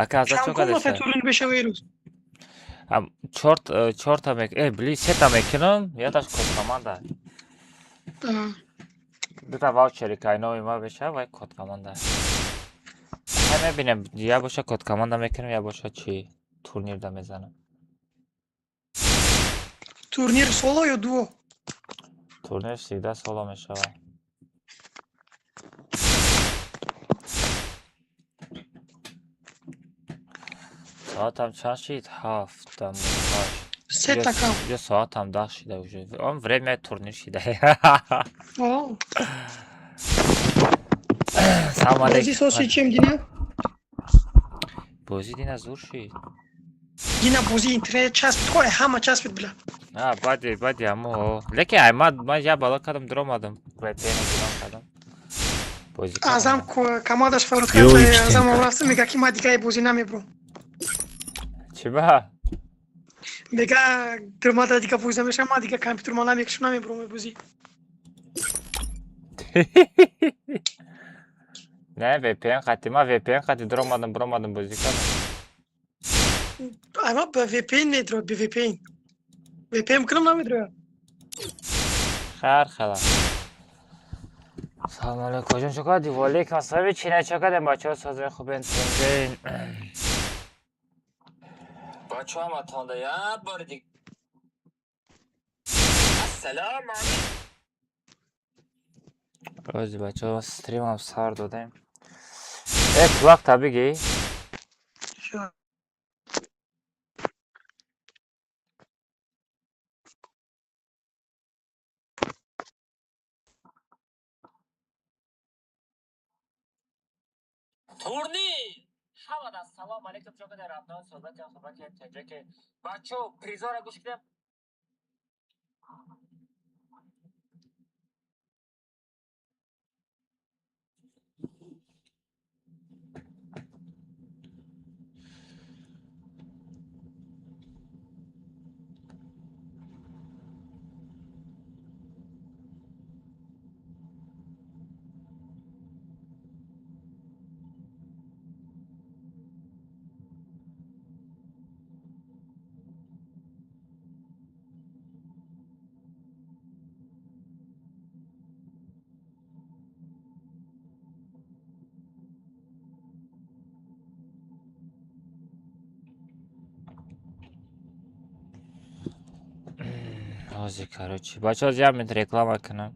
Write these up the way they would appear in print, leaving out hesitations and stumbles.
Ака аза Чанд чо комната кадеса? Турнир бешава ирӯз? Чорт чорта мек бли сета мекунам, яташ код команда. Дута ваучери кайнови ма беша вай код команда. Хай мебинем, я боша код команда мекунам, я боша чи турнир да мезанам. Турнир соло ё дуо? Турнир всегда соло мешавад. Соатам чанд шид? 7:08. Сета кам. Ё соатам 10 шида уже. Он время турнир шида. О. Салом Бозӣ алейкум. соси чем дина? Бозӣ дина зур шид. Дина бозӣ интернет часпид, ко ҳама часпид била. А, баъди баъди ҳамо. Лекин ай ман я бало кардам, дуромадам. VPN гирон кардам. Бозӣ Азам кардам. Командаш фарод кард, Ёй, азам китенка. рафта мега ки ма дига бозӣ намебурам. Чӣ ба? Мега дурмада дига бозӣ намешавам, ман дига компютер ма намекушам, намебурам бозӣ. Не, VPN қати, ман VPN қати дуромадам, буромадам, бозӣ кардам. Ама ба VPN медрояд, бе VPN. VPN кунам намедрояд. Хайр хела. Салом алейкум. Ҷон чо кардӣ? Ва алейкум ассалом. Чи не чо кардем бачаҳо созои хубен тенҷин. Бачаҳо ҳаматонда як бори диг. Ассалому алейкум. Рози бачаҳо стримам сар додем. Э, кулак та бигӣ. Шо. Турнир! Ҳамада ассалому алейкум чо кардем рафтан суҳбати хубаки тенҷаке. Бачаҳо призора гӯш кунем. Ҳозир короче. Бачаҳо як минут реклама кунам.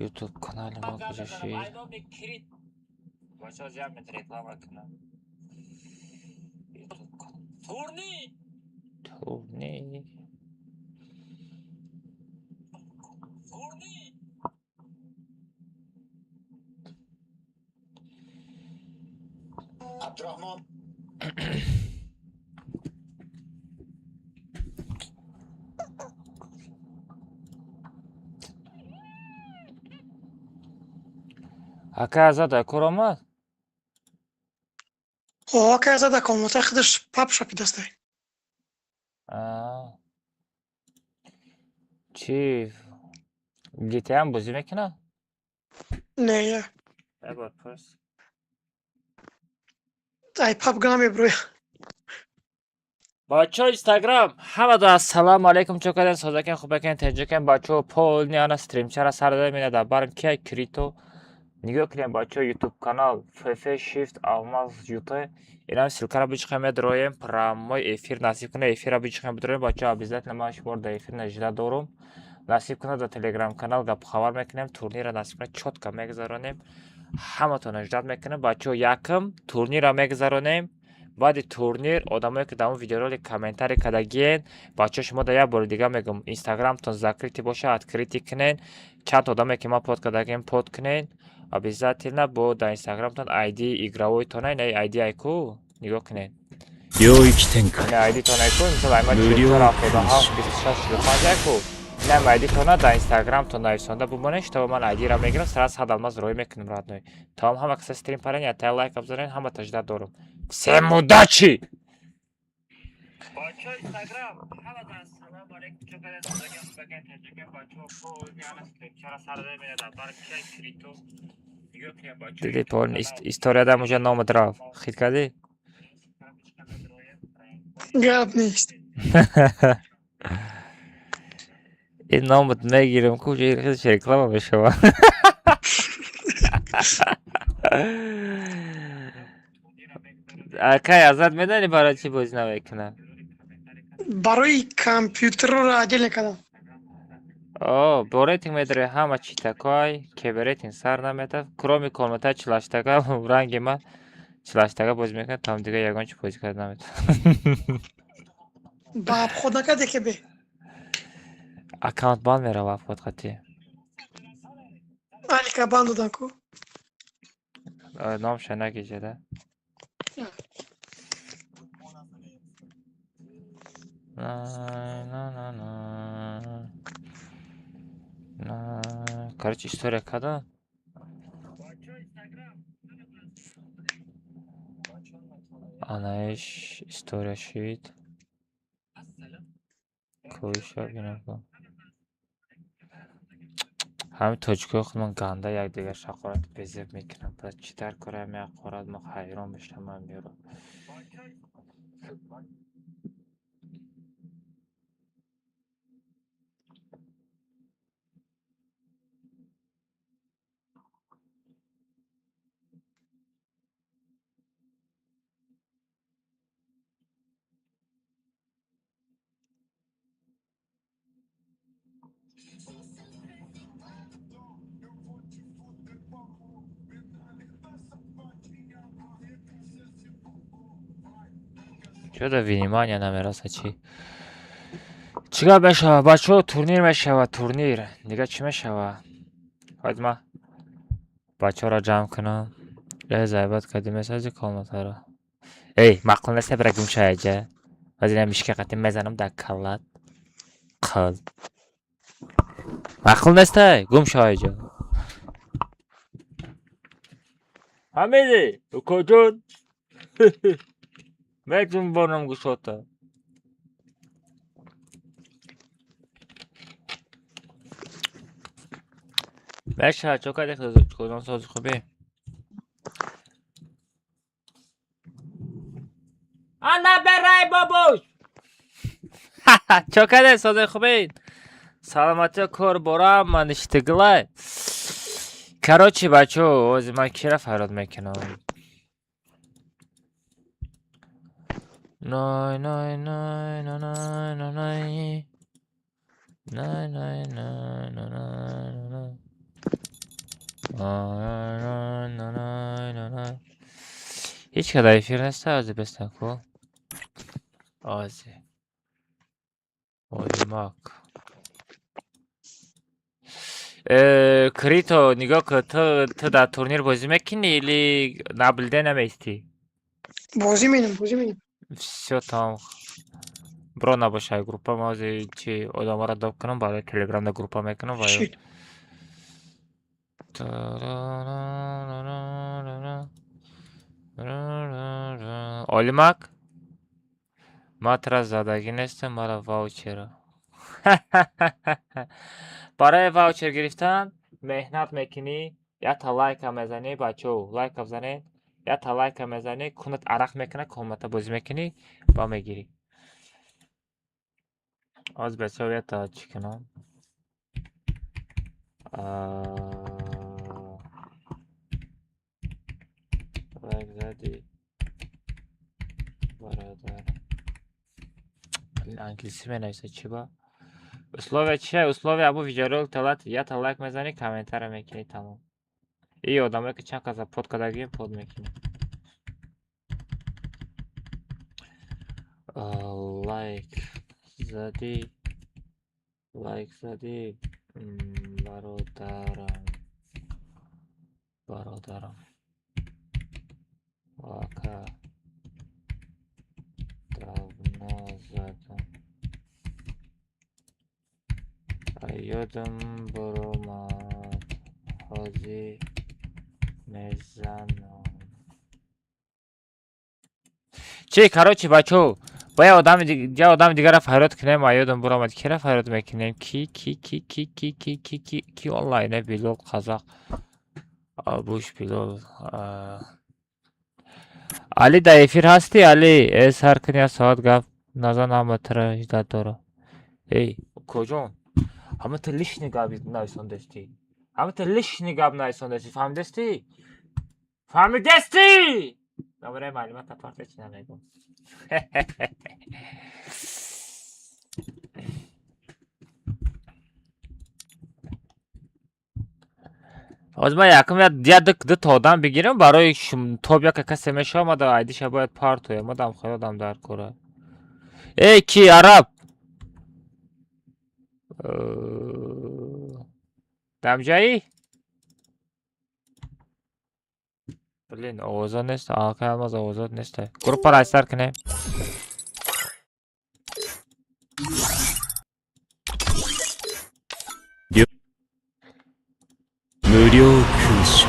YouTube канали мо куҷо шид? Бачаҳо як минут реклама кунам. YouTube канал. Турнир! Турнир. Турнир! Абдурахмон Ака Азад кор омад? О, ака зада комната худаш пап шапидастай. А. Чӣ? GTA ҳам бозӣ мекунад? Не, я. Як бор пурс. Ай пап намеброя. Бачаҳо Инстаграм ҳамада ассалому алейкум чо кардем созакен хубакен тенҷакен бачаҳо полни ана стримчара сар додем ина дар барм кия крито нигоҳ кунем бачаҳо YouTube канал FF Shift Алмаз ЮТ инам ссылкаро бичихем медроем прямой эфир насиб кунад эфира бичихем бидроем бачаҳо обязательно ман шуморо дар эфир нажида дорум насиб кунад дар телеграм канал гапу хабар мекунем турнира насиб кунад чётко мегузаронем ҳаматонро ждать мекунем бачаҳо якм турнира мегузаронем баъди турнир одамое ки дар он видеоролик комментарий кардагиен бачаҳо шумо дар як бори дига мегӯм инстаграмтон закрытый боша открытый кунен чанд одаме ки ман под кардагием под кунен обязательно бо дар инстаграмтон айди игровойтона ина айди айку нигоҳ кунед 領域展開 ина айдитон айку мисол айма Миллион 44 77 26 45 айку инам айдитона дар инстаграмтон нависонда бимонед чтобы ман айдиро мегирам сразу 100 алмаз роӣ мекунем родной тамом ҳама каса стрим парен ятая лайк абзорен ҳама ждать дорум. Всем удачи! Бачаҳо Инстаграм ҳамада ассалому алейкум чо кардем созаген хубакен таҷакен бачаҳо полни ана стримчара сар додем ина дар бар кия крито. Диди, полный историяда мужа номат рафт. Хит кардӣ? Гап нест. Ин номат мегирам, ку хеле реклама мешава. Акай Азат, медонӣ, барои чӣ бозӣ намекунад? Барои компютерро отдельно кардам. О, бо рейтинг медаре, ҳама читакай, ке бе рейтинг сар наметав, кроме комната чилаштага, ранги ман чилаштага бозӣ мекунад, там дига ягон чи бозӣ карда наметавонад. Ба обход накарде ке бе? Аккаунт бан мерава обход қатӣ. Алика бан додан ку. Номша нагиҷада. На, на, на, на. На. Короче, история када? Анаиш история шид. Коиша бинам. Ҳамин тоҷикои худмон ганда якдигар шақорат безеб мекунанд. Баъд чӣ дар кора ҳами ҳақорат, мо ҳайрон мешавам меёро. Чё да внимание намераса, чӣ? Чӣ гап мешава, бачаҳо? Турнир мешава, турнир. Дига чӣ мешава? Ҳоз ман бачаҳоро ҷамъ кунам. Э, зайбат кардӣ, месази комнатаро. Эй, маъқул нест, бира гум шава аҷа. Ҳоз ина мишка қатӣ мезанам дар каллат. Қил. Маъқул нестай, гум шава иҷо. Ҳамиди, укоҷон. Меҷунбонам гӯшота. Мешавад, чо кардӣ, кодом сози хубӣ? Ана берай бобош! Чо кардӣ, сози хубӣ? Саломатиё, кор борам, ман иштиглай. Короче, бачаҳо, ҳозир ман кира фарёд мекунам? Най, най, най, най, най, най, най. Най, най, най, най, най, най. Най, най, най, най, най, най. Ҳеҷ ка дар эфир неста, ҳозир бестан ку? Ҳозир. Оймак. Крито, нигоҳ кун, ту дар турнир бозӣ мекунӣ или наблюдать намеистӣ? Бозӣ менам, бозӣ менам. Всё, тамом. Бро, набошай группа, ман ҳозир чи одаморо доб кунам, барои телеграмда группа мекунам ва ё Шит. Олимак? Ман тура задагӣ нестам, мара ваучера. Барои ваучер гирифтан меҳнат мекунӣ, якта лайка мезанӣ, бачаҳо, лайка бизанед, якта лайка мезанӣ, кунат арақ мекунад, комната бозӣ мекунӣ ва мегирӣ. Ҳозир, бачаҳо, якта чӣ кунам? Лайк задӣ, бародар. Англисӣ менависад, чӣ ба? Условия чия? Условия абу видеоролик талат, якта лайк мезанӣ, комментария мекунӣ, тамом. И одамое ки чанд каса под кардагием, под мекунӣ. Лайк задӣ, лайк задӣ, бародарам, бародарам. Ака, давно задам. Ёдам баромад, ҳозир мезанам. Чи, короче, бачаҳо, ба я одами дигарро фарёд кунем, а ёдам баромад, кира фарёд мекунем? Ки, ки, ки, ки, ки, ки, ки, ки, ки онлайне? Билол, қазақ. Абуш Билол. Али, дар эфир ҳастӣ, Али? Э, сар кун, як соат гап назан, ҳама тра ждать дора. Эй, укоҷон, ҳама ту лишний гап нависондастӣ. Ҳама ту лишний гап нависондастӣ, фаҳмидастӣ? Фаҳмидастӣ? Добре, маълумот апарта, чи намегӯм. Ҳозир ман якум як дута одам бигирам барои топ яка касе мешавад, мада айдиша бояд партоям, мадам хеле одам дар кора. Эй, ки араб? Дамҷаӣ? Блин, овоза нест, аллакай алмаз овозот нест. Группаро айсар кунем. 無料空所。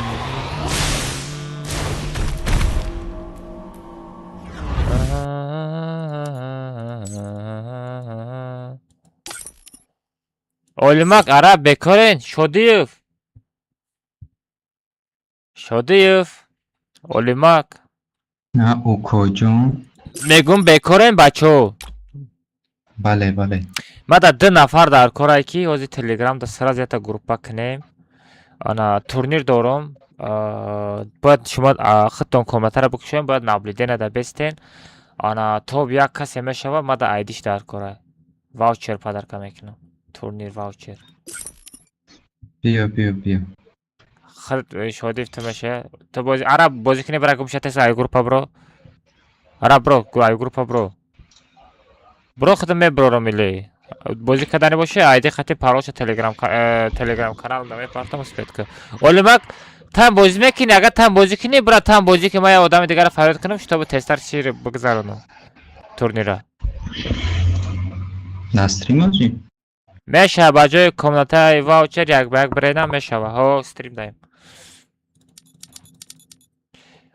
Олимак, араб, бекорен, Шодиев. Шодиев. Олимак. На, укоҷон. Мегум, бекорен, бачо. Бале, бале. Мада ду нафар дар корае, ки ҳозир телеграм да сразу ята группа кунем. Ана турнир дорум. Бояд шумо худтон комнатаро бикушоем, бояд наблюдение да бестен. Ана топ як касе мешавад, мада айдиш дар кора. Ваучер подарка мекунам. Турнир ваучер. Биё, биё, биё. Худ Шодиев, ту меша. Ту бози араб бозӣ кунӣ, бара гумша, теса ай группа бро. Араб, бро, ай группа бро. Бро, худам меброрам или. Бозӣ кардани боше, айди хати паролша телеграм телеграм канал да мепартам, успеть ка. Олимак, тан бозӣ мекунӣ, агар тан бозӣ кунӣ, бра, тан бозӣ ки ман як одами дигарро фарёд кунам, чтобы тезтар чиро бигзаронам турнира. Дар стрим озӣ? Мешава, ба ҷои комнатаи ваучер як ба як биренам мешава. Ҳо, стрим даем.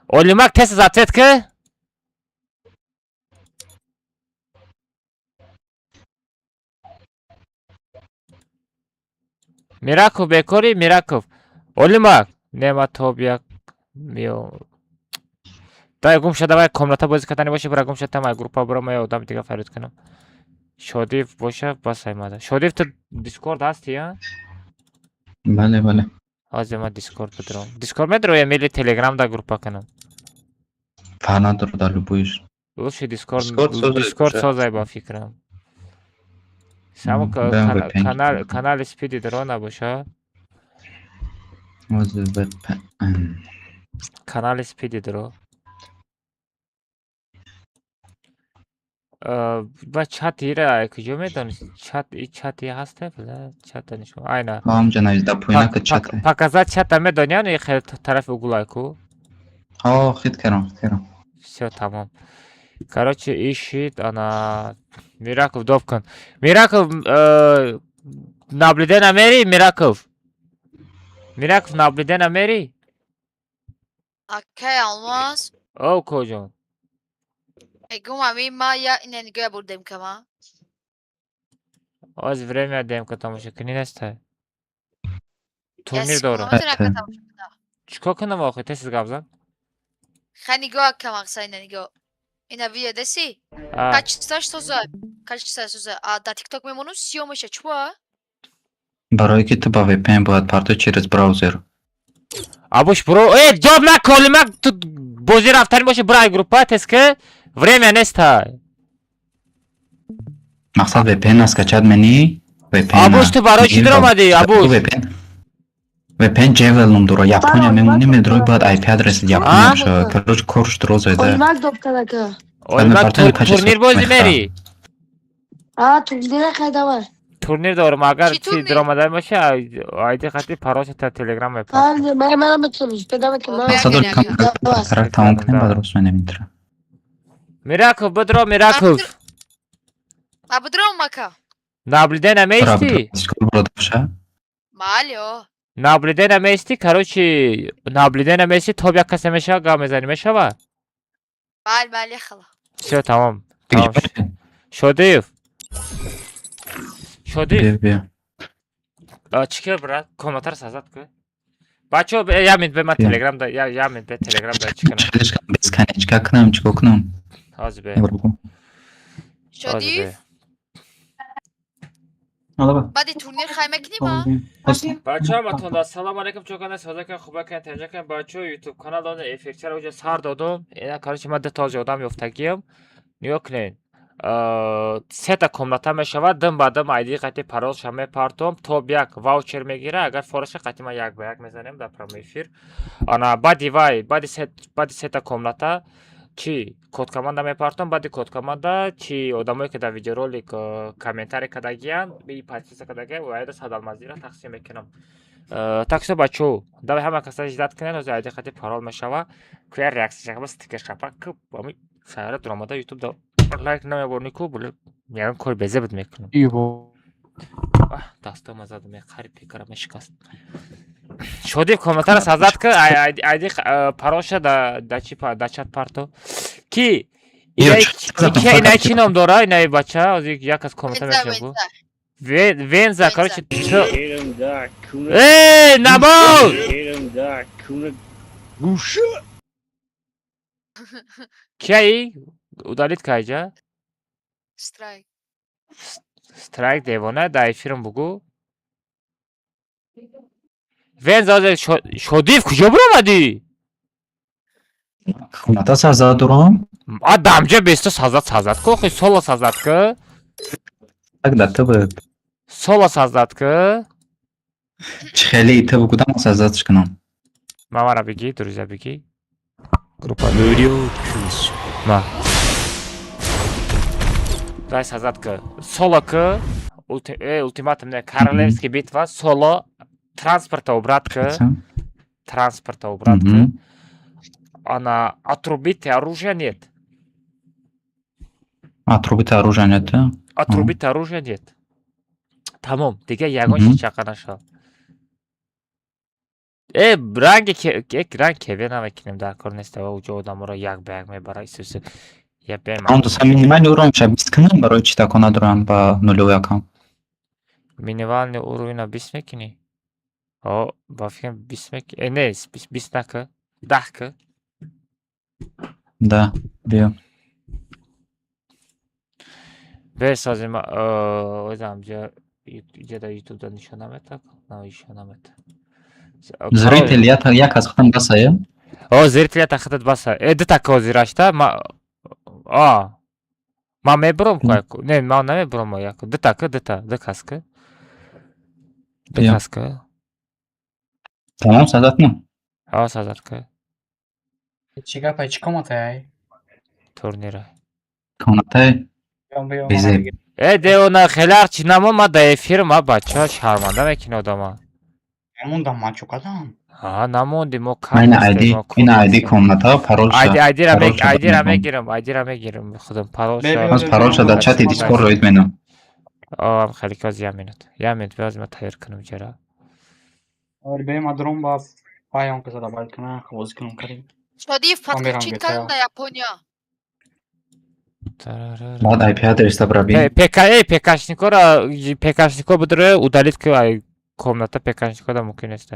Олимак, тез ответ ки? Мираков, бекорӣ, Мираков. Олимак, нема топ як миё. Дай гум шуда, давай комната бозӣ кардани боше, бара гум шуда, там группа бро, ман як одами дига фарёд кунам. Шодиев боша, бас аймада. Шодиев, ту Дискорд ҳастӣ, а? Бале, бале. Ҳозир ман Дискорд бидурам. Дискорд медуроям или Телеграм да группа кунам? Фарқ надорад, дар любойш. Лучше Дискорд, Дискорд созай Дискорд боша. созай ба фикрам. Само Бам VPN. Канал канали Спиди дро набоша. Ҳозир VPN. Канали Спиди дро. Ба чат ира куҷо медонӣ? Чат и чати ҳаста? Бла, чата нишон. Айна. Ҳамҷа нависта поина ка чат. Показать чата медонӣ, ани хел тарафи углай ку? Ҳо, хит кардам, хит кардам. Всё, тамом. Короче, ишид, ана Мираков, доп кун. Мираков, наблюдение мери, Мираков. Мираков, наблюдение мери? Акай Алмаз, О, коҷон. Мегум, ами ма я ина нигоҳ бурдем кама. Оз время демка тамошо кунӣ неста. Турнир дорам. Ата. Чикор кунам охи? Тез гап зан. Хай, нигоҳ кам, ақса, ина нигоҳ. Ина видео деси? А, Качествош соза. Качество соза. А да TikTok мемонум, сиё меша, чуа? Барое ки ту ба VPN бояд партои через браузер. Абуш, бро, э, ҷоб наколи, мак ту бозӣ рафтани боше, бро, ай группа тез ки время неста. Мақсад, VPN скачать менӣ? VPN. Абуш, ту барои чӣ даромадӣ, Абуш? VPN. VPN Javel ном дора. Япония мемонӣ, медрои, бояд IP адреси Япония А? боша. Короче, корш дроз айда. Олимак доптанака. Олимак, партои качество турнир бозӣ мехоҳам. мери? А, турнира хайдавар. Турнир дорам, агар Чӣ чи турнир? даромадан боше, айди хати пароша та Телеграм мепартам. Ҳа, ман манам метавонам, педа мекунам. Мақсад, Мақсад, Ягон, кам ягон. тарак тамом кунем, баъд рост менем интра. Мираков, бидро, Мираков. А будром мака. Наблюдение меисти? Дискорд бро боша. Мали, о. Наблюдение меисти, короче, наблюдение меисти, топ як касе мешава, гап мезанӣ, мешава? Мали, мали, хала. Всё, тамом. Тамом. Шодиев. Шодиев. Биё, биё. А, чӣ кар, брат? Комнатаро создать ку. Бачо, як минут, бе, ман Телеграм да, як минут, бе, Телеграм да чӣ кунам? Бесконечка кунам, чико кунам? Ҳозир, бе. Ҳозир. Шодиев. Бе. Баъди турнир хай мекунем, а? Бачо, ҳаматон ассалому алайкум, чокана, созакан, хубакан, тинҷакан. Бачо, Ютуб канал додам, эфирчаро уҷа сар додум. Ина, короче, ман дутози одам ёфтагиам. Нигоҳ кунед. Сета комната мешавад, дим ба дим айди қати паролша мепартом, топ як ваучер мегира, агар фораша қати ман як ба як мезанем дар прямой эфир. Ана баъди вай, баъди сета комната чӣ код команда мепартом, баъди код команда чӣ одамое ки дар видеоролик комментарий кардагиянд, и подписка кардагиянд, вайда 100 алмазира тақсим мекунам. Так что, бачо, давай, ҳама каса ждать кунед, ҳозир айди қати парол мешава. Куя реакция шава, стикер шапа, ку ами сайра дуромада Ютуб да лайк намеборни ку, буле ягон кори безебит мекунам. Дастома задам, қариб пекара мешикаст. Шодиев, комнатаро создать ки, айди паролша да чи да чат парто. Ки инаи чӣ ном дора, инаи бача? Ҳозир як аз комната мешавад. Венза, короче, эй, набол! Гуша. Кияи? Удалить кайҷа? Страйк. Страйк, девона, дар эфирам бугӯ. Венза, ҳозир Шодиев, куҷо биромадӣ? Комната создать дорам. А дамҷа бесто создать ку, охи соло создать ку. Так да тб. Соло создать ку. Чӣ хеле тб кудам создать кунам? Мамара бигӣ, друзья бигӣ. Группа. 無料空所。 Ма. Дай создать ку. Соло ку. Ультиматум не, королевский битва, соло, транспорта убрать ку. Транспорта убрать ку. Ана отрубить оружие нет. Отрубить оружие нет. Отрубить оружие нет. Тамом, дига ягон чиз чақа нашав. Э, ранги ранг кеве намекунем, дар кор нест, ва уҷо одаморо як ба як мебара исуси. Я бем. Он то минимальный уровень ша 20 кунам, барои чӣ тако надорам ба нулевой аккаунт. Минимальный уровень 20 мекунӣ? О, ба фикрам 20 мекунӣ. Э, не, 20 нака. 10 ка. Да, биё. Бесозим, озам ҷа иҷа дар Ютуб да нишон намета? На, нишон намета. Зритель як аз худам басая? О, зритель ята худат баса. Э, дута козирашта, ма а. Ман мебурам ку яку. Не, ман намебурам яку. Дута ка, дута, ду кас ка. Ду кас ка. Тамом, создать ну. Ҳа, создать ка. Чӣ гапай, чӣ комнатае? Турнира. Комнатай. Безеб. Э, девона, хеле чи намо, ма да эфир, ма бача шарманда мекунӣ одама. Намондам, ман чӯ кардам? Ҳа, намонди, мо Ина айди, ина айди комната, паролша. Айди айдира мег айдира мегирам, айдира мегирам худам паролша. Аз паролша дар чати Дискорд роид менам. О, хеле коз, як минут. Як минут, боз ма тайёр кунам ҷара. Ори, бе, ма дрон ба паён каса добавить кунам, бозӣ кунам карим. Шодиев, подключить кардам да Япония. Баъд IP адреса браби. ПК, э, ПКшникора, ПКшнико будре, удалить ки ай комната ПКшнико да мумкин нест.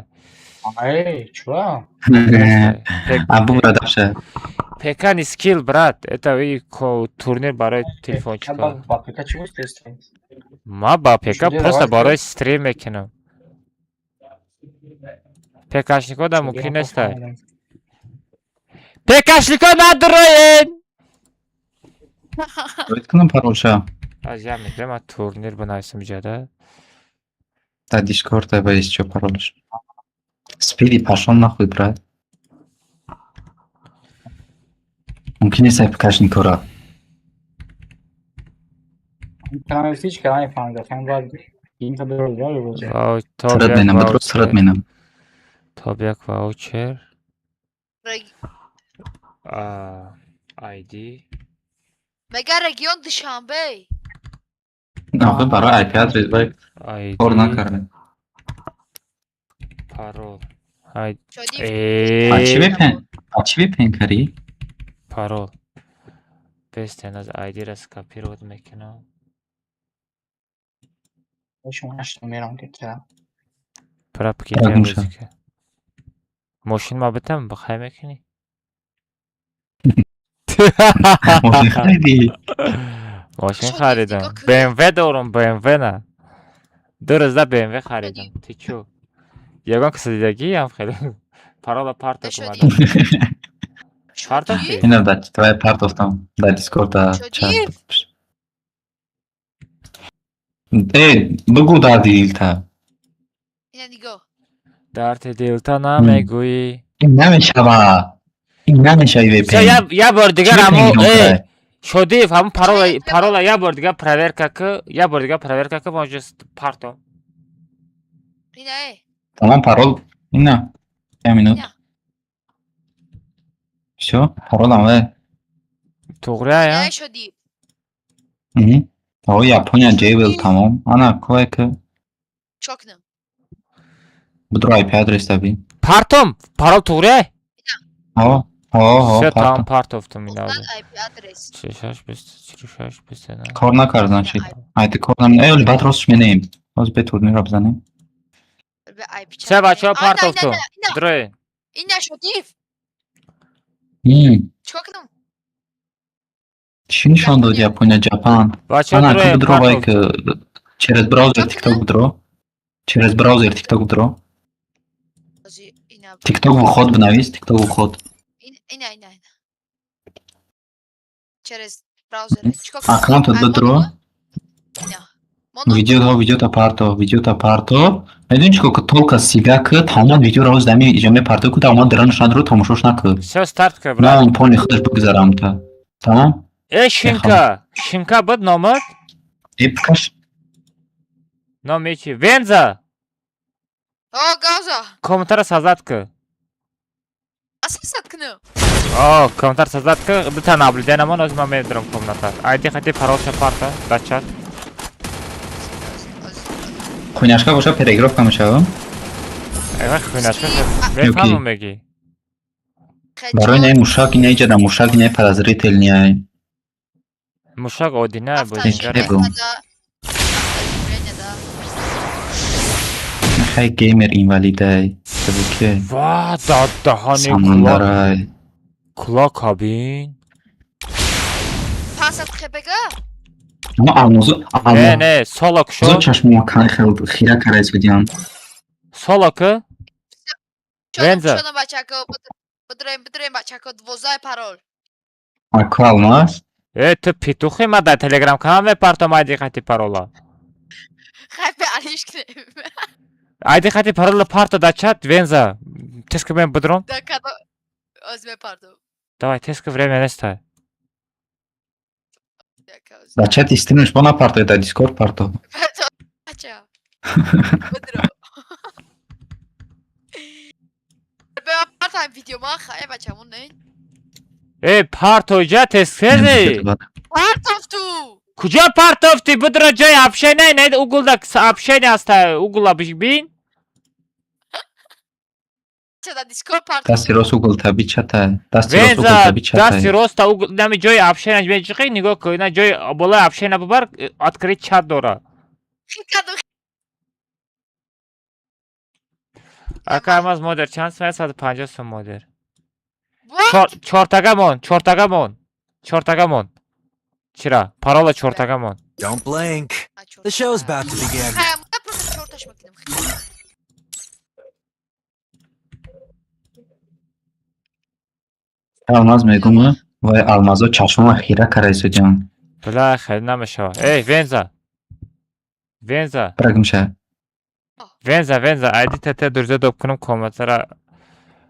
Эй, чуа? А бубра даша. ПК не скилл, брат. Это и турнир барои телефончика. Ба ПК чӣ гуфтест? Ма ба ПК просто барои стрим мекунам. ПКшнико да мумкин нест. ПКшнико надроен! Роид кунам паролша. Аз як минут, ма турнир бинависам иҷода. Дар Дискорд ба исчо паролш. Спиди, пошёл нахуй, брат. Мумкин нест ПКшникора. Каналистич кардани фаҳмида, хан бояд инта бирӯз. Срат менам, бадро срат менам. Топ як ваучер. ID. Мега регион Душанбе. Нахуй барои IP адрес бай кор накарда. Парол. А чӣ VPN? А чӣ VPN карӣ? Парол. Бестен аз ID ра скопировать мекунам. Шумо наштам мерам ки. Пробки. Музыка. Мошин ма битам, бихай мекунӣ? Мошин харидӣ? Мошин Шодиев, харидам. нигоҳ кун. БМВ дорум, БМВ на. 2 рӯзда БМВ харидам. Ты чё? Ягон каса дидагиам хеле? Парола парта Шодиев. кумада. Партофтӣ? Шодиев? Ина да твоя партофтам дар Дискорд да чат. Шодиев? Э, бигӯ дарди дилта. Ина нигоҳ. Дарди дилта намегӯӣ. Ин намешава. Ин намешави Всё, VPN. я бор дигар Чӣ ҳамо VPN э гиром? Шодиев, ҳамун парола Чӣ? парола я бор дигар проверка ки, я бор дигар проверка ки, мо ҷост партом. Ина э. Тамом, парол. Ина. Я минут. Ина. Всё, паролам ве. Туғри ая? Ина э, Шодиев. Мгм. О, Япония Джейвел тамом. Ана, кое ки Чо кунам? бидро IP адрес таби. Партом, парол туғри ай? О, о, о, Всё, тамом, партом. партофтум ина. Узнать IP адрес. 46 46 29. Кор накард, значит. Айти кор нам. Э, баъд ростш менеем. Ҳозир бе турнирро бизанем. Бе IP Всё, бачаҳо, чанд. Ина, ина, партофтум. ина, ина. Дрои. Ина, Шодиев. М, Чикор кунам? Чӣ нишон дод Япония, Ҷапан? Бачаҳо, Ана, ки дрои, бидро вай ки партофтум. через браузер Чо TikTok кунам? бидро. Через браузер TikTok бидро. Ҳозир ина. TikTok вход бинавис, TikTok вход. Ина, ина, ина, ина. Через браузер. Чикор кунам? Аккаунтат Ай, бидро. мондум? Ина. Мондум? Видео, видеота парто, видеота парто. Медонӣ чӣ ки только себя ки тамом видеоро ҳоз дами иҷа мепарто ку тамом даранаш надро тамошош накӯ. Всё, старт ка, На брат. он пони худаш бигзарам та. Тамом? Э, Шинка. Шинка буд номат? Э, пкаш. Номи чи? Венза. О, газа. Комментара создать ки. Асасат кунам. О, комментар создать ки, дута наблюдение мон, ҳозир ман медорам комната. Айди хати паролша парта, дар чат. Хуняшка боша переигровка мешава? Ай, хуйнашка. Ски- Мефаҳмам меги. Барои наи мушак ина иҷа мушак ина подозрительный ай. Мушак одина бозингар. Э, бо. Автоизмерение, да. Хай геймер инвалид ай. Табуке. Ва, да даҳани куло Самандар ай. куло кабин. 500 хпг? Ама алмозу Не, алмозу не, соло кушо. чашмома кан хел хира карай судиан. Соло ки? Венза. Шодам, бачако, бидроем, бидроем, бачако, 12 парол. Аку алмаз. Э, ту петухи, ма дар телеграм канал мепартом айди хати парола. Хай бе алиш кунем. Айди хати парола парто дар чат, Венза. Тез ки мен бидром. Да кадо оз мепардом. Давай, тез ки, время нестай. Яка оз. Да чат стримш бо напарто, да Дискорд парто. Бача. Бидро. Бе партам видео ма хай бачамон не. Э, парто ҷа тез кези. Партов ту. Куҷо партофтӣ? Бидро ҷои общение, не угулда общение аста, угула бин. Ча да Дискорд партов. Дасти рост угол таби чата. Дасти рост угол Венза, таби чата. дасти роста угул, нами ҷои общение меҷиқи, нигоҳ кун, ина ҷои болои общение бубар, открыть чат дора. Кадо. Ака алмаз модер чанд сум? 150 сум модер. Вот. Чортага мон, чортага мон. Чортага мон. Чира? Парола чортага мон. Don't blink. The show's about to begin. Хай, ма просто чорташ мекунем. Алмаз мегум, вай алмазо чашмома хира карай судиан. Била хел намешава. Эй, Венза. Венза, Брагмша. Венза, Венза, айди тете дурза доб кунам комментара.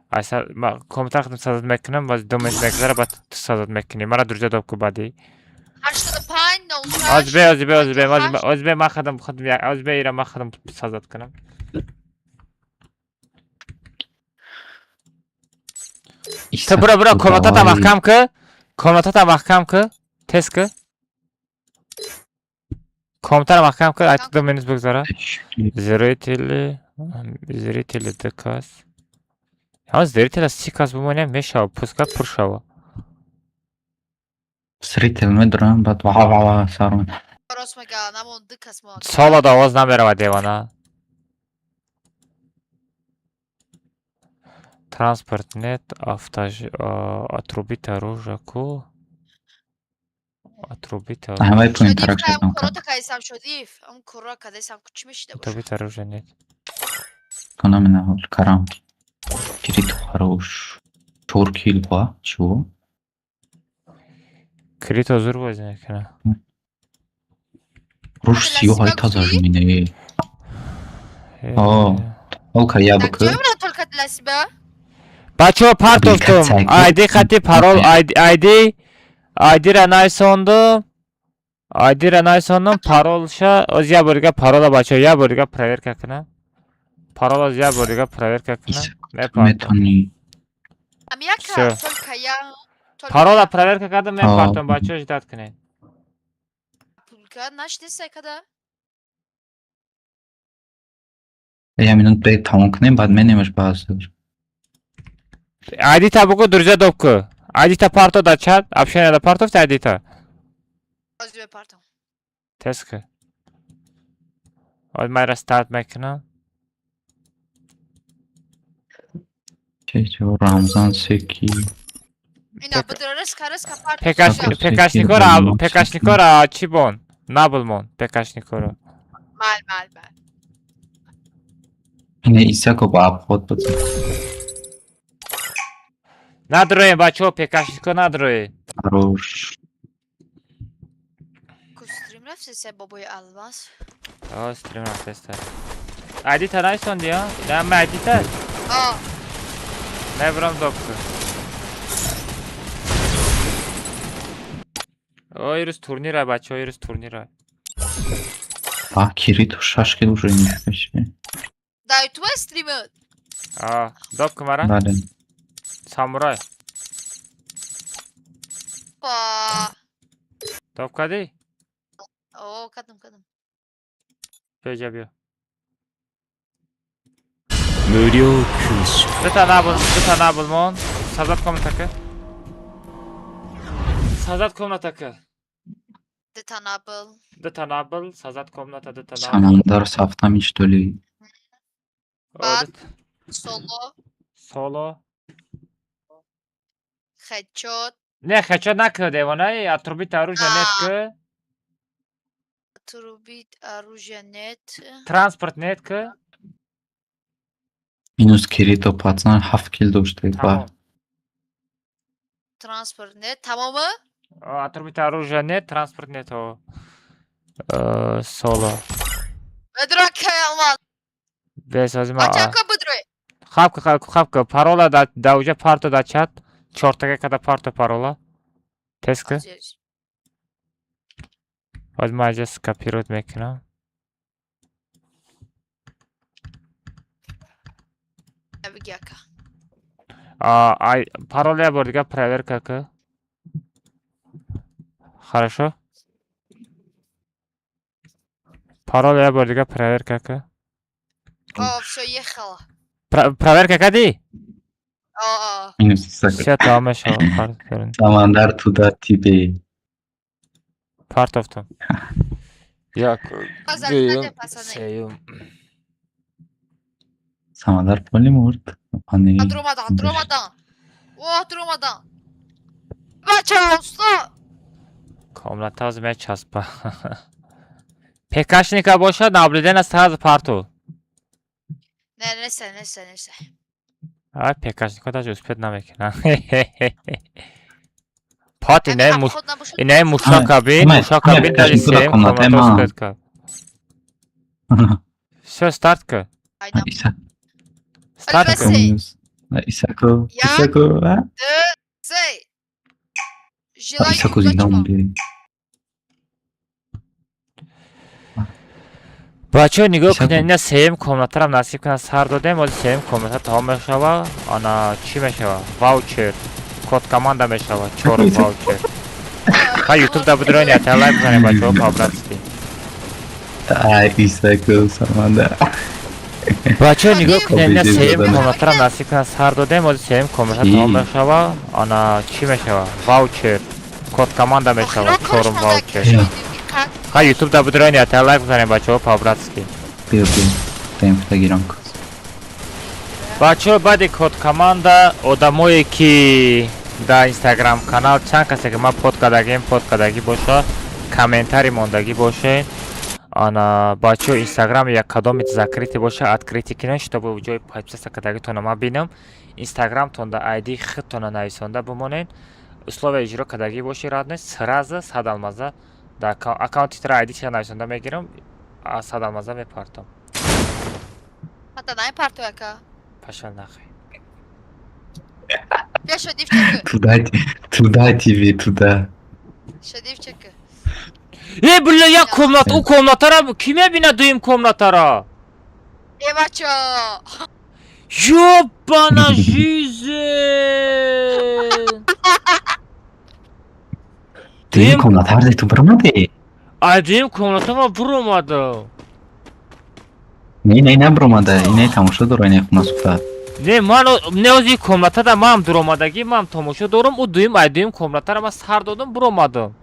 Айса, ма комментар худам сазад мекунам, баъд 2 минут мегзара, баъд ту сазад мекунӣ. Мара дурза доб ку баъди. 85 06. Оз бе, оз бе, оз бе, оз бе, оз бе, ман худам худам оз бе ира ман худам сазад кунам. Ту буро, буро, комнатата маҳкам ку. Комнатата маҳкам ку. Тез ку. Комнатара маҳкам ку, айти 2 минут бигзара. Зрители, зрители ду кас. Ҳа, зрителя 30 кас бимонем мешава, пускай пур шава. Зритель медорам, баъд ва ва ва сармон. Рост мега, намон ду кас мо. Соло да овоз намерава, девона. Транспорт нет, автож, отрубить оружие ку. Отрубить оружие. Ҳамаи Шодиев поинтарак кай шудам. корота кайсам, Шодиев. Ам кора кадесам, чӣ мешида боша? Отрубить оружие нет. Феноменал карам. Кирито хорош. Чор кил ба? Чего? Крито зур бозӣ мекунад. Руш сиёҳ ай таза жумине. О. Олка Так, ябка. ҷой только для себя? Бачаҳо, партофтум. Публикация. Айди хати парол, айди айдира найсондум. Айдира найсондум, паролша оз як бор дига парола, бачаҳо, як бор дига проверка кунам. Парол оз як бор дига проверка кунам. Мепартом. Метони. Ам яка, Всё. только я. Только Парола я. проверка кардам, мепартом, бачаҳо, ждать кунед. Публика нашдесай када? Я минут бе тамом кунем, баъд менемаш баъз. Айдита бугу, друзья допку. Айдита парто да чат, общение да партофти айдита. Оз мепартам. Тест ку. Оз майра старт мекунам. Че Рамзан секи. Ина бидра резко резко парт. Пекаш Всё. пекашникора, пекашникора чӣ бон? Набулмон пекашникора. Мал мал мал. Ине Исако ба обход базан. Надроем, бачаҳо, пекашнико надроем. Хорош. Ку стрим рафтесе, бобои алмаз. О, стрим рафтеста. Айдита найсонди, а? На ма айдита? А, Мебрам допку. О, ирӯз турнира, бачаҳо, ирӯз турнира. А, Кирито шаш кил уже нифига себе. Да ютуб стрим. А, допку мара? Бале. Самурай. Па. Доп кардӣ? О, кадам, кадам. Биё, биё. 無料空襲。 Дута набул, дута набулмон. Создать комната ка. Создать комната ка. Дута набул. Дута набул, создать комната дута набул. Самандар сафтами, что ли? О, Баъд дута- соло, Соло. хедшот, Не, хедшот накунад, девона, отрубить оружие нет ки. Отрубить оружие нет. Транспорт нет ки. Минус Кирито, пацан, ҳафт кил дошта. Ба. Тамом. Транспорт нет. Тамоми? О, отрубить оружие нет, транспорт нет. О. Соло. Бедра кай алмаз. Бесозима. Бачако бидрой. Хабка, хабка, хабка. Парола да да уже парто да чат. Чортага када парто парола. Теска. Оз ма аҷа скопировать мекунам. Бигяка. А, ай, парол я бор дига проверка ка. Хорошо? Парол я бор дига проверка ка. О, всё, ехала. Проверка кади? О, о. Минус Исако. Всё, тамом мешава. Самандар туда тебе. Партофтум. Як, дуюм, пацаны. сеюм. Самандар поли мурд. Ани. Дромадан, дромадан. О, дромадан. Бача, уста. Комната оз мечаспа. Пекашника бошад, наблюдение сразу парту. Не, несе, несе, несе. Ай, пекашника даже успеть намекунам. Пат инаи муш Обход набошад. инаи мушака бин, Ҳама- мушака ҳама бин, даже пекашникро сеюм комнатаи комната ман. успеть кард. Всё, старт ка. Айда. Иса. Старт ка. Се. Минус. Исако. Як. Исако. А? Се. Желаю Исако удачи зинда вам. мурди. Бачаҳо, нигоҳ Исако. кунед, ина сеюм комнатарам насиб кунад сар додем, ози сеюм комната тамом мешава, ана чӣ мешава? Ваучер. Код команда мешава, чорум ваучер. Ха, ютуб да бидрони, ата лайк бизанед, бачаҳо, по-братски. Ай, Исако, Самандар. Бачаҳо, нигоҳ кунед, ина Обидел сеюм задан. комнатарам насиб кунад сар додем, ози сеюм комната Чӣ? тамом мешава, ана чӣ мешава? Ваучер. Код команда мешава, Охиро чорум корш ваучер. Я. Ха, ютуб да бидрони, ата лайк бизанед, бачаҳо, по-братски. Биё, биё. Даем фотогирам. Бачаҳо, баъди код команда, одамое ки дар Инстаграм канал чанд касе ки ман под кардагим, под кардагӣ боша, комментарий мондагӣ боше. Ана, бачаҳо, Инстаграм як кадоми закрытый боша, открытый кинен, чтобы ҷои подписаться кардагитона ман бинам. Инстаграмтон да айди худтона нависонда бимонед. Условия иҷро кардагӣ боши, рад нест, сразу 100 алмаза дар аккаунти тра айди нависонда мегирам, 100 алмаза мепартом. Ҳатто намепартои, ака. Пошёл нахуй. Бия, шодивчака. Туда, туда тебе, туда. Шодивчака. Э, бля, як комната, ӯ комнатара кӣ мебинад, дуюм комнатара? Э, бачо. Ёбана жизнь! Дуюм комната ҳарде ту биромадӣ? Ай, дуюм комната ма биромадам. Не, не, набиромада. Ине тамошо дора, ине хона суфта. Не, ман не, ози комнатада ман дуромадагӣ, ман тамошо дорам, ӯ дуюм, ай дуюм комнатара ман сар додам, биромадам.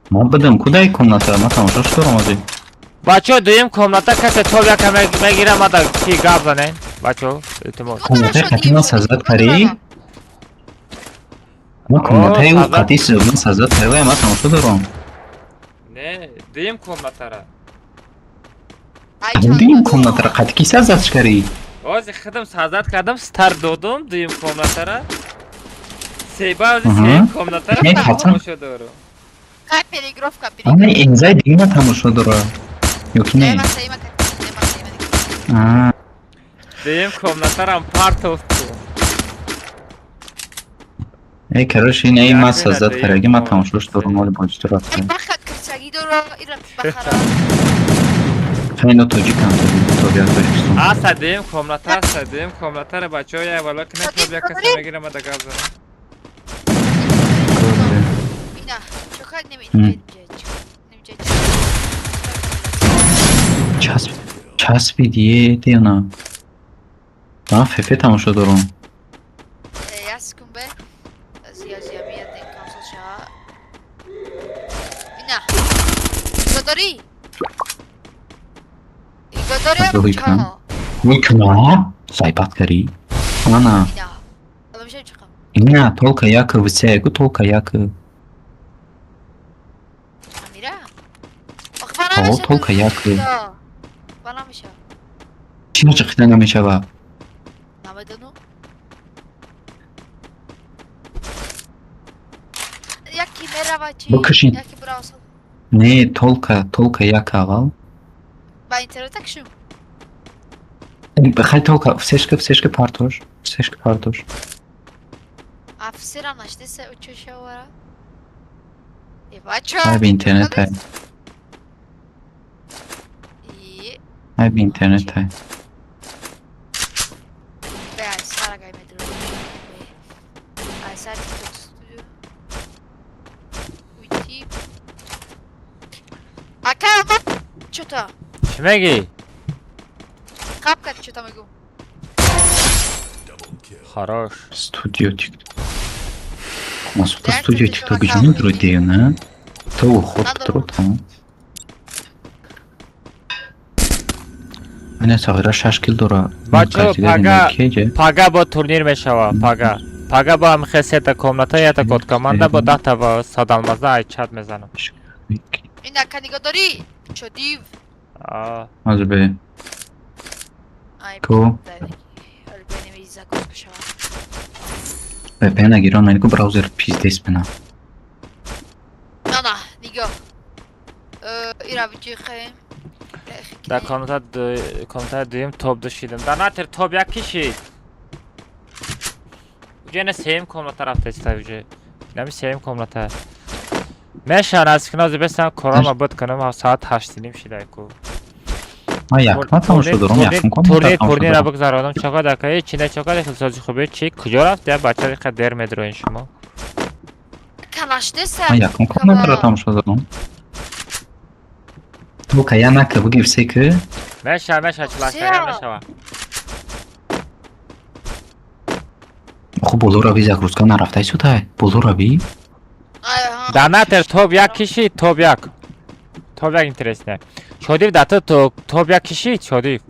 Ман бидам, кудаи комната? Ман тамошош дорам ози. Бачаҳо, дуюм комната касе топ яка мегирам, ада ки гап занен? Бачаҳо, илтимос. Комнатаи қатӣ ман сазад карӣ? Ман комнатаи ӯ қатӣ ман сазад карӣ, ман тамошо дорам. Не, дуюм комнатара. Дуюм комнатара қатӣ ки сазадш карӣ? Ози худам сазад кардам, стар додум дуюм комнатара. Себа ози сеюм комнатара тамошо дорам. Хай, переигровка, Ана инзай дига тамошо дора. Ё ки не? Дуюм комнатарам партофту. Эй, короче, ин эй ман сазад караги, ман тамошош дорам, оли боҷ рафта. Баха кирчагӣ дора, ира бахара. Хайно тоҷикам, тоҷик, Тоҷикистон. Аса дуюм комната, аса дуюм комнатара, бачаҳо, я вала кине топ як касе мегирам, ада гап занам. Ина, чокат неми, немиҷа. Часп, часпидие диана. Ман фефе тамошо дорам. Як секунд бе. Зия мияд консол шава. Ина. Нигоҳ дорӣ? Нигоҳ дорӣ? Нигоҳ кунам. Ой, куна? Сайбат карӣ? Ана. Ина. Ала мешавам чиқам. Ина, толка як все, ку толка як. Амира? О, толка як. Ба намешава. Чӣ чиқида намешава? Намедону. Яки мерава чи? Бикушин. Яки бирава. Не, толка, толка як аввал. Ба интернета кушум. Хай, толка, всешка, всешка партош. Всешка партош. А всера наштеса учошавара. Э, бачо. Ай, би интернет ай. И Ай, би интернет ай. Бе, ай сара гай медро. Ай сар TikTok студио. Уйти. Ака, чё-то. Чӣ мегӣ? Қапка чё-то мегӯ. Хорош. Студио TikTok. Масута студио TikTok ҷо дро дею, на? То ход дро там. Ина сағира 6 кил дора. Бачаҳо, пага пага бо турнир мешава, пага. Пага бо ҳам сета комната, ята код команда бо 10-та ва 100 алмаза ай чат мезанам. Ина ка нигоҳ дорӣ? Чодив. А. Аз бе. Ай. Ку? Альбенеми загрузка шава. VPN нагирон, ман ку браузер пиздес бина. На, на, нигоҳ. Ира видео хаем. Дар комната дуюм топ ду шидам. Дар натер топ як кишид. Уже на сеюм комната рафта иста уже. Нами сеюм комната. Мешан аз кинози бесам корама буд кунам, соат 8:30 шидай ку. Ман якма тамошо дорам, якум комната Турнир тамошо турнира дорам. бигзаронам, чака дака чи не, чака да сози хубе, чи куҷо рафт, я бача қа дер медроин шумо. Канаштеса. Ман якум комнатаро тамошо дорам. Толка я нака буги все ки. Меша, меша, чилашага мешава. Хуб, боло рави, загрузка нарафтай сутай. Боло рави. Дар натер топ як кишид, топ як. Топ як интересне. Шодив, да ту топ як кишид, Шодив.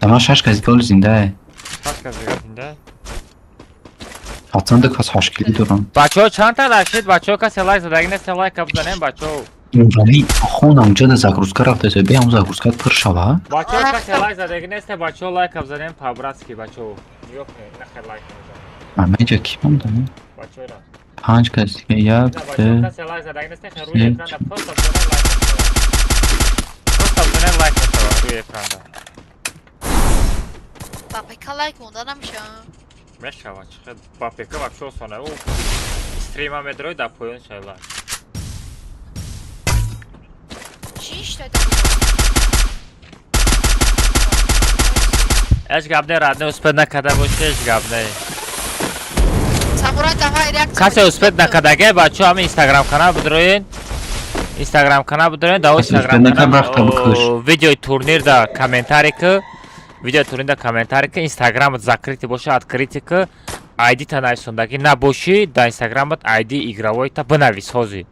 Ама шаш кас гол зиндае. Шаш кас дига зинда. Ҳатсан ду кас ҳашкилӣ дорам. Бачаҳо, чанд та рашид? Бачаҳо, касе лайк задаги нест, лайка бизанем, бачаҳо. Вали хонам ҷада загрузка рафтааст. Бе ҳам загрузка пур шава. Бачаҳо, касе лайк задаги нест, бачаҳо, лайка бизанем по-братски, бачаҳо. Нигоҳ кунед, нахер лайк мезанем. Ама ки монда? Бачаҳо. Панҷ кас дига, як, Бачаҳо, ду, касе лайк задаги нест, хер рӯи экранда просто бизанем, лайк мешавад. Просто бизанем, лайк мешавад рӯи экранда. Ба ПК лайк монда намеша. Мешавад, чӣ хел ба ПК вообще осона. Ӯ стрима медрои, дар поён шай лайк. Чӣ иштода? Ҳеҷ гап не, родной, успеть накарда боши, ҳеҷ гап не. Самурай, давай реакция. Касе успеть накардаге, бачаҳо, ҳамин инстаграм канал бидроен. Инстаграм канал бидроен, дар Касе инстаграм успеть накард, канал рафта бикуш. Видеои турнир да комментарий ки, видеои турнир да комментарий ки, инстаграмат закрытый боша, открытый ки, айдита нависондагӣ набошӣ, дар инстаграмат айди игровойта бинавис ҳозир.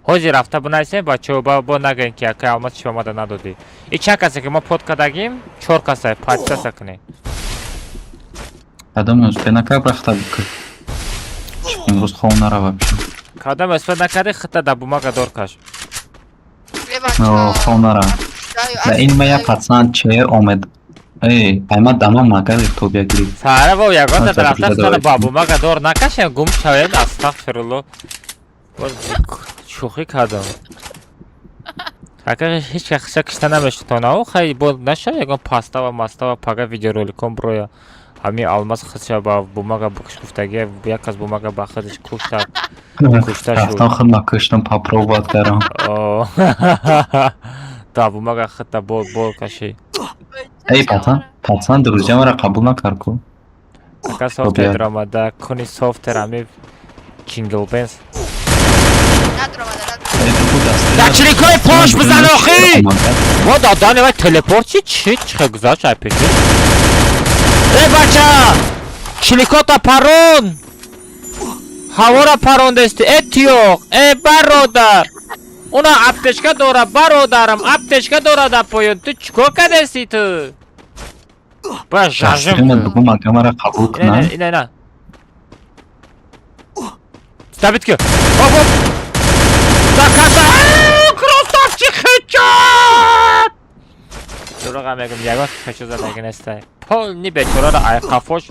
Ҳозир рафта бинависем, бачаҳо, бо нагӯем, ки акай Алмаз чӣ омада надодӣ. И чанд касе ки мо под кардагим, чор каса, подписаться кунед. Кадом успеть накард, рафта бикуш. Имрӯз хов нара вообще. Кадом успеть накарди, хита да бумага дор каш. О, хов нара. Да ин ма як пацан че омед. Эй, аймад дама магари тобия гирифт. Сара во ягон Ҳа, рафта загрузка хитана давай. ба бумага дор накашем, гум шавем, астағфирулло. Боз шӯхӣ кардам. Ака ҳеҷ кас хиша кишта намешитонав, хай бо наша ягон пастава мастава пага видеороликон броя. Ҳамин Алмаз хиша ба бумага бикш гуфтагия, як кас бумага ба худаш кушта, кушта шуд. Рафтам худма куштам, попробовать кардам. О, да бумага хита бо бо каши. Эй, пацан, пацан, друзья маро қабул накард ку. Ака софтер Обия. даромада, куни софтер ҳами Ҷингл Бенз. Надромада, надромада. Эй, ту даст. Да чирикои пош бизан охи! Мо додани вай телепорт чи чи чихе гузашт ай пеши? Э, бача! Чиликота парон! Ҳавора парондести, э тиёқ, э бародар! Уна аптечка дора, бародарам, аптечка дора дар поён. Ту чикор кардести ту? Ба жажим. Дастима бугум ака маро қабул Ина, кунад. ина, ина. Ставит ки. Оп, оп. Заката. Красавчик, хедшот! Дурога мегум, ягон хедшот задаги нестай. Полный бечорара ай қафош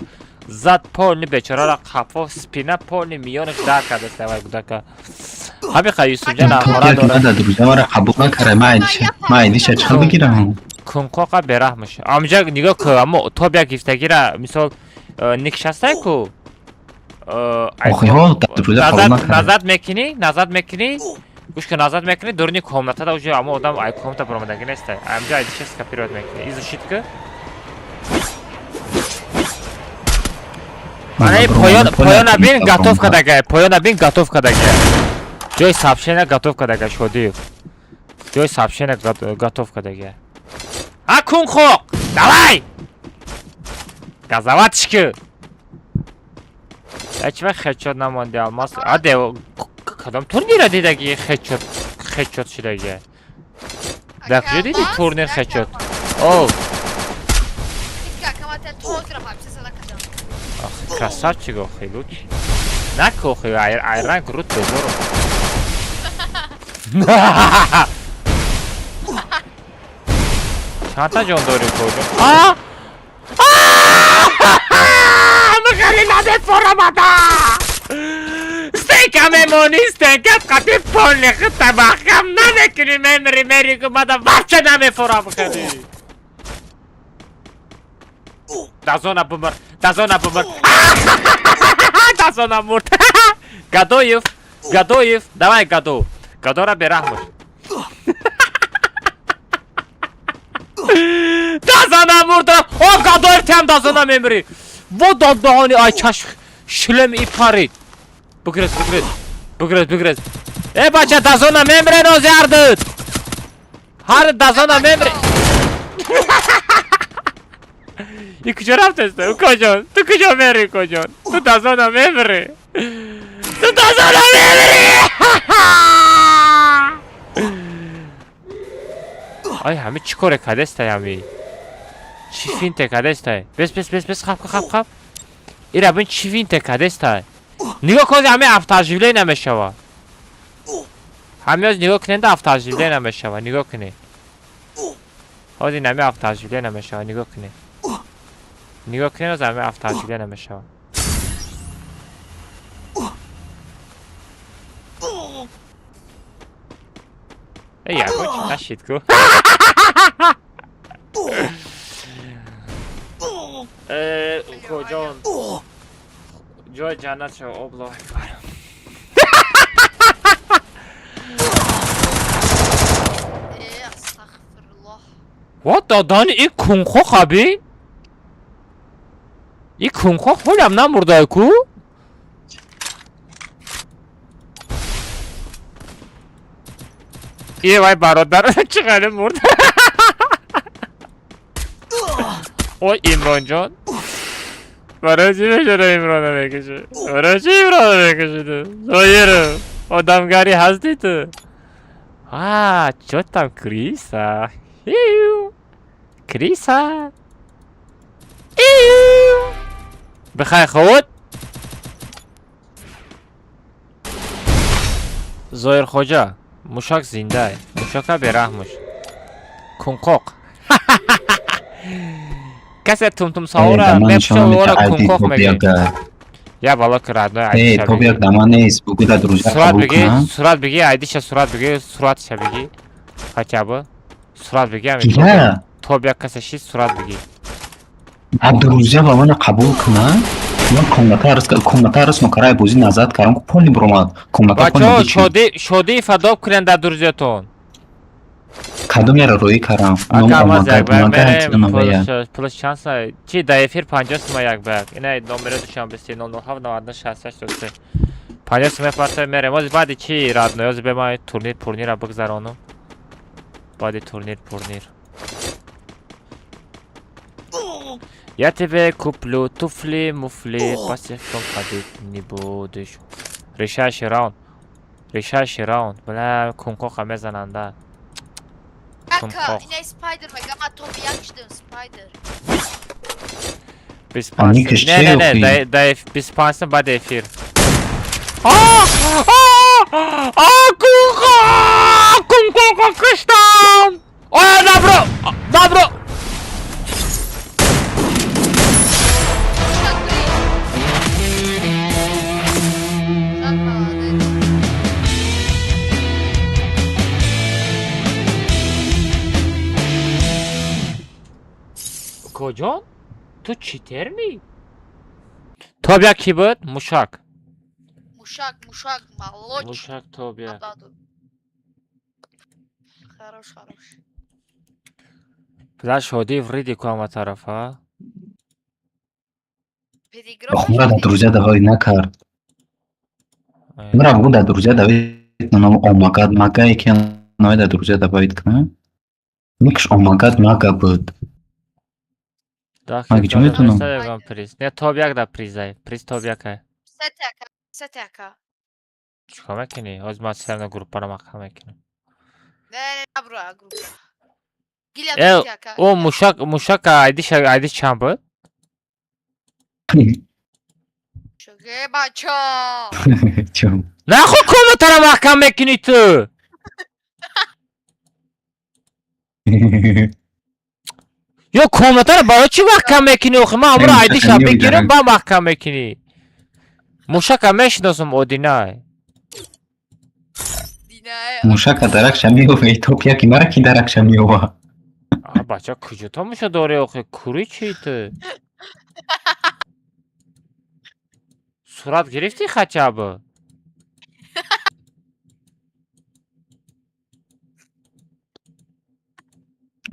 зад, полный бечорара қафо, спина, полный миёнаш дар кардеста вай гудака. Ҳами ха Юсуфҷан ахора Тобия дора. ки друзья маро қабул накард. Ма айдиша, ма айдиша чӣ хел бигирам? Кунқоқа бераҳм меша. Амҷа нигоҳ ку, аммо тобия гифтагира, мисол, никшастай ку. Охиҳо, друзья қабул Назад накард. Назад мекунӣ, назад мекунӣ, гӯш кун, назад мекунӣ, дуруни комнатада уже аммо одам ай комната баромадаги нестай. Амҷа айдиша скопировать мекунӣ. Изучить ку. Анаи поён, поёна бин, готов кардага, поёна бин, готов кардага. Ҷои сообщения готов кардага, Шодиев. Ҷои сообщения готов кардага. А кунхоқ! Давай! Газовать ки. Ҳеч вақт хедшот намонди, Алмаз. Аде, кадом турнира дидаги хедшот, хедшот шидаги? Дар куҷо диди турнир хедшот? О, ах, красавчик охи, луч. Наку охи, айранг рут безоро. Чандта ҷон дорӣ, коҷо? А? Михали намефорамада! Стейка мемонӣ, стейкат қати полни хита маҳкам намекунӣ, мемри, мери ку мада вообще намефорам хели. Дазона бумр, дазона бумр. Дазона мурд. Гадоев, Гадоев, давай Гадо. Гадора бераҳм бош. Дазона мурда. О, Гадоев тем дазона мемри. Во дадаҳони ай чашм шлем и парид. Бигрез, бигрез. Бигрез, бигрез. Э, бача, дазона мемре нози ҳардут. Ҳар дазона мемре. И куҷо рафтеста? Укоҷон, ту куҷо мери, укоҷон? Ту дазона мемри. Ту дазона мемри! Ай, ҳами чӣ коре кардеста ҳами? Чӣ финте кадестай? Бес, бес, бес, бес, хап, хап, хап. Ира бин, чӣ финте кадестай? Нигоҳ кун, ҳамин автооживление намешава. Ҳамин нигоҳ кунед, автооживление намешава, нигоҳ кунед. Ҳозир ҳамин автооживление намешава, нигоҳ кунед. Нигоҳ кунед, ҳозир ҳамин автооживление намешава. Эй, ягон чӣ нашид ку? Э, укоҷон. Ҷои ҷаннат шава, Аллоҳу акбар. Э, астағфируллоҳ. Вот додани ин кунхо қаби? Ин кунхо ҳолам намурдай ку? Е, вай бародар, чӣ хеле мурд? Ой, Имронҷон. Барои чӣ бечора Имрона мекушӣ? Барои чӣ Имрона мекушӣ ту? Зоиров, одамгарӣ ҳастӣ ту? А, чё там крыса? Иу. Крыса. Иу. Бихай худ? Зоир хоҷа, мушак зиндае. Мушака бераҳмуш. Кунқоқ. Касе тумтум савора мепуша, ора кунқоқ мегӯяд. Я бало ки родной Э, топ як дама нест, бугу да друзья Сурат қабул бигӣ, кунам. Сурат бигӣ, айдиша сурат бигӣ, суратша бигӣ. Хотя бы. Сурат бигӣ ҳамин. Кия? Топ як касе шид, сурат бигӣ. А друзья ба мана қабул кунам? Ман комната рас мокарай бозӣ назад кардам, ку полный буромад. Комната полный Бачаҳо, бучи. шоди шоди фадоб кунед дар друзьятон. Кадом яра роӣ кардам? Ном Ака маз омагад як ба мага мерем, номая. Плюс чанд са? Чи дар эфир 50 сума як ба як. Ина номеро Душанбе 3007 91 68 3. 50 сума парта мерем. Ози баъди чи родной? Ози бе ман турнир пурнира бигзаронам. Баъди турнир пурнир. Я тебе куплю туфли, муфли, босиком ходить не будешь. Решающий раунд. Решающий раунд. Бля, кунқоқа мезананда. Ака, Кунқоқ. ина спайдер мега, ма топ як шудам, спайдер. 25 Никаш Не, не, не, чӣ дай, дай 25 баъди эфир. А! А! А, кунқоқ! Кунқоқа куштам! Оя, добро! Добро! Мушак бри. Мушак молодец. Коҷон? Ту читер мӣ? Топ як кӣ буд? Мушак. Мушак, мушак, молодец. Мушак топ як. Абаду. Хорош, хорош. Бля, шодӣ вриди ку ҳама тарафа. Переиграл. Хумра да друзья давай накард. Мра бугу да друзья давай ном омагад мага яки ной да друзья добавить кунам. Никш омагад мага буд. Маги чӣ метавонам? Ягон приз. Не, топ як да призай. Приз топ якай. Сете ака, сете ака. Чикор мекунӣ? Ҳозир ман севна группаро маҳкам мекунам. Не, не, набро группа. Гиля Э, сете ака. О, мушак, мушак айдиш, айдиш чанд буд? Шуге бача. Чум. Нахуй комнатаро маҳкам мекунӣ ту? Ё комнатаро барои чӣ маҳкам мекунӣ охи? Ман амро Э, айдиша мушака бигирам, меояд. ба маҳкам мекунӣ. Мушака мешиносам, одинай. Дина. Мушака даракша меёва, топ яки мара ки даракша меёва. А бача, куҷо то муша дорӣ охи? Кури чи ту? Сурат гирифтӣ хотя бы?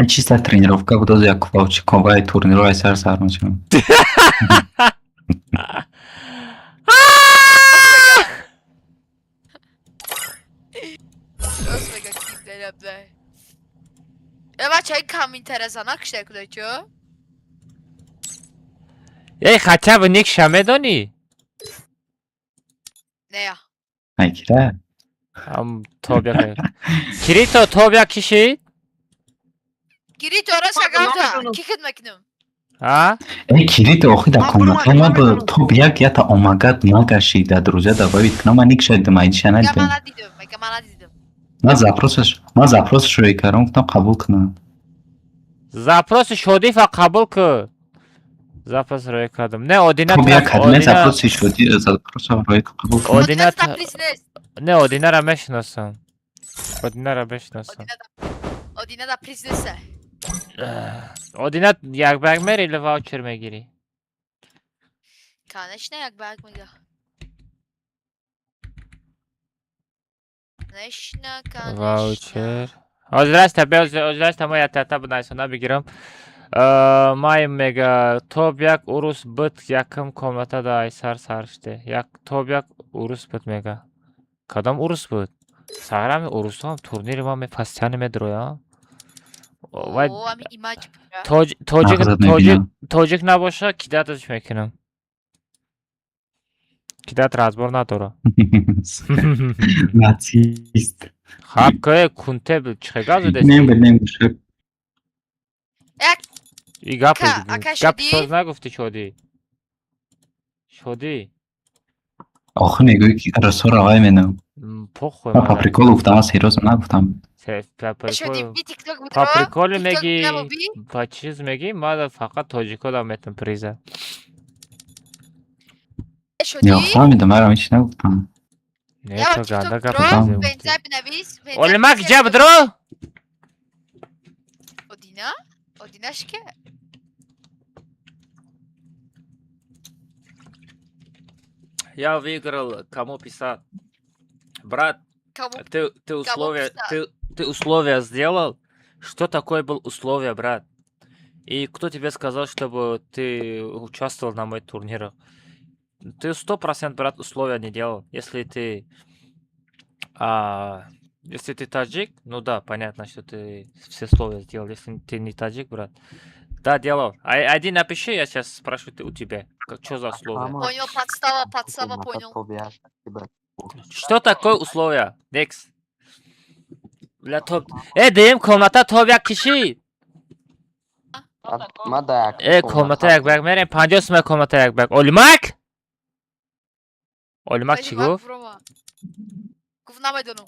Чисто тренировка буд, оз як ковчиковай турнирҳои сар сар мешавам. Рост мега, ки делабда. Э, бача, ин комментария занак шуда куда чо? Эй, хотя бы никша медонӣ? Не я. Айкира? Ам топ як. Кирито топ як кишид? Гири то рост Ман гавта. намедонам. Ки хид мекунам? А? Э, Кирит, охи дар Ман комната бурмадам, ма ман б медонам. Топ як ята омагад магаши дар друзья добавить кунам, ман никша дидам, айдиша Мега ман надидам. надидам, мега ман надидам. Ман запросаш рӯй кардам, гуфтам, қабул кунам. Запроси Шодифа қабул кун. Запрос рӯй кардам. Не, Одина. Топ як кадме Одина. Запроси шуди, запросам рӯй қабул кунам. Одина. Одина та приз нест. Не, Одинара мешиносам. Одинара мешиносам. Одина да приз нест. Одина, як ба як мери или ваучер мегирӣ? Конечно, як ба як мега. Конечно, конечно. Ваучер. Ҳозир аста, ҳозир аста, ма ятата бинависонда бигирам. Май мега топ як урус бит, якм комната да айсар сар шуде. Як топ як урус бит мега. Кадом урус буд? Сарами урусҳоам турнири ма мепастияни медроя. Вай. О, ами имаҷ бира. Тоҷик Нағзат тоҷик мебинам. Тоҷик набоша, кидаташ мекунам. Кидат разбор надора. Нацист. Хаб кае кунте чихе гап Нем задести? бе, нем бе. Як И гап Ака, ака гап шудӣ? Соз нагуфти, Шодӣ. Шодӣ. Охи мегӯӣ, ки расора вай менам. Похуй. Ман по приколу гуфтам, ман серьёзно нагуфтам. Шуди би тикток По будро. приколе Тикток меги, бинабо би. по чиз меги, ма фақат тоҷико метам приза. Шуди. Ё, фаҳмидам, марам ҳеч нагуфтам. Не, Я то тикток ганда гап будро. мезанем. Венза бинавис. Венза Олимак бинавис. ҷа будро? Одина? Одина шке? Я выиграл, кому писать? Брат, Кому? ты условия, писать? ты условия сделал? Что такое был условия, брат? И кто тебе сказал, чтобы ты участвовал на моих турнирах? Ты 100%, брат, условия не делал. Если ты таджик, ну да, понятно, что ты все условия сделал. Если ты не таджик, брат, да, делал. А, один напиши, я сейчас спрошу ты, у тебя, как, что за условия? Понял, подстава, подстава, понял. Что такое условия? Next. Бля, топ. Э, ДМ комната топ як киши. Э, комната як бак мерем, 50 сума комната як бак. Олимак? Олимак чӣ гуфт? Брома. Гуфт, намедонам.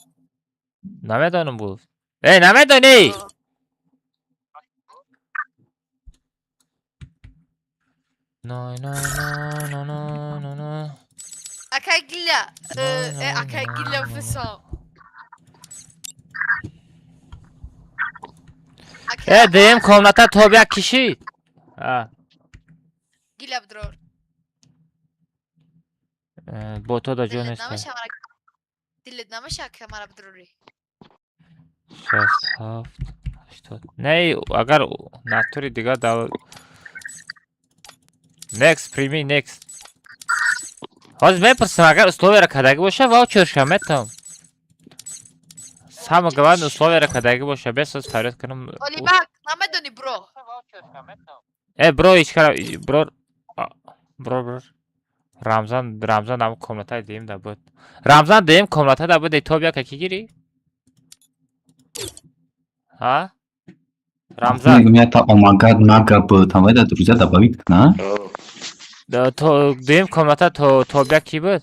Намедонам гуфт. Э, намедонӣ? На на на на на на на. Акай гиля. На, на, Акай на, гиля на. фисон. Э, ДМ комната топ як киши. А, Гиля бдрор. э, бото да ҷо Дилет нест. намеша мара. Дилет намеша ка мара бдрори. 67, 80. Не, агар натури дигар дав. Next, прими next. Ҳозир мепурсам, агар условияро кардагӣ боша, ваучерша метам. Самое главное, условияро кардагӣ боша, бес ҳоз фарёд кунам. Олимак, намедони бро. Э, бро, ичкара, бро, бро, бро. Рамзан, Рамзан ам комнатаи дуюм да буд. Рамзан дуюм комната да буд, топ яка ки гирӣ? Ҳа? Рамзан, Мегӯм, ята омагад мага буд, ҳамаи дар друзья добавить кунам. Да, то дуюм комната то топ як ки буд?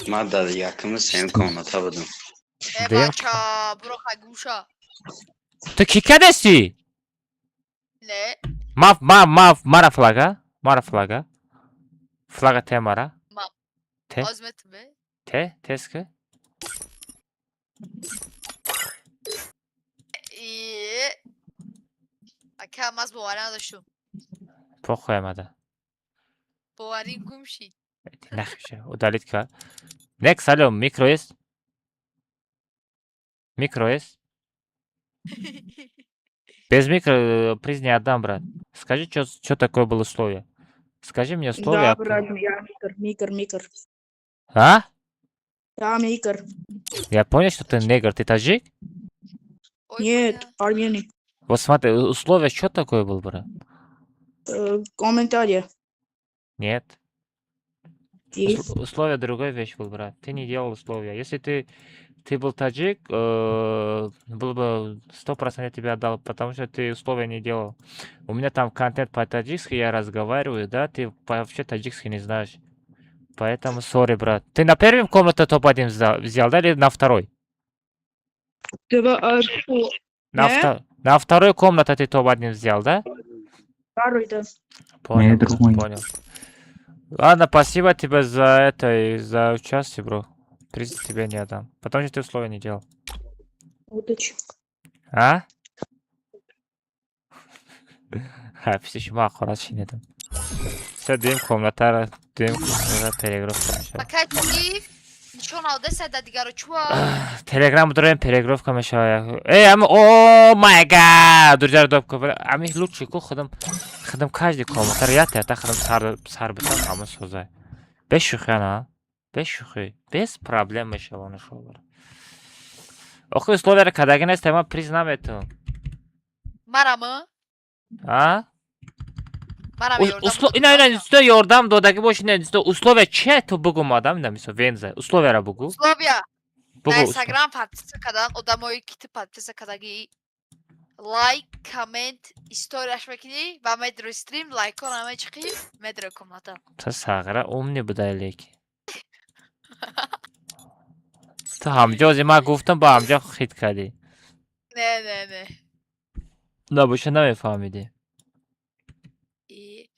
Ман дар якуму сеюм комната будам. Э, Дем. бача, бро хай гуша. Ту ки кадести? Не, Ма ма ма мара флага? Мара флага? Флага те мара? Ма. Те озмет бе. те теска? И ака маз боварӣ надоштум. Похуй омада. Боварӣ гум шид. Нахша, удалить кард. Next, алло, микро есть? Микро есть? Без микро приз не отдам, брат. Скажи, что такое было условие? Скажи мне условия. Да, брат, я микр, микр, микр. А? Да, микр. Я понял, что ты негр. Ты таджик? Ой, Нет, бля. армяне. Вот смотри, условие что такое был, брат? Комментарии. Нет. Есть. Условия другой вещь был, брат. Ты не делал условия. Если ты Ты был таджик, был бы 100% тебе отдал, потому что ты условия не делал. У меня там контент по-таджикски, я разговариваю, да, ты вообще таджикский не знаешь. Поэтому сори, брат. Ты на первом комнате топ-1 взял, да, или на второй? Два, На, Не? На второй комнате ты топ-1 взял, да? Второй, да. Понял, Не, брат, друг мой. Понял. Ладно, спасибо тебе за это и за участие, бро. Приз тебе не отдам. Потому что ты условия не делал. Удачи. А? Ҳафиси шумо ҳақорат шинедам. Се дуюм комнатара, дуюм комнатара переигровка мешавад. Акай чӣ? Нишон алдеса да дигаро чуа? Телеграм дорем, переигровка мешавад. Эй, ами oh my God! Друзья, добка. Ами лучше ку худам каждый комнатара ята ята худам сар битам ҳама созай. Без шӯхӣ ана. Без шӯхӣ. Без проблем мешавад нашовар. Охи условияро кадаги нест, ман приз наметавам. Марамы? А? Марам ёрдам Ина ина исто ёрдам додагӣ боши, ина исто условия чия, ту бугу мадам, ина мисол венза. Условияро бугу. Условия. Бугу. Дар Инстаграм подписка кардан, одамое ки ту подписка кардагӣ, лайк, коммент, историяш мекунӣ ва медрои стрим, лайкҳоро мечиқӣ, медрои комната. Ту сағира умный будай, лекин. Ту ҳамҷо ози ман гуфтам, ба ҳамҷо хит кардӣ. Не, не, не. Набоша намефаҳмидӣ. И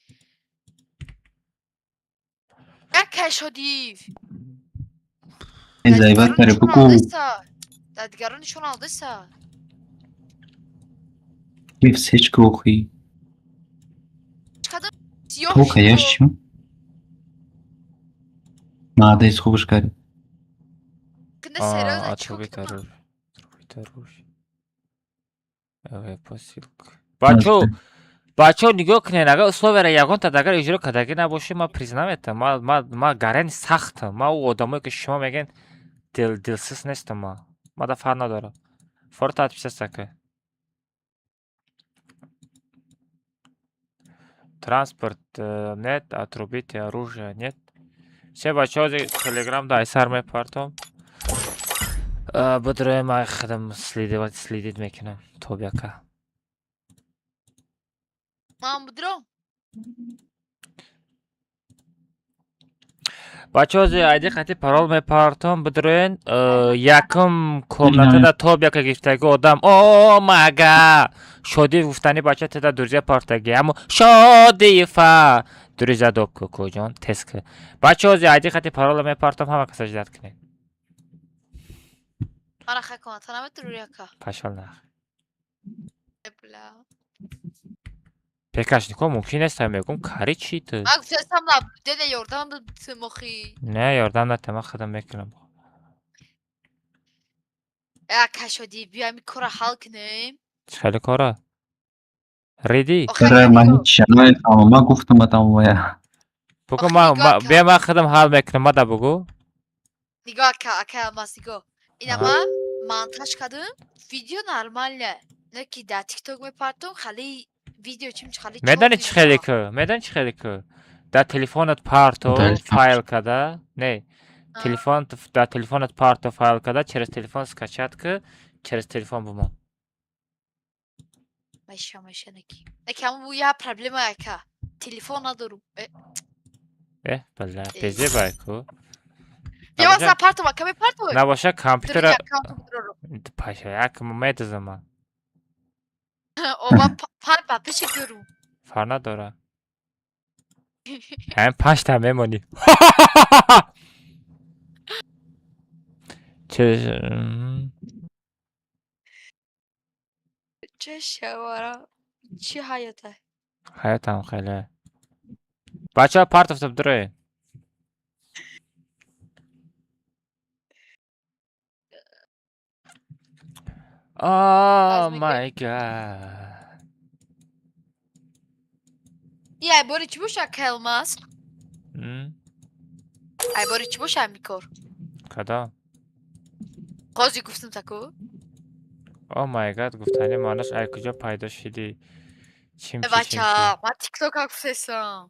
Акай шодив. Зайват кари бугу. Дар дигарон нишон алдеса. Киф сечка охи. Чқадар сиёҳ То каяш шуд. чӣ? Маъдаи хубаш кари. Кунда серьёзно чико Отрубить кунам? оружие. Отрубить оружие. Посылка. Бачо, бачо, нигоҳ кунед, агар условияро ягонта агар иҷро кардагӣ набошӣ, ман приз наметам. Ма гарани сахтам. Ма ӯ одамое ки шумо мегӯед дил дилсиз нестам ма. Ма да фарқ надорам. Форта отписаться ка. Транспорт нет, отрубите оружие нет. Все бачаҳо телеграм да айсар мепартом. Бидроем ай худам следовать следить мекунам тобяка. Ман будром. Бачаҳо зи айди хати парол мепартом, бидроен якум комнатада тобяка гирифтаги одам о мага шодӣ гуфтани бача теда друзья партаги аммо шодифа друзья доб кӯкӯҷон тез ки бачаҳо зи айди хати парола мепартом, ҳама каса ждать кунед. Мара хай комната наметури ака. Пашол нах. Бля. Пекашнико мумкин нест, мегум кари чи ту. Ман гуфтам наблюдение ёрдам битмохи. Не, ёрдам натам, ман худам мекунам. Э ака шодӣ, биё ҳамин кора ҳал кунем. Чӣ хеле кора? Риди? Охир Ра ман нигоҳ. ҳеҷ намефаҳмам. Ман гуфтам атам вая. Бугу Охир ма нигоҳ ма ака. бия ман худам ҳал мекунам, мада бугу. Нигоҳ ака, ака Алмаз, нигоҳ. Ина Аҳа. ман монтаж кардам, видео нормально. Не ки дар тикток мепартом, хали видео чим хали Медонӣ чёрный чӣ хеле мешавад. ку? Медонӣ чӣ хеле ку? Дар телефонат парто файл када, не, телефон дар телефонат парто файл када, через телефон скачать ку, через телефон бумон. Меша, меша, неки. Неки ҳамун я проблема ака. Телефон надорум. Э, Э, бля, Э. безебай ку. Бия Набоша ман партом, ака мепартом. набоша компютера Друзья аккаунту будрорум. паша як медазам ман. О, ман панҷ подписчик дорум. Фарқ надора. Ҳамин панҷта мемонӣ. Че Чӣ шавара? Чӣ ҳаёта? Ҳаётам хеле. Бачаҳо партофта бидроед. Oh Аз мега my God. И ай бори чӣ боша, ака Алмаз? М? Ай бори чӣ боша ҳамин кор? Кадом? Қози гуфтам таку. Oh my God гуфтани маънош ай куҷо пайдо шидӣ? Чим Э чи чим бача, чи? ман тиктока гуфтесам.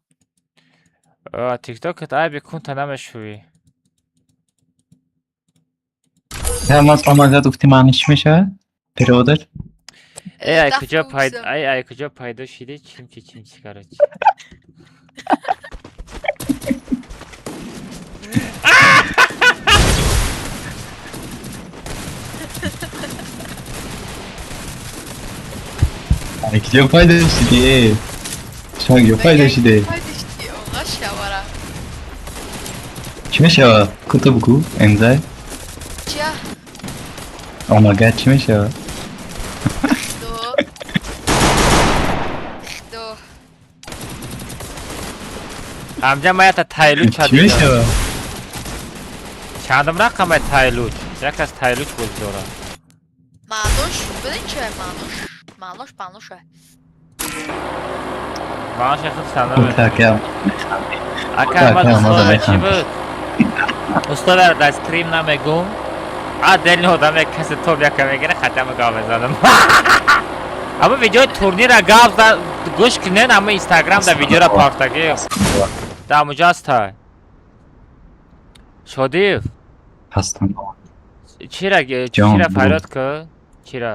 Тиктокат айби кунта намешӯӣ. Алмаз омагад гуфти маъниш чӣ мешавад? Переводаш? Эй, ай Даф куҷо пайдо, кунсам. ай ай куҷо пайдо шиди? Чимчи чимчи короче. Ай куҷо пайдо шиди? Э? Шумо куҷо пайдо шиде? Пайдо шиди, оға шавара. Чӣ мешавад? Куто бугӯ, эмзай. Чия? Омагад чӣ мешавад? Худо. Худо. Ҳамҷа ма ята тайлуч Чӣ дидам. мешавад? Чандум рақамай тайлуч? Як аз тайлуч бозӣ дорад. Маънош, бидин чия маънош? Маънош, маъноша. Маъноша худ сана. Так, я. Ака Так, ма я омада устода чӣ механдам. буд? Устода дар стрим намегум. А дели одам як касе топ яка мегира, хатама гап мезанам. Ама видеои турнира гап за гӯш кунен, ама Инстаграм да видеора партаги. Да муҷа аста. Шодиев, Ҳастам. чира Ҷон, чира бугӯ. фарёд ку? Чира?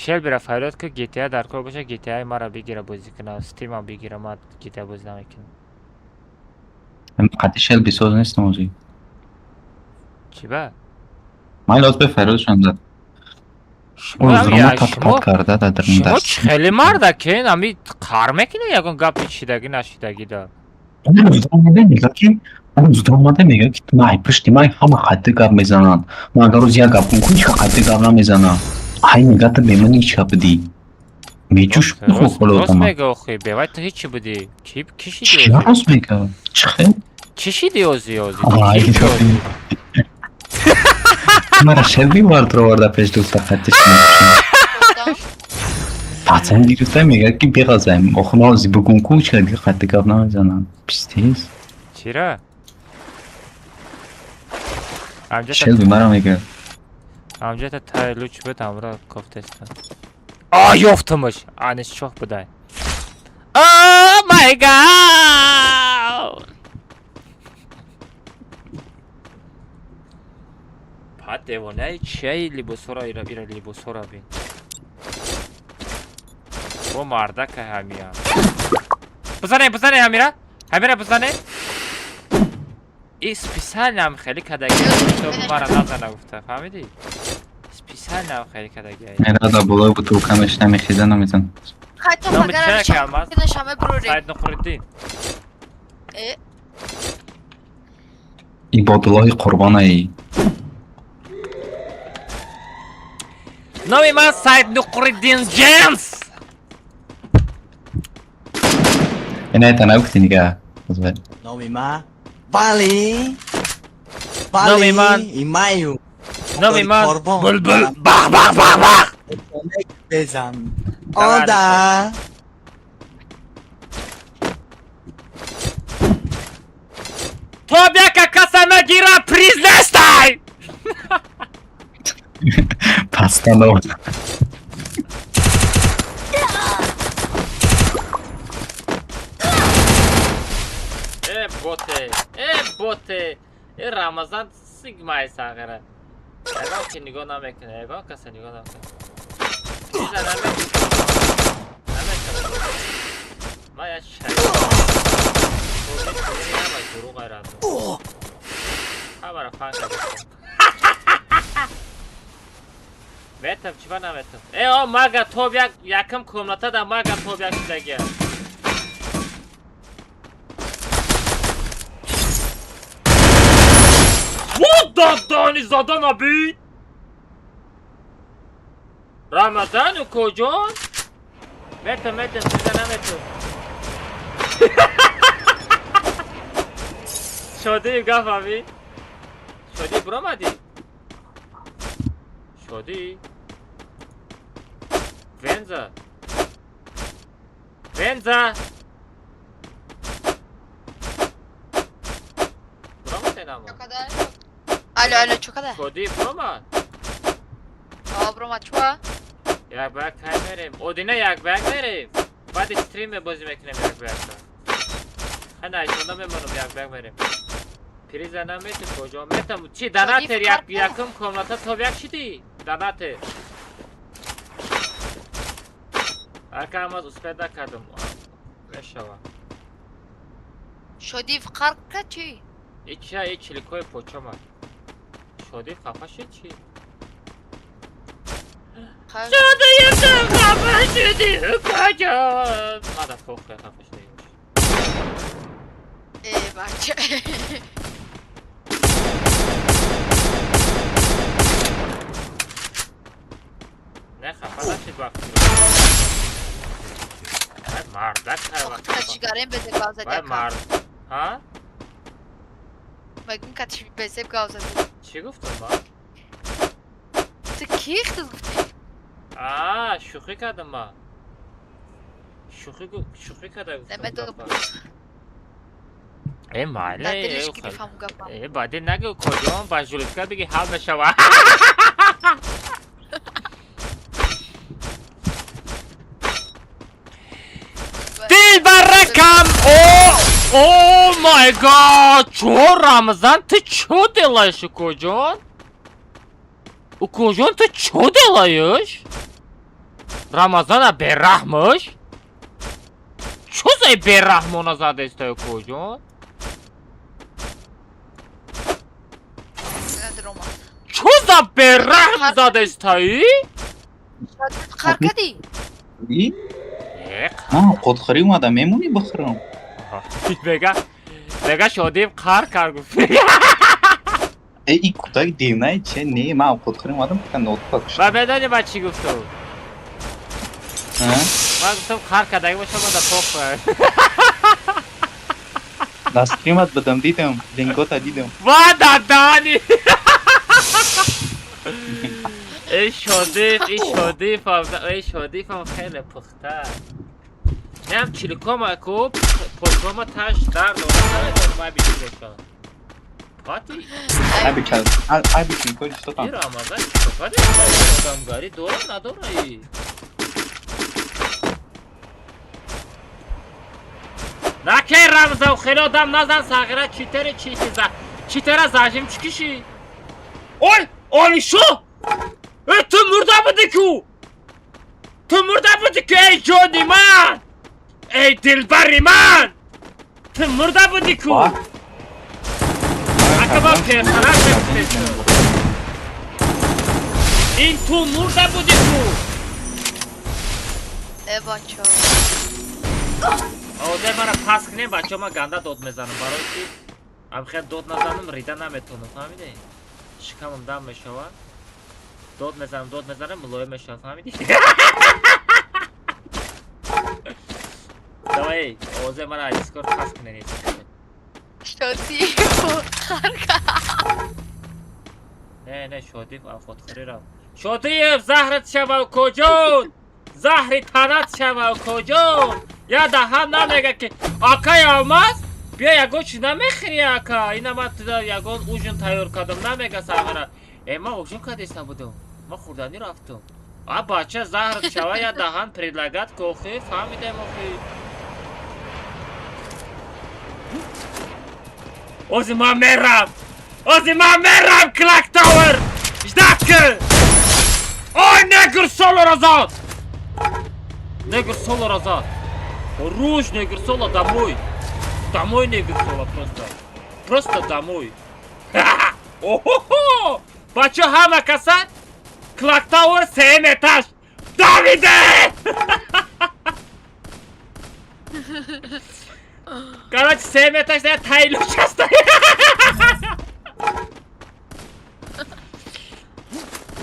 Шелбира фарёд ку GTA дар кор боша, GTA мара бигира бозӣ кунам, Steam-ам бигира, ман GTA бозӣ намекунам. Қати шел бисоз нестам озӣ. Чӣ ба? Ман лоз бе фарёдшон дад. Шумо Узрома я тат шумо пат карда дар дарун шумо даст. чӣ хеле мардакен, ами қар мекунед ягон гапи шидаги нашидаги да. Омада мега ки омада мега ки май пушти май ҳама қатъи гап мезананд. Ман агар рӯз як гап кунам, ҳеҷ қатъи гап намезанам. Ҳай мега ту бе ман ҳеҷ гап бидӣ. Меҷӯш Рост хуб ҳоло рост одама. мега охи, бевай ту ҳечи будӣ. Ки ки шиди Чӣ ози? рост мега? Чӣ хел? Чӣ шиди ози ози? Ай, Чӣ шиди ози? Мара шелби вард роварда пеш духта қатъи шинохтам. Одам. Пацан гирифта мега ки беғазаем. Охир ман ози бугум ку чӣ ки қатъи гап намезанам. Пистез. Чира? Амҷата Шелби мара мега. амҷата тайлуч буд, амра кофтеста. А, ёфтумаш. Анис чоҳ будай. Oh my God! Пат девонаи чияи либосҳоро ира ира либосҳоро бин. Бо мардака ҳамия. Бизане, бизане ҳамира. Ҳамира бизане. И специально ҳам хеле кадаги мара назана гуфта, фаҳмидӣ? Специально ҳам хеле кадаги. Рада болои бутылка мешина мехеза намезан. Хай то Номи пагара чия ки Алмаз? шаме брори. Саид Нуқриддин. Э, Ибодуллоҳи Қурбонаи. Номи ман Саид Нуқриддин Ҷемс. Ина нагуфти нига. Номи ма Вали. Номи ман Имаю. Номи ман Қурбон. Булбул бах бах бах бах. Безан. Давай, Ода. Топ яка каса нагира приз нестай. Пастанов. Э боте, э боте. Э Рамазан сигмай сағира. Ягон ки нигоҳ намекунад, ягон каса нигоҳ намекунад. Приза намекунад. Намекунад. Ман як шайтон. Дурӯғ айрадо. Ҳамаро фан кардам. Метам, чӣ ба наметам? Э, о, мага топ як якум комната да мага топ як шидагия. What the дани задан аби? Рамазан куҷон? Метам, метам, чиза наметам. Шодӣ гап аби? Шодӣ биромадӣ? Шодӣ? Венза? Венза? Биромаден ама? Чокадар. Алло, алло, чокадар. Шодӣ биромад? А, бромад чуа? Як ба як кай мерем? Одина як ба як мерем? Баъди стрим бозӣ мекунем як ба як. Хай найшонда мемонам як ба як мерем. Приза намети куҷо метам. Чи донатер Шодиев як карта? Якум комната топ як шиди? Донатер. Ака амаз успед накардам. Мешава. Шодиев қарқа чи? Ича и чиликои почома. Шодиев хафа шид чи? Қар- Шодиев хафа шуди куҷо? Мада похуй хафа шуди. Э, бача. Не хафа нашид вақти. Вай мардак ҳар вақт. Охта чигарем безеб гав зади Вай ака. мард. Ҳа? Мегум кати безеб гав зади. Чӣ гуфтам ман? Ту ки хтыз гуфтӣ? Аа, шӯхӣ кардам ман. Шӯхӣ карда гуфтам. Намедонам. Гапа. Э, майли. Дар дилиш э, гирифтам гапа. Э, баъди нагӯ куҷон ба жулитка биги ҳал мешава. Дилбаракам! О, oh my God! Чо Рамазан, ты чё делаешь, укоҷон? Укоҷон, ты чё делаешь? Рамазана бераҳмаш? Чё за бераҳмона задеста, укоҷон? Надрома. Чё за бераҳм задестаи? Шодиев қар кадӣ? И? Э, Ман овқотхӯрӣ омадам, мемонӣ бихӯрам? Мега Шодиев қар кард гуфт. Э, и кӯдак девнаи че? Не, ман овқотхӯрӣ омадам, фақат ноутбук Ва куштам. медонӣ ман чӣ гуфтам? А? Ман гуфтам қар кардаги бошам, ман да похуй. Дар стримат будам, дидам, лингота дидам. Ва дадани! Эй Шодиев, эй Шодиев, эй Шодиевам хеле пухта. Ням чиликома ку почома таш дард дорад, май бичилека. Пати? Ай бичал, ай бичил, что там? И Рамазан чӣ одамгарӣ дорад надора и? Накей Рамзан, хеле одам назан сағира читери чити за читера зажим чӣ киши? Ой, Олишо! Э, ту мурда будӣ ку? Ту мурда будӣ ку, эй ҷони ман? Эй дилбари ман! Ту мурда будӣ ку? Ва? Ака ман персонаж мекунем. Ин ту мурда будӣ ку? Э, бача. Овозаи мара пас кунем, бачаҳо, ман ганда дод мезанам, барои ки амхел дод назанам, рида наметонам, фаҳмидӣ? Шикамам дам мешавад. Дод мезанам, дод мезанам, мулоим мешавад, фаҳмидӣ? Давай, овозаи мара аз Дискорд пас кунем. Шодиев қар кард. Не, не, Шодиев овқотхӯрӣ рафт. Шодиев, заҳрат шава, куҷон? Заҳри танат шава, куҷон? Я даҳан намега ки акай Алмаз, биё ягон чи намехӯри ака? Ина ман туда ягон ужин тайёр кардам, намега сағира. Э, ман ужин кардиста будам. Ман хӯрданӣ рафтам. А бача заҳрат шава, я даҳан предлагать ку охи, фаҳмидем охи. Ози ман мерам! Ози ман мерам Clock Tower! Ждать кун! Ой, негр соло разад! Негр соло разад! Руш, негр соло домой! Домой, негр соло просто! Просто домой! Охо! Бачо ҳама каса Clock Tower сеюм этаж! Давиде! Короче, сеюм этаж да тайлуч аста.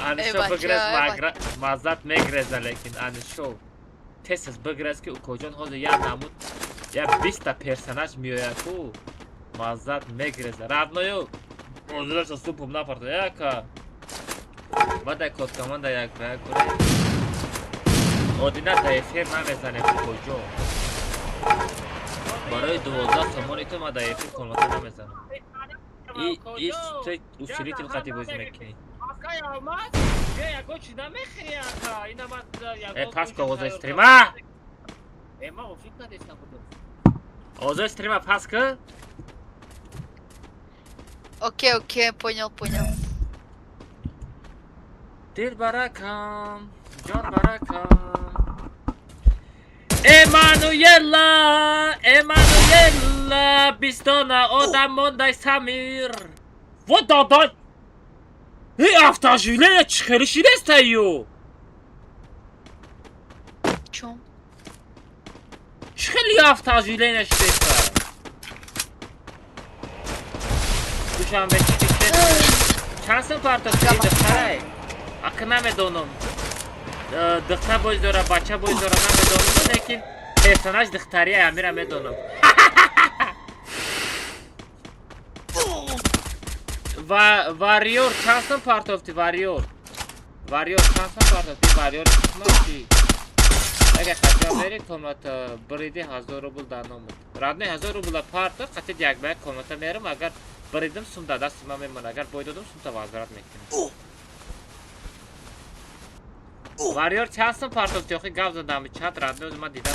Анишо Э, бача, бигрез э, маззат мегреза, лекин анишо тез бигрез ки укоҷон ҳозир як намуд я 20-та персонаж меояд ку маззат мегреза. Родною озираша супум напарта яка. Баъда код команда як ба як кунем. Одина да эфир намезанем укоҷон. Барои 12 сомони ту ман дар эфир комната намезанам. И ту усилитель қати бозӣ мекунӣ. Э, пас ку овозаи стрима! Овозаи стрима пас ку. Окей, окей, понял, понял. Дил баракам, ҷон баракам. Эммануела, Эммануела, бистона одам мондай Самир. Вот дада. Эй, автожиле чӣ хеле шидестаю? Чом? Чӣ хеле автожиле шидеста? Душанбе чӣ чанд сум партофтӣ духтарай? Ака намедонам. Духтар боз дора, бача боз дора, намедонам, лекин персонаж духтария, амира медонам. Варриор чанд сум партофтӣ, Варриор? Варриор чанд сум партофтӣ? Варриор чӣ? Агар қатъа бери комната бриди 1000 рубл дар номуд. Радни 1000 рубла партофт, қатъи як ба як комната мерам, агар бридим сум дар дасти ман мемонад, агар бой додум сум та возврат мекунам. Варриор чанд сум партофтӣ? Охи гап задам, чат радни ози ман дидам.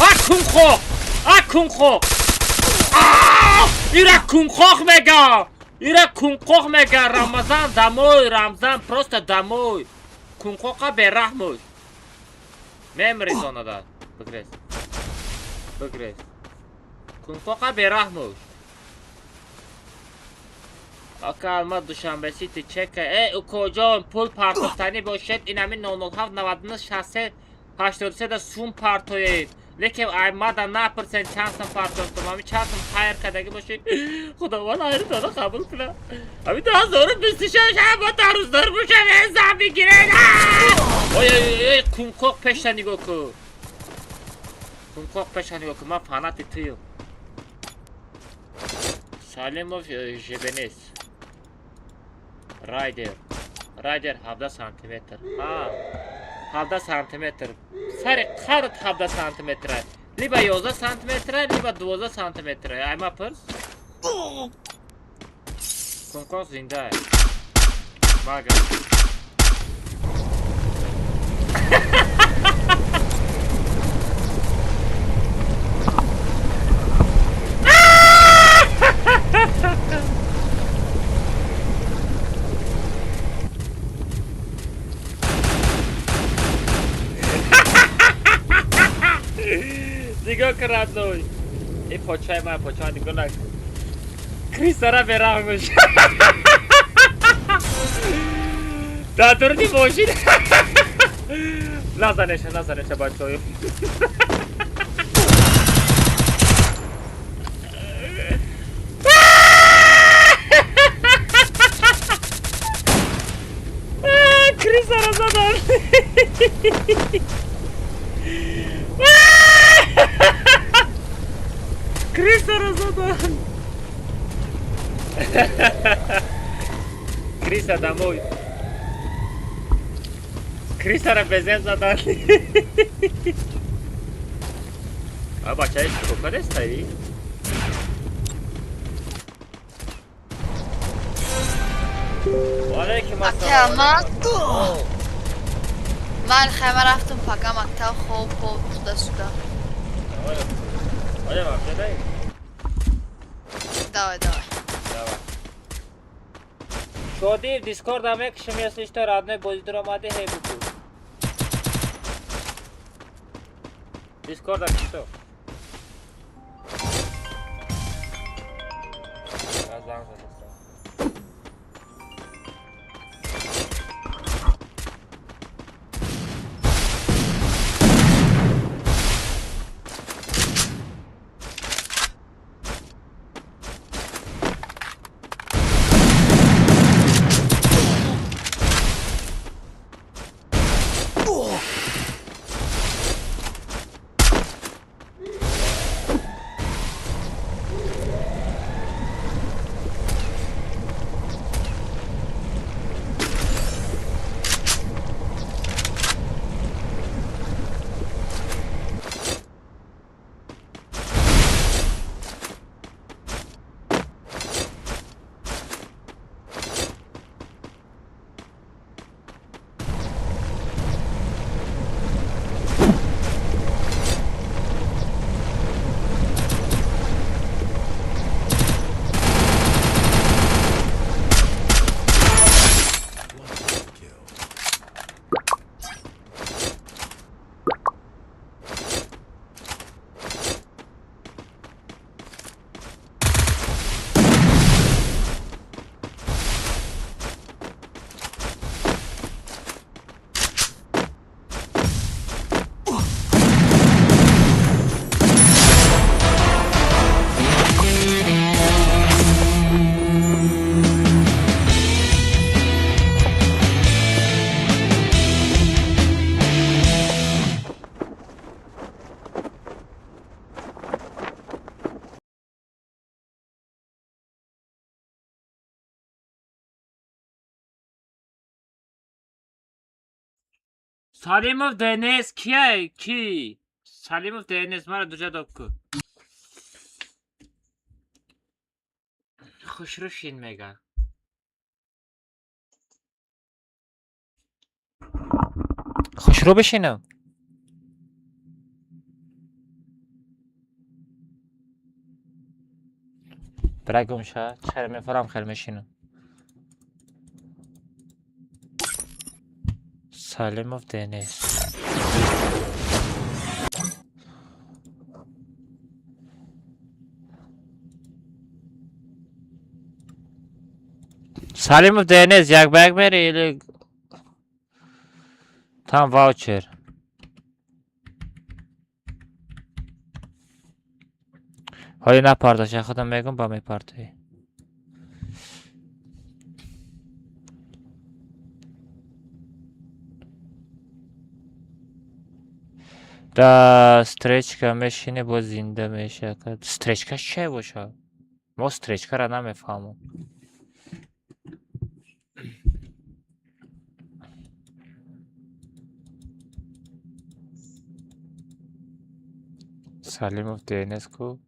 А кунхоҳ! А кунхоҳ! Ира кунхоҳ мега! Ира кунхоҳ мега! Рамазан домой, Рамзан просто домой. Кунхоҳа бераҳмуш. Мемри зонада. Бигрез. Бигрез. Кунхоҳа бераҳмуш. Ака ма Душанбе Сити чека. Э, укоҷон, пул партофтанӣ бошед, ин ҳамин 007 99 63 83 да сум партоед. Лекин ай мада напурсен чанд сум партофтам, ҳамин чанд сум хайр кардагӣ бошед. Худованд хайртонро қабул кунад. Ҳамин 2026 ҳама тарӯздор бошам, зан бигиред. Ой, ой, ой, кунқоқ пеша нигоҳ кун. Кунқоқ пеша нигоҳ кун, ман фанати туюм. Салимов Жебенес. Райдер. Райдер 17 сантиметр. Ҳа. 17 сантиметр. Сари қадат 17 сантиметр. Либо 11 сантиметр, либо 12 сантиметр. Ай ма пурс. Кунқоқ зинда. Мага. Нигоҳ кун, родной. Ин почаи ман, почаи нигоҳ накун. Крисара бераҳмш. Дар дуруни мошин. Назанеша, назанеша, бачаҳо. Крисара задан. Крисара задан. Криса домой. Крисара безем задан. А бачаи чӣ кардестаи? Валейкум ассалом. Ман хайма рафтам пага мактаб, хоб хоб туда сюда. Оля, вообще дай? Давай, давай. Давай. Шодив, Дискорд мекшем, если что, родной бозӣ дуромадӣ, ҳей буку. Дискорд что? Занг задастам. Салимов Денис кия? Ки? Салимов Денис мара дуҷа доб ку. Хушрӯ шин мега. Хушрӯ бишинам. Бира гумша, чара мефорам хел мешинам. Салимов Денис. Салимов Денис як ба як мери или там ваучер? Ҳоли напардаша, худам мегум ба мепартоӣ. Да стречка мешинӣ боз зинда меша. Стречка чие боша? Мо стречкара намефаҳмам. Салимов Денис ку?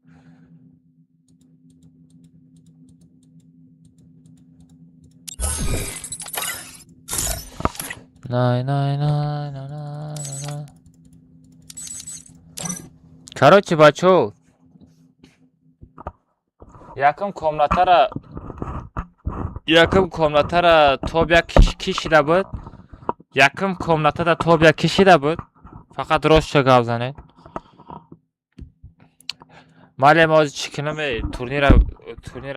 Най най най най най най. Короче, бачо, якум комнатара топ як кишида буд. Якум комнатада топ як кишида буд. Фақат ростша гап занед. Мале мо ҳозир чӣ кунам турнира турнир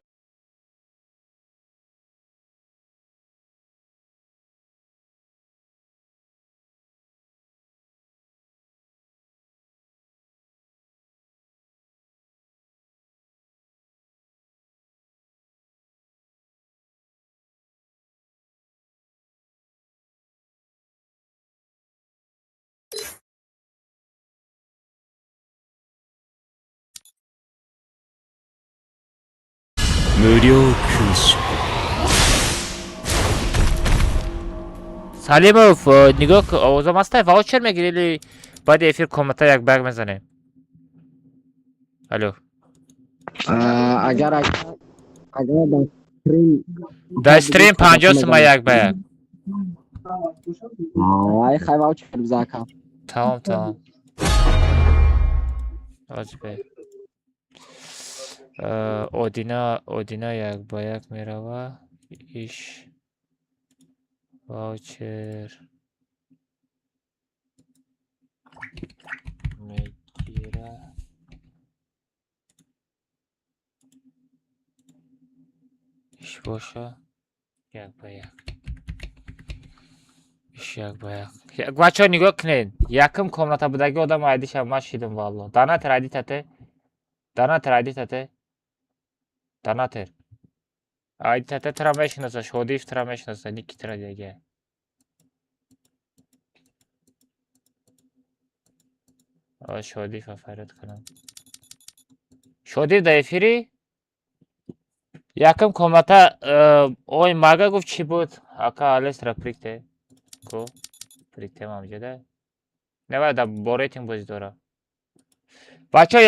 無料空襲。 Салимов, нигоҳ, овозам ҳастай? Ваучер мегири или баъди эфир комната як баг мезанем? Алло. Агар дар стрим Дар стрим 50 сума як ба як. Ай, хай, ваучер бизан, ака. Тамом, тамом. Оҷ бе. Одина, Одина як ба як мерава. Иш ваучер мегира. Иш боша як ба як. Иш як ба як. Бачаҳо, нигоҳ кунед. Якум комната будаги одам айдиша ман шидам валло. Данатер айди тате. Данатер айди тате. Данатер. Айди тате тра мешинаса, Шодиев тра мешинаса, Ники тра дига. Шодиев фарёд кунам. Шодиев дар эфири? Якум комната ой мага гуфт чӣ буд? Ака Алесра прикте. Ку? Приктем ҳамҷода. Не да бо рейтинг бозӣ дора. Бачаҳо,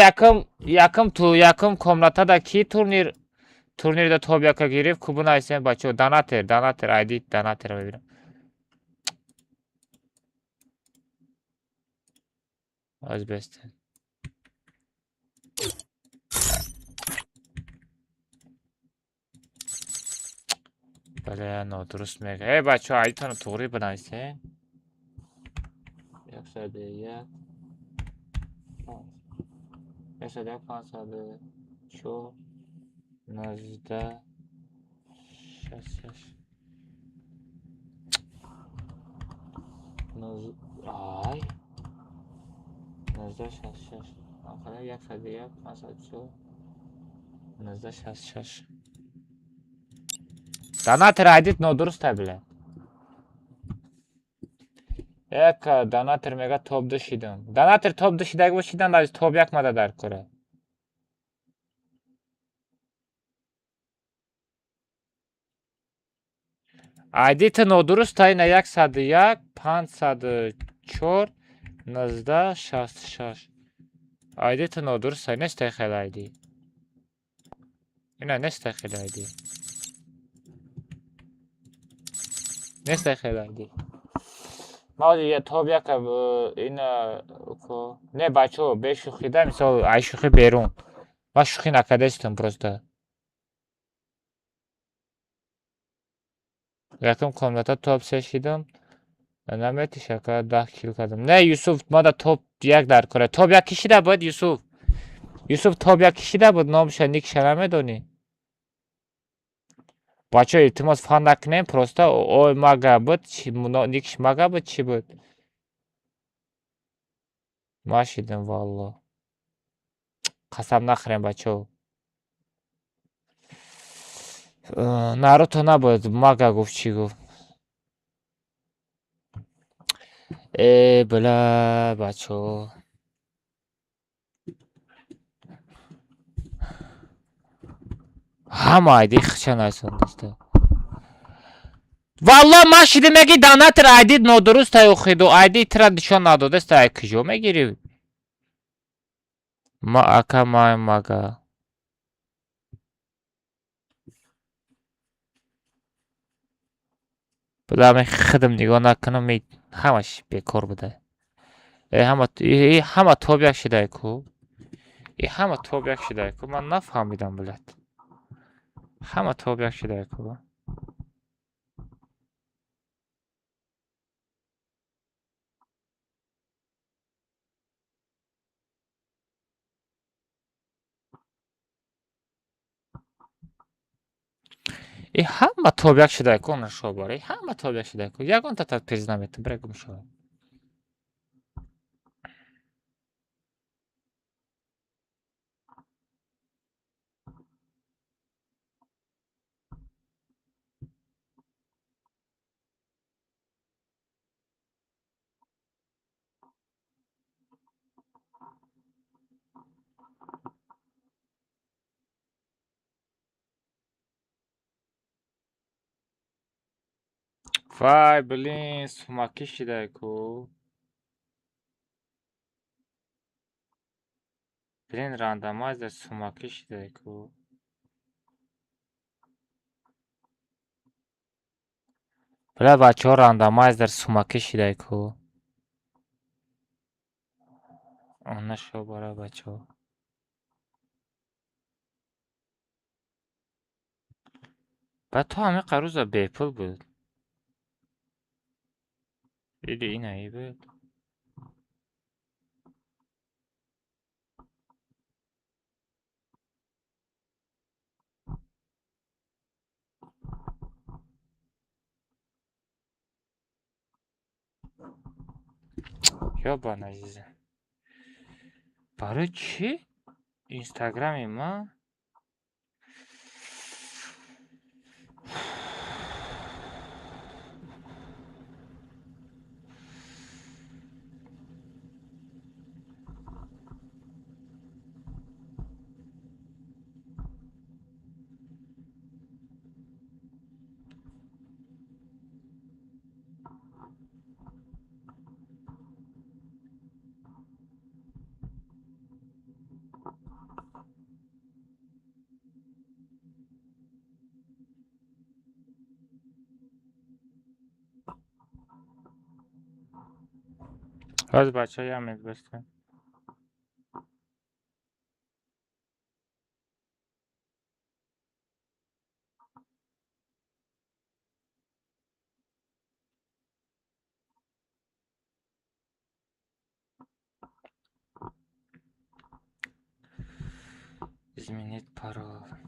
якум ту якум комнатада ки турнирда топ яка гирифт? Ку бинависем, бачаҳо. Данатер, Данатер айди Данатера мебинам. Аз бестен. Бале, нодуруст мега. Э, бачаҳо, айдитонро туғрӣ бинависем. 101 101 504 19 66 ай 19 66 ақала 101 504 19 66. Данатер айдит нодуруст била. Як данатер мега топ ду шидам. Данатер топ ду шидаг бошидан аз топ як мада дар кора. Айдити нодуруст тай на 101 504 4 19 66. Айди ту нодуруст ай, нестай хеле айди. Ина нестай хеле айди. Нестай хеле айди. Ма я топ яка ина ко не бачо бе шӯхӣ да мисол ай шӯхӣ берун. Ма шӯхӣ накардастам просто. Якум комната топ 3 шидам. Наметиш ака 10 килл кардам. Не Юсуф, ма да топ 1 дар кора. Топ 1 кишида буд Юсуф. Юсуф топ 1 кишида буд, номша никша намедонӣ. Бачо илтимос фан накунем, просто ой мага буд, никш мага буд, чӣ буд? Ма шидам валло. Қасам нахӯрем бачо. Наруто набуд, мага гуфт чӣ гуфт. Э бла бачо. Ҳама айди хича найсондаста. Валло ма шидим меги донатор айди нодуруст ай охиду айди тира нишон надодаст ай куҷо мегирӣ? Ма ака май мага. Буда ме хидм нигоҳ накунам, ҳамаш бекор буда. Ҳама тоб як шидай ку. Ҳама тоб як шидай ку. Ман нафаҳмидам, блядь. Ҳама тоб як шидай ку. Ҳама тоб як шидай ку, нашобар. Ҳама тоб як шидай ку. Ягон та приз наметам, бира гум шава. Вай, блин, сумакӣ шидай ку. Блин, рандомайзер сумакӣ шидай ку. Бля, бачаҳо, рандомайзер сумакӣ шидай ку. Она шо бара бачаҳо. Ба то ҳамин рӯза бепул буд. Или инаи буд. Ёбан азизам. Барои чӣ инстаграми ман Аз бачаҳо як минут бистем. Изменить пароль.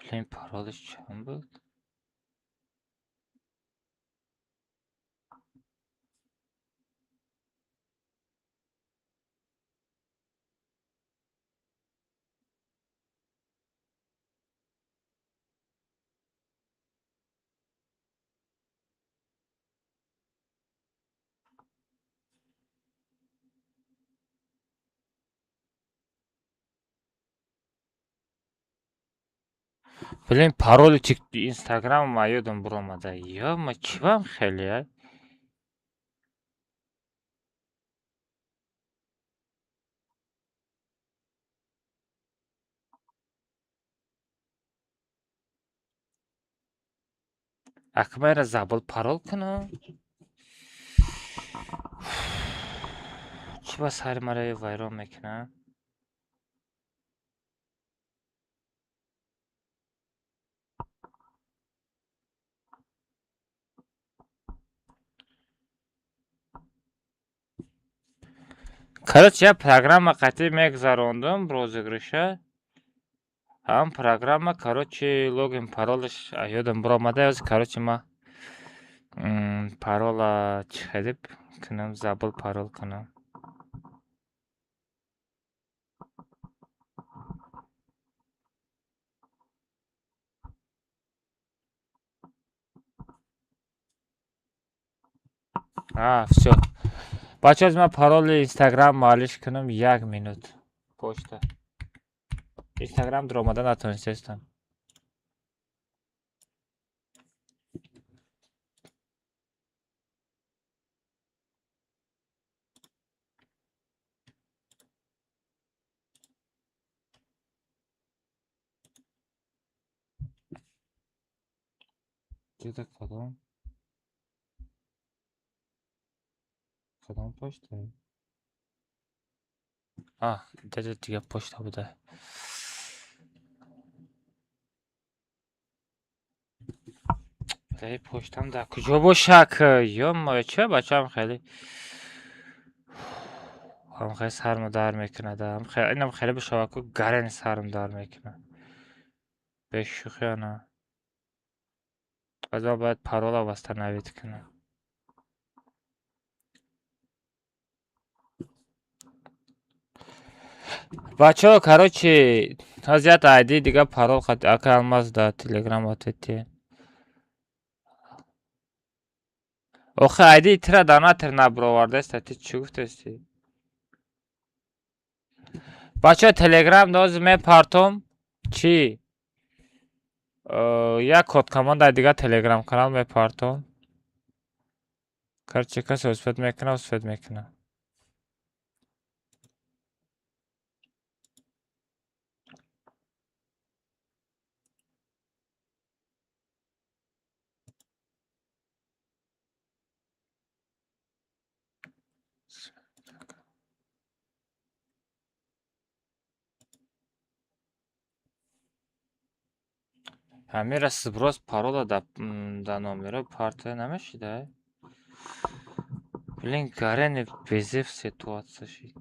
Блин, паролаш чанд буд? Блин, пароли Инстаграмам ёдам буромада. Ё-ма, чӣ вам хеле, а? Ака, ман забыл парол кунам? Чӣ ба сари маро вайрон мекунад? Короче, я программа қатъӣ мегузарондум розыгрыша. Ҳам программа, короче, логин паролаш ёдам буромада. Ҳозир, короче, ма парола чӣ хеле кунам, забыл парол кунам. А, всё. Бачаҳо, ман пароли Инстаграм маълиш кунам, як минут. Почта. Инстаграм дуромада натонистестам. Ҷуда кадом? Кадом почта? А, дада, дига почта буда. Дай почтам дар куҷо бошак? Ё-моё, чӣ бачаам хеле ҳам хеле сармо дард мекунад. Инам хеле бишавад ку гарани сарм дард мекунад. Бешӯхиана. Аз ман бояд парола восстановить кунам. Бачаҳо, короче, ҳозир як айди дига парол ака Алмаз дар Телеграм ответьте. Охи, айди тира донатор набуровардаеста, ти чӣ гуфтести? Бачаҳо, Телеграм ҳозир мепартом. Чӣ? Як код командаи дига Телеграм канал мепартом. Короче, касе успеть мекунад, успеть мекунад. Ҳамира сброс парола да номеро партоя намешида? Блин, гарени безеб ситуация шид.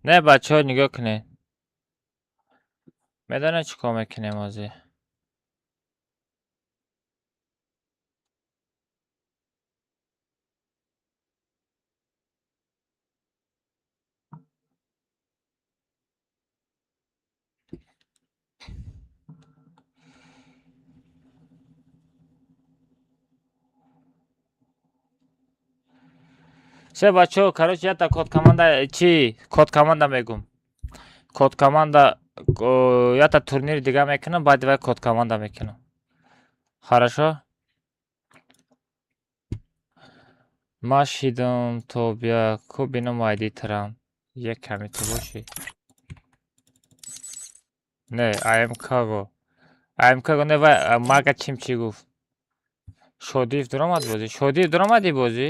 Не, бачаҳо, нигоҳ кунед. Медонед, чӣ кор мекунем ҳозир? Се, бачаҳо, короче, якта код команда, чӣ код команда мегум. Код команда якта турнири дига мекунам, баъди вай код команда мекунам. Хорошо? Ма шидам то бия ку бинам айди трам. Як ками ту бошӣ. Не, АМК го. АМК го не, вай мага чим чӣ гуфт? Шодиев дуромад бозӣ? Шодиев дуромадӣ бозӣ?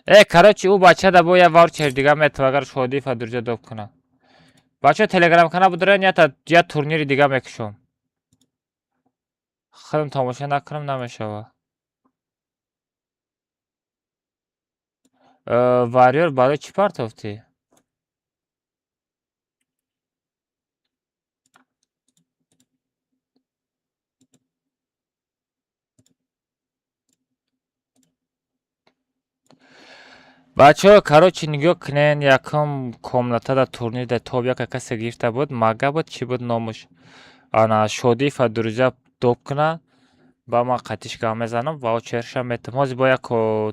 Э, короче, ӯ бача да бо я ваучер дига метава, агар Шодиева друзья доб кунад. Бача, телеграм канал будурен, ята я турнири дига мекушом. Худам тамоша накунам, намешава. Варьёр, барои чӣ партофтӣ? Бачаҳо, короче, нигоҳ кунен, якум комнатада турнир да топ яка касе гирифта буд, мага буд, чӣ буд номуш. Ана Шодиева друзья доб куна, ба ман қатиш гап мезанам, ваучерша метам. Ҳозир бо як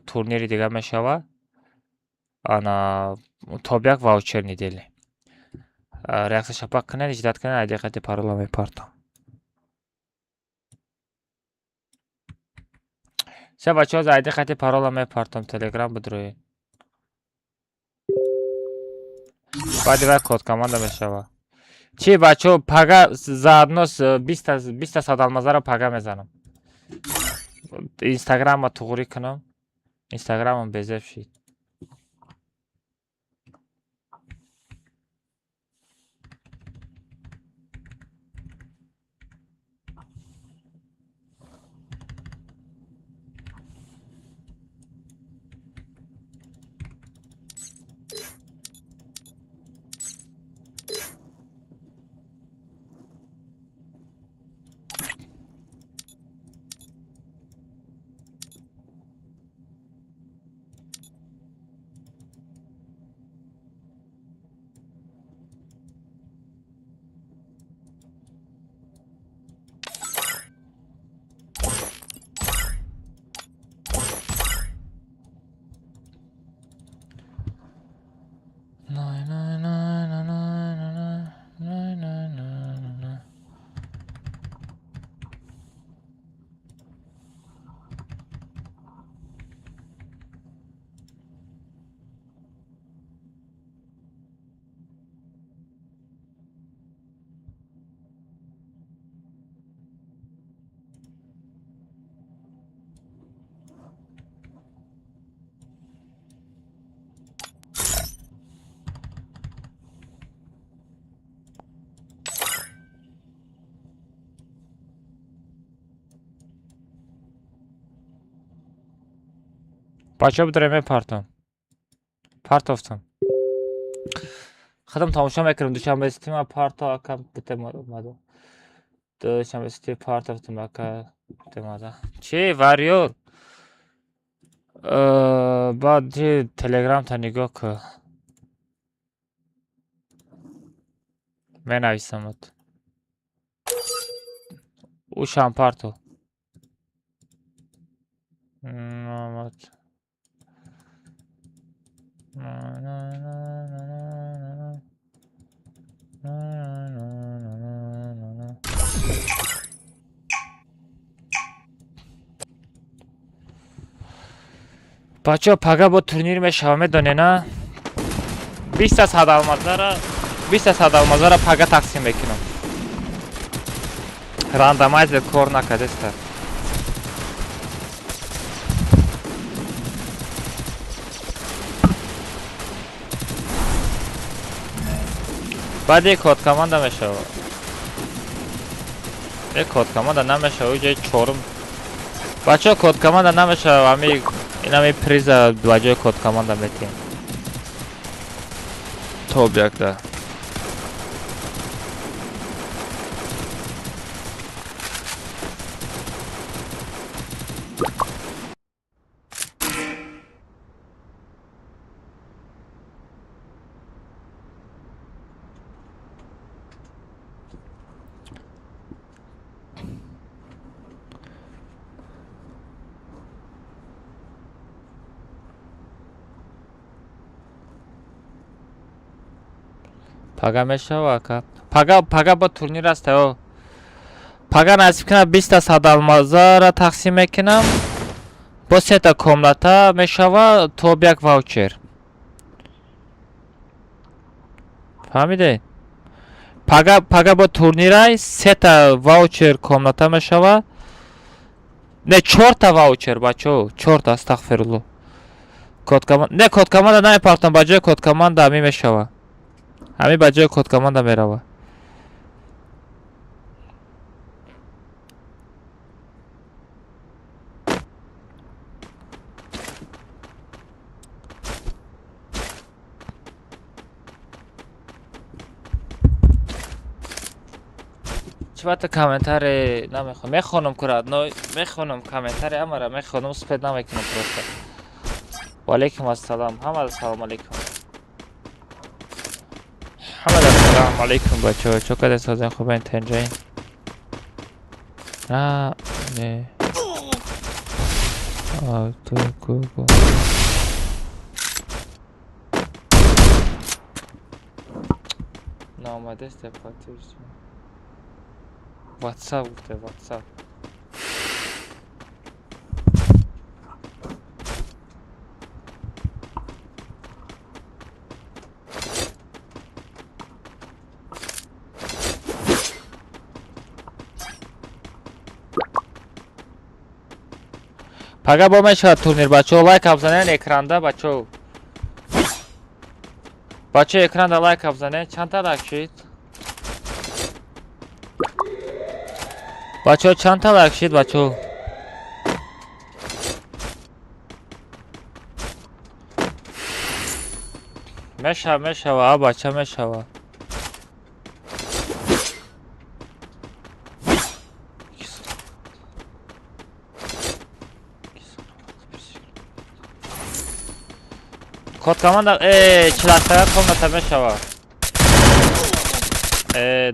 турнири дига мешава. Ана топ як ваучер недели. Реакция шапак кунен, иждат кунен, айди қати парола мепартам. Се бачаҳо, айди қати парола мепартам, телеграм бидроед. Баъди вай код команда мешава. Чӣ, бачаҳо, пага заодно 20-та садалмазаро пага мезанам. Инстаграмма туғрӣ кунам. Инстаграмам безеб шид. Най, най, най, най, най, най, най, най, най, най, най. Бачаҳо, бидорем, мепартам. Партофтам. Худам тамошо мекунам душанбе ситима парто ака битемада. Душанбе сити партофтам ака битемада. Чӣ, варьёр? Баъд чи, телеграмта нигоҳ кун. Менависамат. Ушам парто. Номад. На, на, на, на, на, на. На, на, на, на, на, на. Бачаҳо, пага бо турнир мешава, медонед, на? 20-та садалмазара, 20-та садалмазара пага тақсим мекунам. Рандомайзер кор накардеста. Баъди код команда мешава. Е, код команда намешава, ҷои чорум. Бачаҳо, код команда намешава, ами инами приза ба ҷои код команда метиҳем. Топ якда. Пага мешава, ака. Пага, пага бо турнир аст, о. Пага насиб кунад, 20-та садалмазара тақсим мекунам. Бо сета комната мешава, топ як ваучер. Фаҳмидед? Пага пага бо турнирай сета ваучер комната мешава. Не, чорта ваучер, бачаҳо, чорта, астағфирулло. Код команда, не, код команда намепартам, ба ҷои код команда ҳамин мешава. Ҳамин ба ҷои код команда мерава. Чӣ комментарий намехонам? Мехонам курад, но мехонам комментарий ҳамара мехонам, успеть намекунам просто. Ва алейкум ассалам. Ҳамада салом алейкум. Ҳамада салом алейкум бачаҳо. Чо каде созен хубен тенҷаин? На, не. А, ту ку ку. Наомадест патиш. WhatsApp гуфте, WhatsApp. Пага бо мешавад турнир, бачаҳо, лайк абзанен экранда, бачаҳо. Бачаҳо, экранда лайк абзанен, чандта лайк шид? Бачаҳо, чандта лайк шид, бачаҳо? Мешава, мешава, а бача мешава. Код команда, чилаттага комната мешава.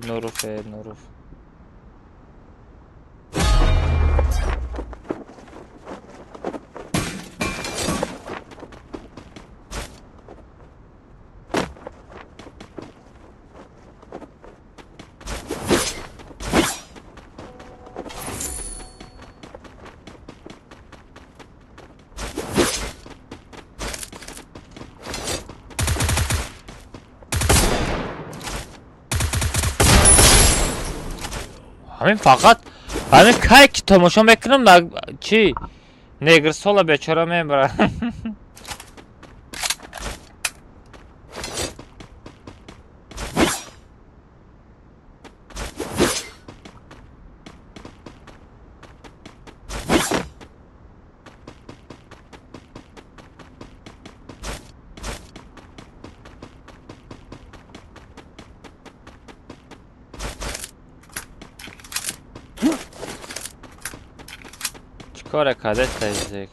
Нуруф, Нуруф. Ҳамин фақат ҳамин кай ки тамошо мекунам, чӣ негрсола бечора мебарад. Кора кадеста язык.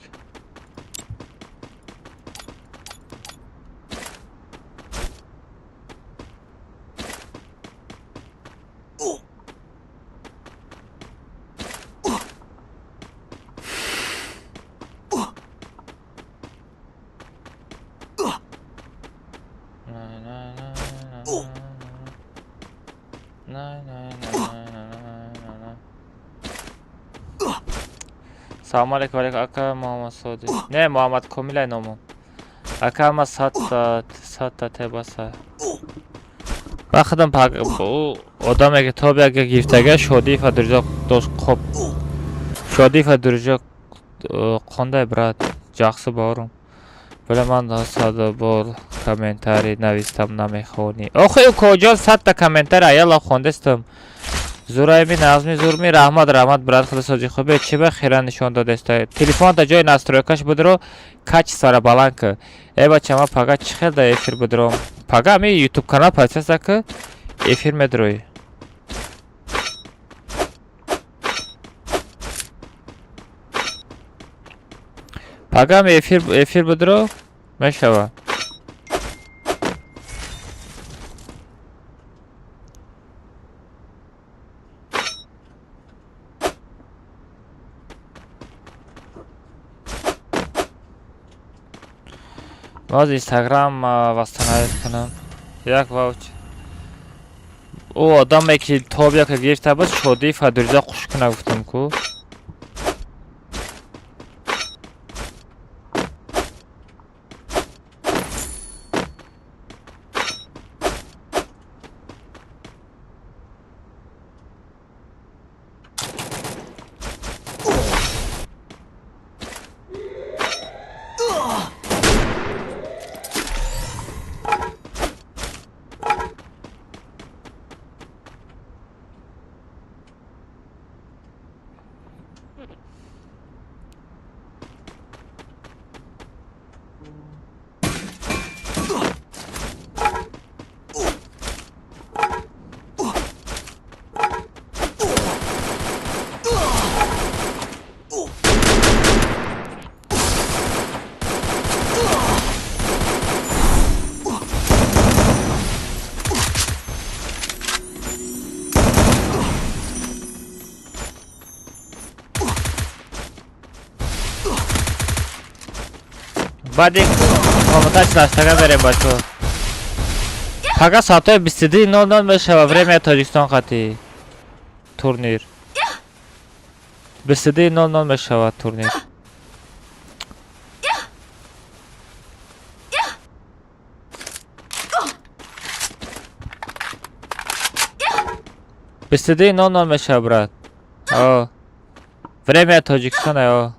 Салом алейкум, алейкум, ака Муҳаммад Содиқ. Не, Муҳаммад Комилай номам. Ака ма садта тебаса. Ба худам одаме ки тоби ага гифтага Шодиев Абдуризоқ дошт қоп. Шодиев Абдуризоқ қандай брат, ҷақси борум. Вале ман сад бор комментарий навистам намехонӣ. Охи укоҷон садта комментарий аяла хондестам. Зурайми Назми Зурми раҳмат, раҳмат брат, худо сози хубе. Чӣ ба хира нишон додеста? Телефонта ҷои настройкаш будро, качествора баланд ки. Э бача, ма пага чӣ хел да эфир будром? Пага ами YouTube канал подписаться ки эфир медрои. Пага ами эфир будро мешава. Боз Инстаграм восстановить кунам. Як вауч. Ӯ одаме ки тобияка гирифта буд, Шодиев Абдуризоқ хуш куна гуфтам ку. Баъди комната 48-тага мерем, бачо. Пага соатҳои 22:00 мешава, время Тоҷикистон қати турнир. 22:00 мешавад турнир. 22:00 мешава, брат. О. Время Тоҷикистон, о.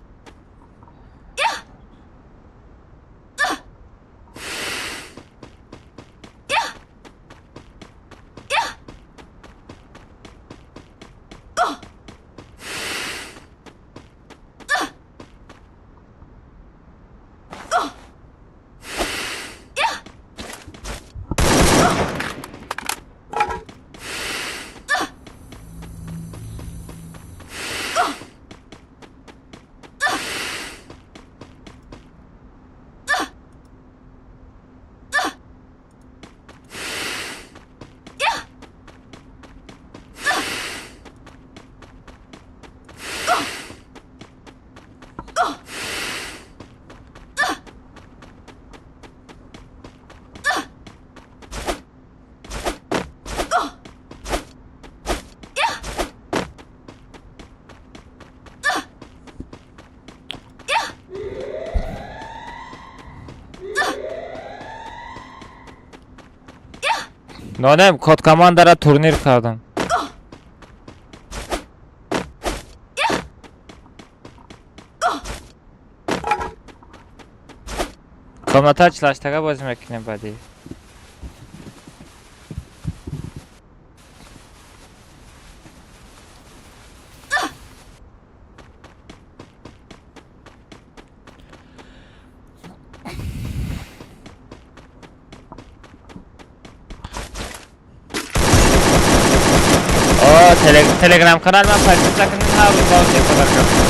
Нонем код командара турнир кардам. Комната 48-тага бозӣ мекунем баъди. О, телеграм канал ман подписка кунед, ҳар рӯз ваучер подарка мекунам.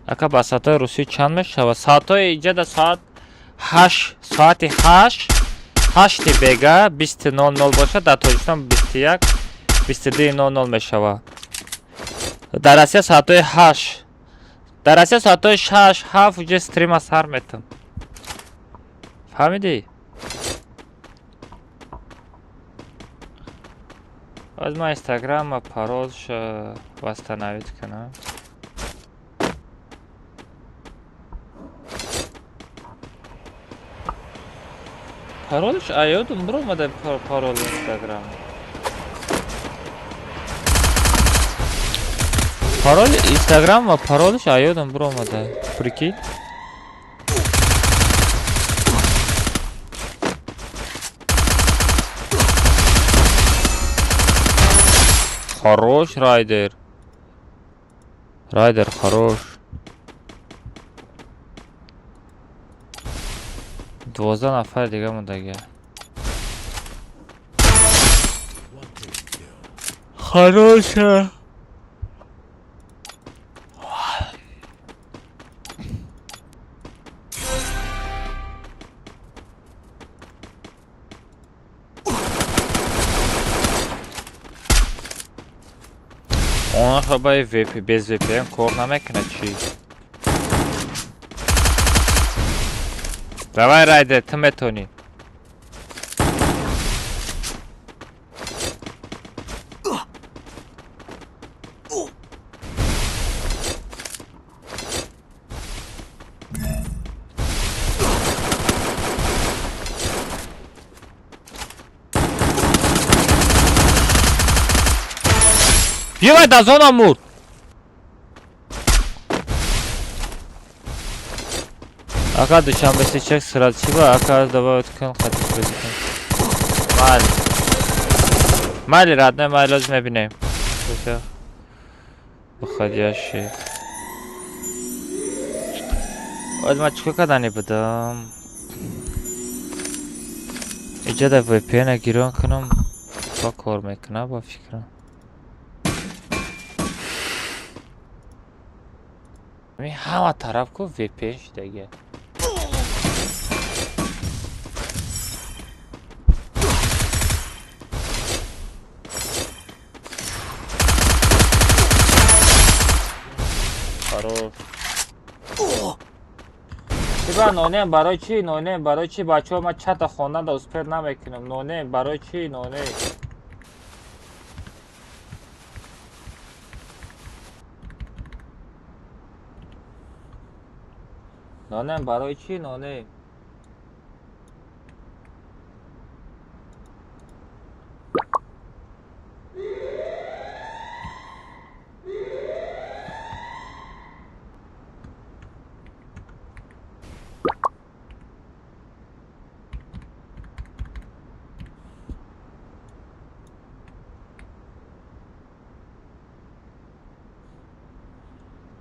Ака, ба соатҳои русӣ чанд мешавад? Соатҳои иҷада соат 8, соати 8, 8-и бега 20:00 бошад, дар Тоҷикистон 21, 22:00 мешавад. Дар Россия соатҳои 8. Дар Россия соатҳои 6, 7 уже стрима сар метам. Фаҳмидӣ? Аз ман Инстаграма паролш восстановить кунам. Паролш аёдум биромада, пароли Инстаграм. Пароли Инстаграм ва паролш аёдум биромада. Прикинь? Хорош, Райдер. Райдер хорош. 12 нафар дига мондага. Хороша. Онаша бай VP, без VPN кор намекунад чӣ? Давай, Райдер, ту метавонӣ. Ёвай, дар зона мурд. Ака, душанбе чек сразу чиба, ака, давай кун хати бозӣ кун. Майли. Майли, родной, майли, лозим мебинем. Куҷо? Выходящий. Оз ман чикор кардани будам? Иҷа дар VPN гирон кунам, ба кор мекунам, ба фикрам. Ҳамин ҳама тараф ку VPN шудагия. Хорош. Чиба нонем барои чӣ? Нонем барои чӣ? Бачаҳо ман чата хондан да успел намекунам. Нонем барои чӣ? Нонем. Нонем барои чӣ? Нонем.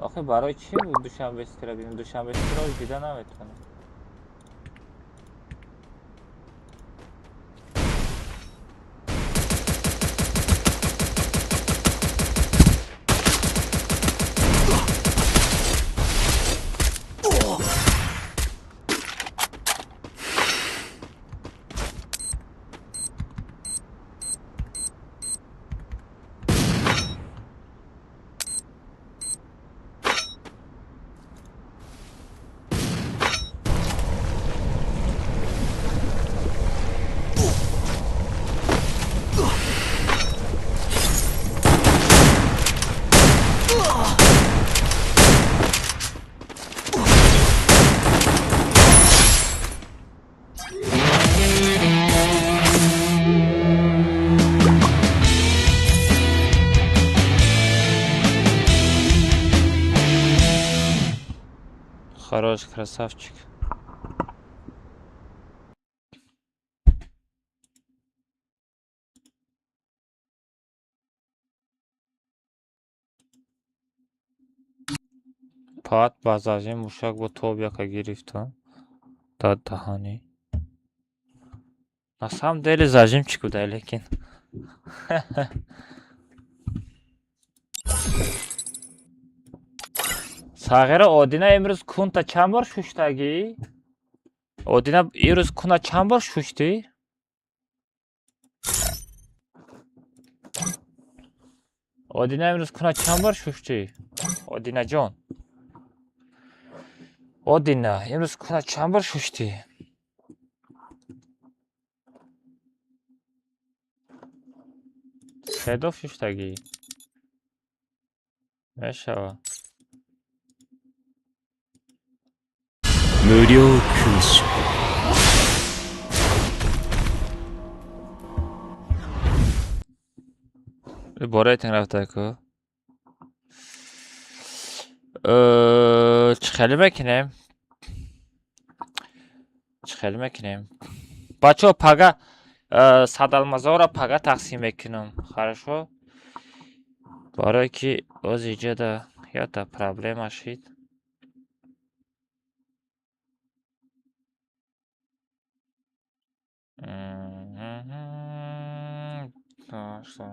Охи барои чӣ Душанбе Ситиро бинем? Душанбе Ситиро дида наметавонам. Хорош, красавчик. Пат ба зажим мушак бо тоб яка гирифтам. Дар даҳанӣ. На самом деле зажимчик буда, лекин. Сағира Одина имрӯз кунта чанд бор шуштагӣ? Одина имрӯз куна чанд бор шуштӣ? Одина имрӯз куна чанд бор шуштӣ? Одинаҷон. Одина имрӯз куна чанд бор шуштӣ? Се доф шуштагӣ? Мешава. 無料空襲。 Бо рейтинг рафта ку. Чӣ хеле мекунем? Чӣ хеле мекунем? Бачаҳо пага садалмазоро пага тақсим мекунам. Хорошо? Барое ки оз иҷода ята проблема шид. Что?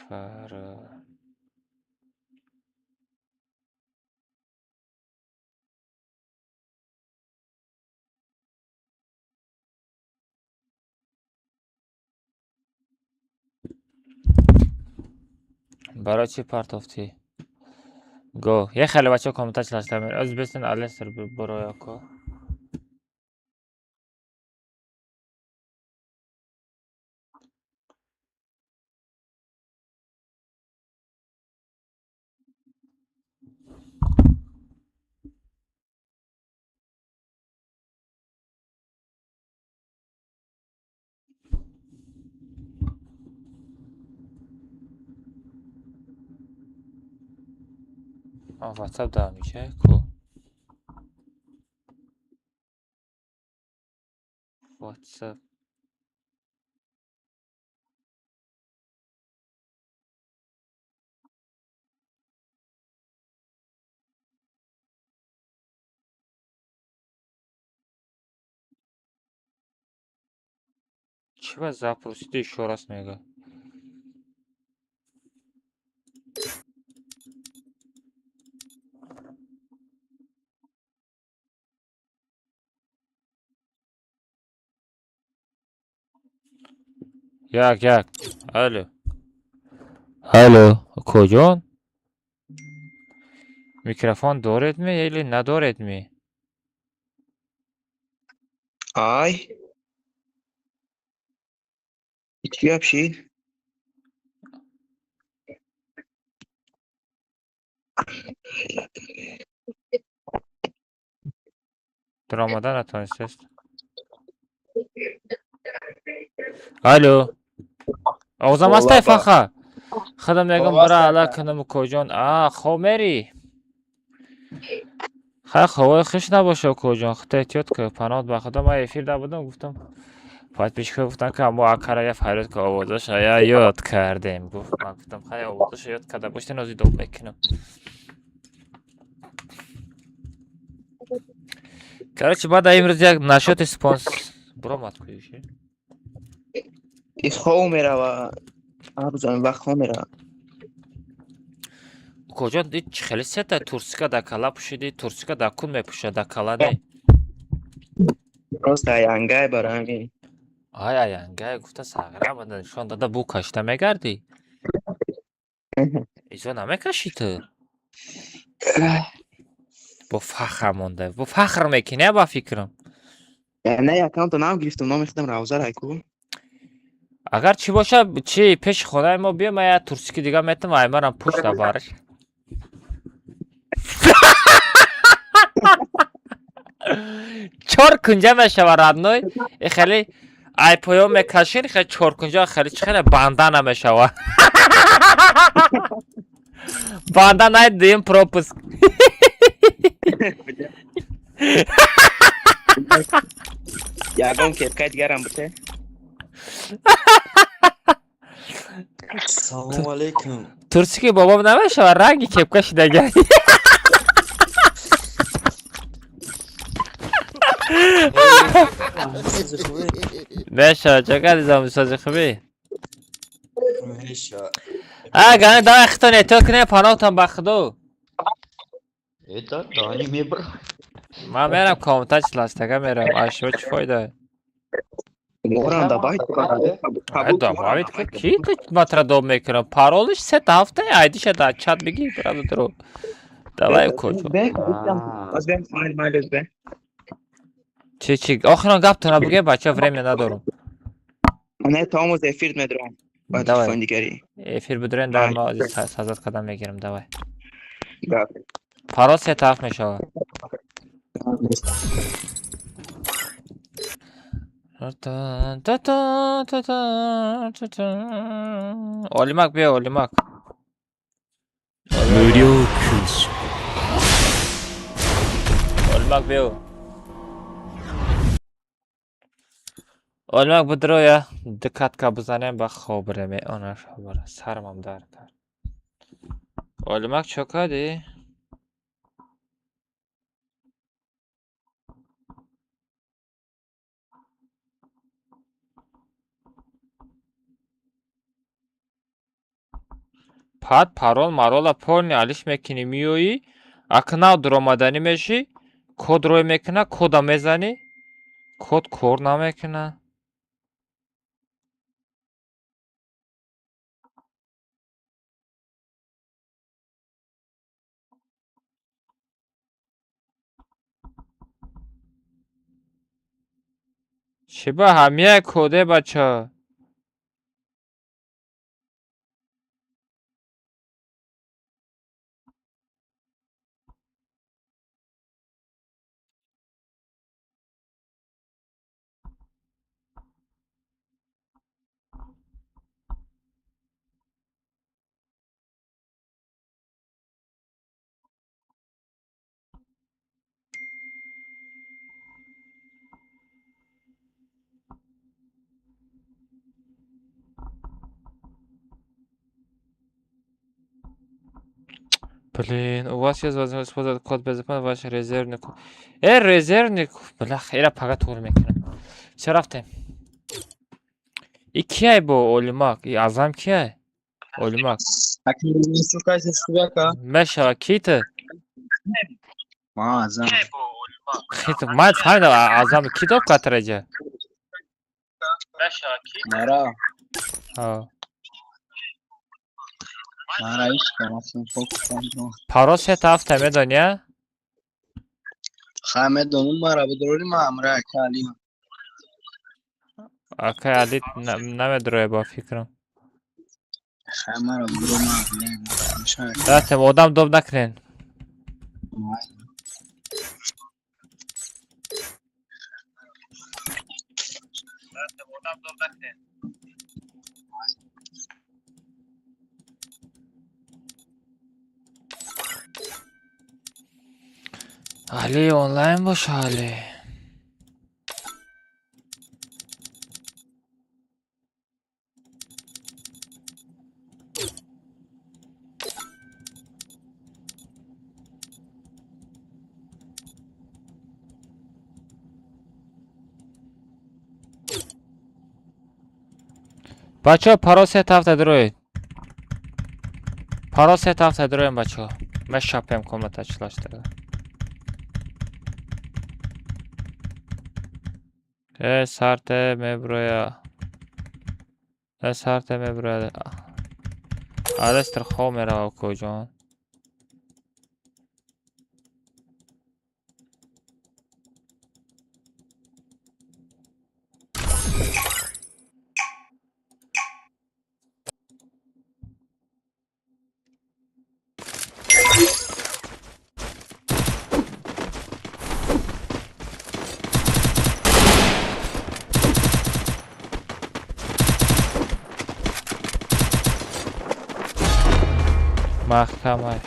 Пара. Барои чӣ партофтӣ? Го. Як хеле бачаҳо комментар чилашта мер. Оз бесен Алестер бароя ко. WhatsApp да миша ку. WhatsApp. Чӣ ба запросиди ещё раз мега? Як як. Алло. Алло, укоҷон? Микрофон доред ми или надоред ми? Ай. Чӣ гап шид? Даромада натонистест. Алло. Овозам ҳастай фаха? Худам мегӯм бира ала кунам укоҷон. А, хоб мерӣ? Хай ховои хуш набоша укоҷон. Худта эҳтиёт кун. Паноҳ ба Худо ман эфир набудам гуфтам. Подписчикҳо гуфтанд ки мо акара я фарёд ки овозаша я ёд кардем. Гуфт ман гуфтам хай овозаша ёд карда бошед нози доб мекунам. Короче, баъд имрӯз як нашоти спонсор буромад кӯиши. Хов мерава. Абзан вақт хов мерава. Укоҷон, ди чӣ хеле сета турсика дар кала пӯшиди, турсика дар кун мепӯшад, дар кала не. Просто аянгай барои ҳамин. Ай аянгай гуфта сағра бада нишон дада бу кашида мегардӣ? Изо намекашӣ ту? Бо фахр монда. Бо фахр мекунӣ ба фикрам. Не, аккаунто нав гирифтам, номи худам Равза райку. Агар чӣ боша, чӣ пеши хонаи мо биё, ман як турсики дига метам, ай манам пӯш дар бараш. Чор кунҷа мешава родной. И хеле ай поён мекашин, хеле чор кунҷа хеле чӣ хеле банда намешава. Банда най дуюм пропуск. Ягон кепкаи дигарам буте. Салому алейкум. Турсики бобом намешава, ранги кепка шидага. Мешава, чо кардӣ замисози хубӣ? Меша. А, гани давай хитон эҳтиёт кунед, паноҳтон ба Худо. Это да, не мебра. Ман мерам комната чиластага мерам. Аз шумо чӣ фоида? Морам добавить. Добавить ки ки ту матра доб мекунам? Паролиш се ҳафта айдиша дар чат бигир брадро. Давай куҷо? Чи чи охирон гаптона буге бача время надорам. Не, то омӯз эфир медорам. Давай. Эфир бидорем дар ма сазат кардам мегирам давай. Парол се ҳафт мешавад. Олимак биё, Олимак. 無料空襲 Олимак биё. Олимак бидро я ду катка бизанем ба хоб равем. Онаш хабара сармам дард кард. Олимак чо кардӣ? Пад парол марола полни алиш мекунӣ миёӣ, ака нав дуромаданӣ мешӣ, код рой мекуна, кода мезанӣ, код кор намекуна. Чӣ ба ҳамияи коде бача? Блин, у вас есть возможность использовать код безопасности, ваш резервный код. Резервный код. Бля, ира пага туғри мекунам. Всё рафтем. И кияй бо Олимак? И Азам кияй? Олимак. Мешава, ки ту? Ман Азам. Ки ту? Ман фаҳмидам, Азам ки доб катраҷа? Мара. Ҳа. Мара ҳеч карафтам фокусам. Паро сета ҳафта медонӣ, а? Ха, медонам, мара бидорӣ, ма амра ака Али. Акай Али намедроя ба фикрам. Ха, мара бидор, ма Рафтем, одам доб накунен. Али онлайн боша, Али. Бачаҳо, паро се ҳафта дуроед. Паро се ҳафта дуроем, бачаҳо. Мешапем комната члаштага. Э, сарте меброя. Э, сарте меброя. Алестр хоб мерава, куҷон. Маҳкамай.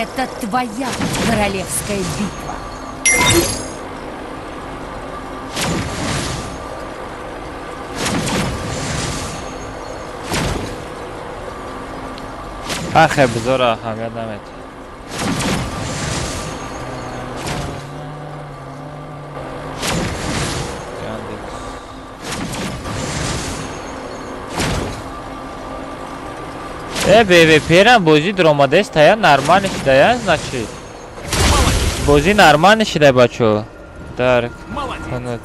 Это твоя королевская битва. Ахе, бизора аҳамият намед. Яндекс. Э, БВП-рам бозӣ дуромадаест, тая нормально шидая, значит. Бозӣ нормально шидай, бачо. Дар кунут.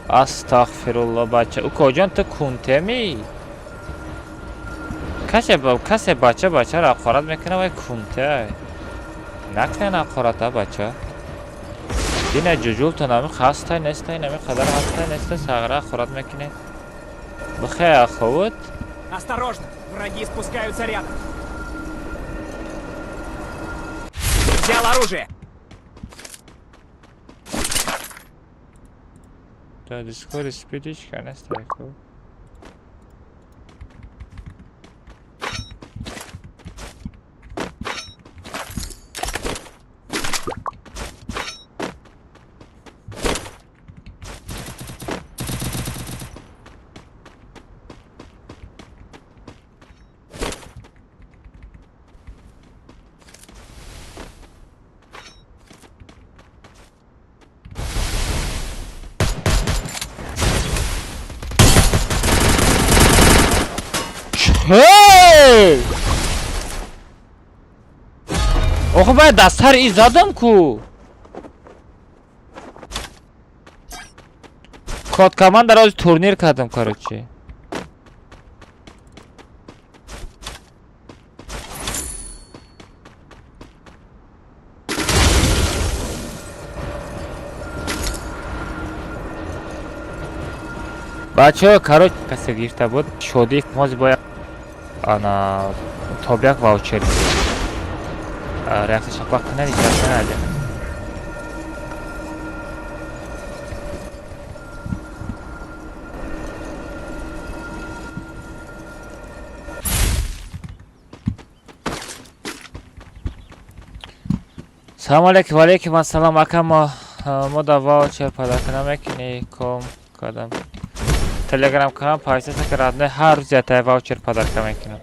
Астағфирулло, бача. Укоҷон, ту кунтеми? Касе бача бачаро ҳақорат мекунад, вай кунте. Накунен ҳақората, бача. Дина ҷуҷултон ами хастай нестай, нами қадар ҳастай нестай, сағра ҳақорат мекунед. Бихай аховут. Осторожно! Враги спускаются рядом. Взял оружие! Да, Дискорд спидичка нестай ку. Hey! Охо, бояд дар сари и задам ку. Код команда рози турнир кардам, короче. Бачаҳо, короче, касе гирифта буд, шодӣ мози бояд ана тобяк ваучер. Реакция шапақ кунад, иҷоза надиҳад. Салом алейкум, ва алейкум ассалом, ака, мо да ваучер пайдо кунам мекунӣ ком кардам. Телеграм канал подписаться ки, родной, ҳар рӯз ятая ваучер подарка мекунам.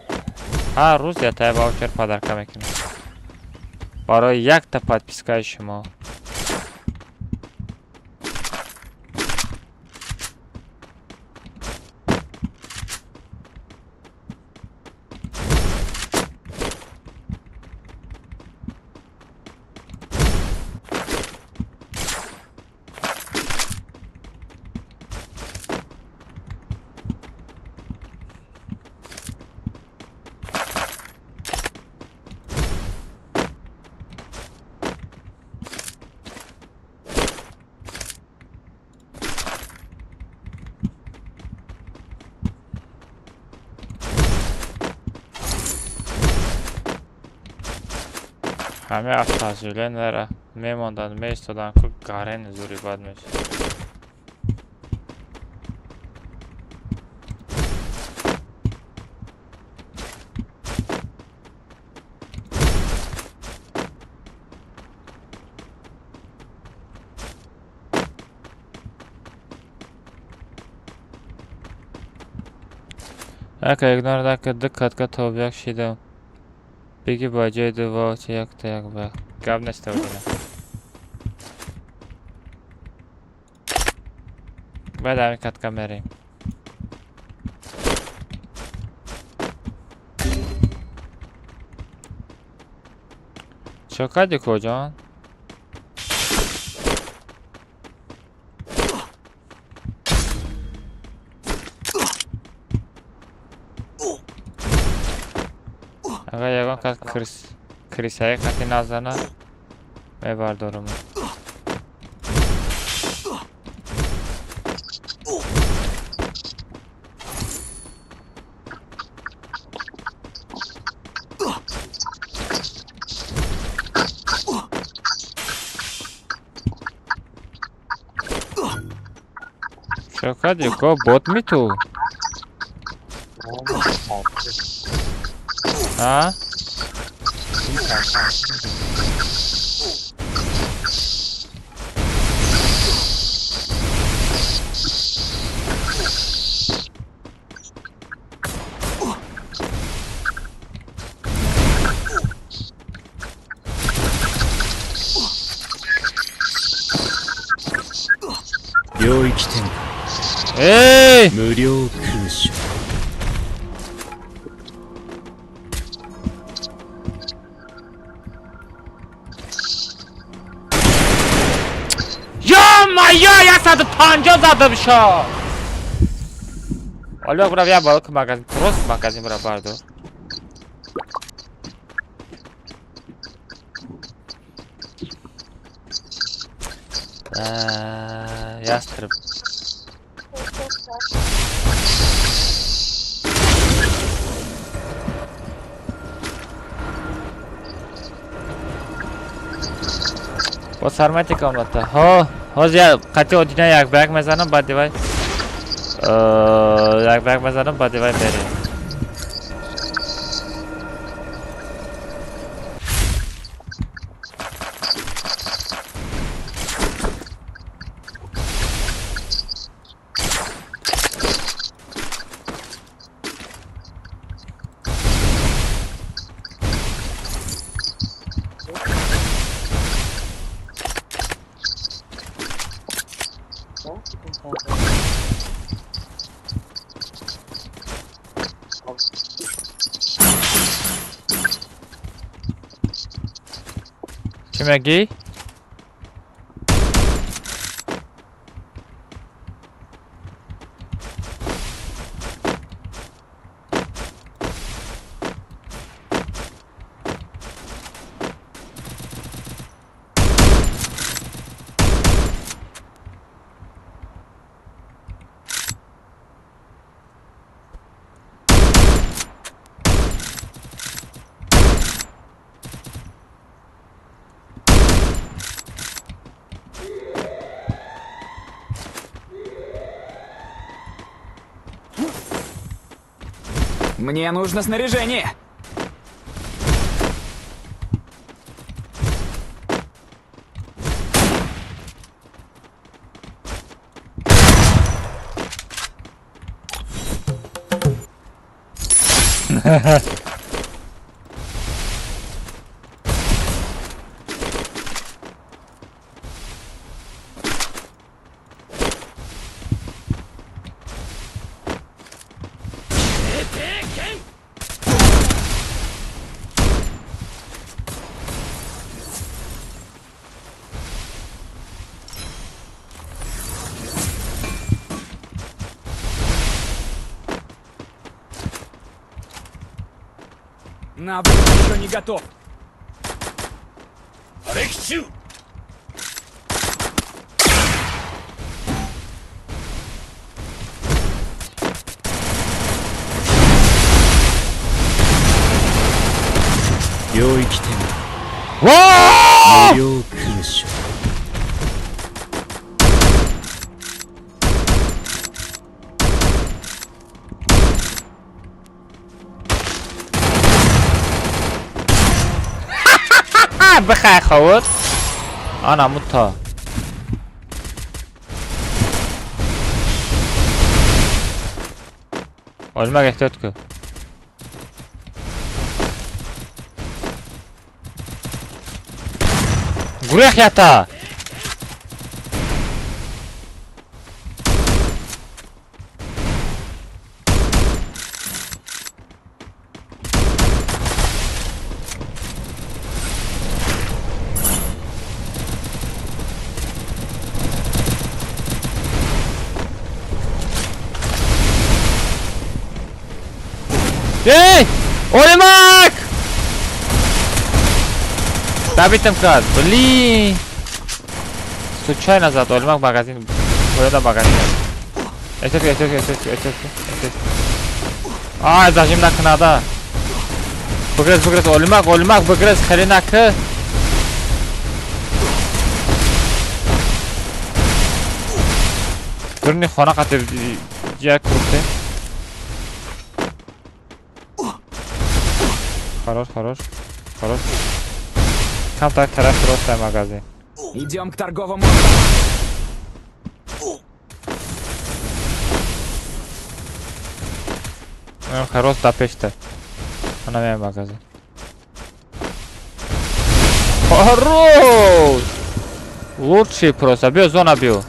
Ҳар рӯз ятая ваучер подарка мекунам. Барои якта подпискаи шумо. Ҳамаи автоазюленара мемонданд, меистоданд, ку гарен зури бад мешуд. Ака игнор дака ду катка тобяк шидам. Беги ба ҷои ду ваучер якта як ба. Гап неста одина. Баъд ҳамин катка мерем. Чо кардӣ, коҷон? Агар ягон кас крисаи хати назана, мебардорам. Чо кардӣ, ко бот ми ту? А? 領域展開。えい無料空所。 Ё-моё, 150 задам шо! Олег, брав, я балк магазин, просто магазин бра бардо. Ястреб. Бо сармати комната. Ҳо, ҳозир қати одина як ба як мезанам, баъд дивай як ба як мезанам, баъд дивай мерем. Чӣ мегӣ? Мне нужно снаряжение. Навык еще не готов. 領域展わ開無料空所 бихай ховуд ана мута олмак эҳтиёт кун. Гурехт ята. Эй! Олимак! Добитым кард. Блин. Случайно зад. Олимак магазин. Поёда магазин. Эҳтиёт, эҳтиёт, эҳтиёт, эҳтиёт, эҳтиёт. Ай, зажим накунада. Бигрез, бигрез, Олимак, Олимак, бигрез, хеле наки. Дурни хона қати як курте. Хорош, хорош, хорош. Камтар тарафи ростай магазин. Идем к торговому. Рост да пешта. Ана меям магазин. Хорош! Лучший просто. Биё зона биё.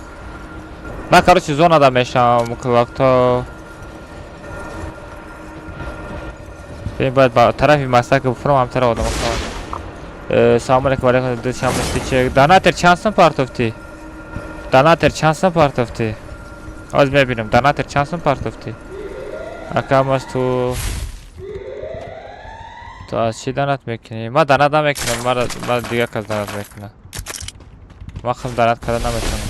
Ман короче зона да мешавам клакто. Бин бояд ба тарафи масак бифурам ҳамтара одам хоҳад. Салом алейкум алейкум душанбе. Донатер чанд сум партофтӣ? Донатер чанд сум партофтӣ? Ҳоз мебинам. Донатер чанд сум партофтӣ? Акам аз ту аз чӣ донат мекунӣ? Ман донат намекунам, ман дигар кас донат мекунам. Ман худам донат карда наметавонам.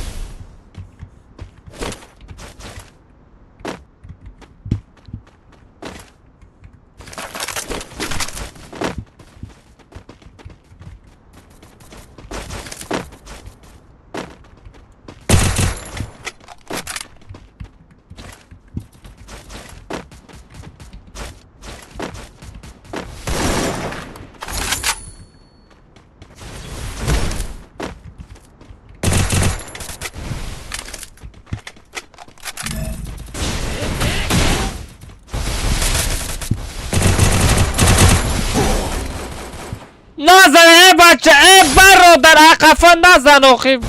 Назан, э бача, э бародар, ақафа назан охи.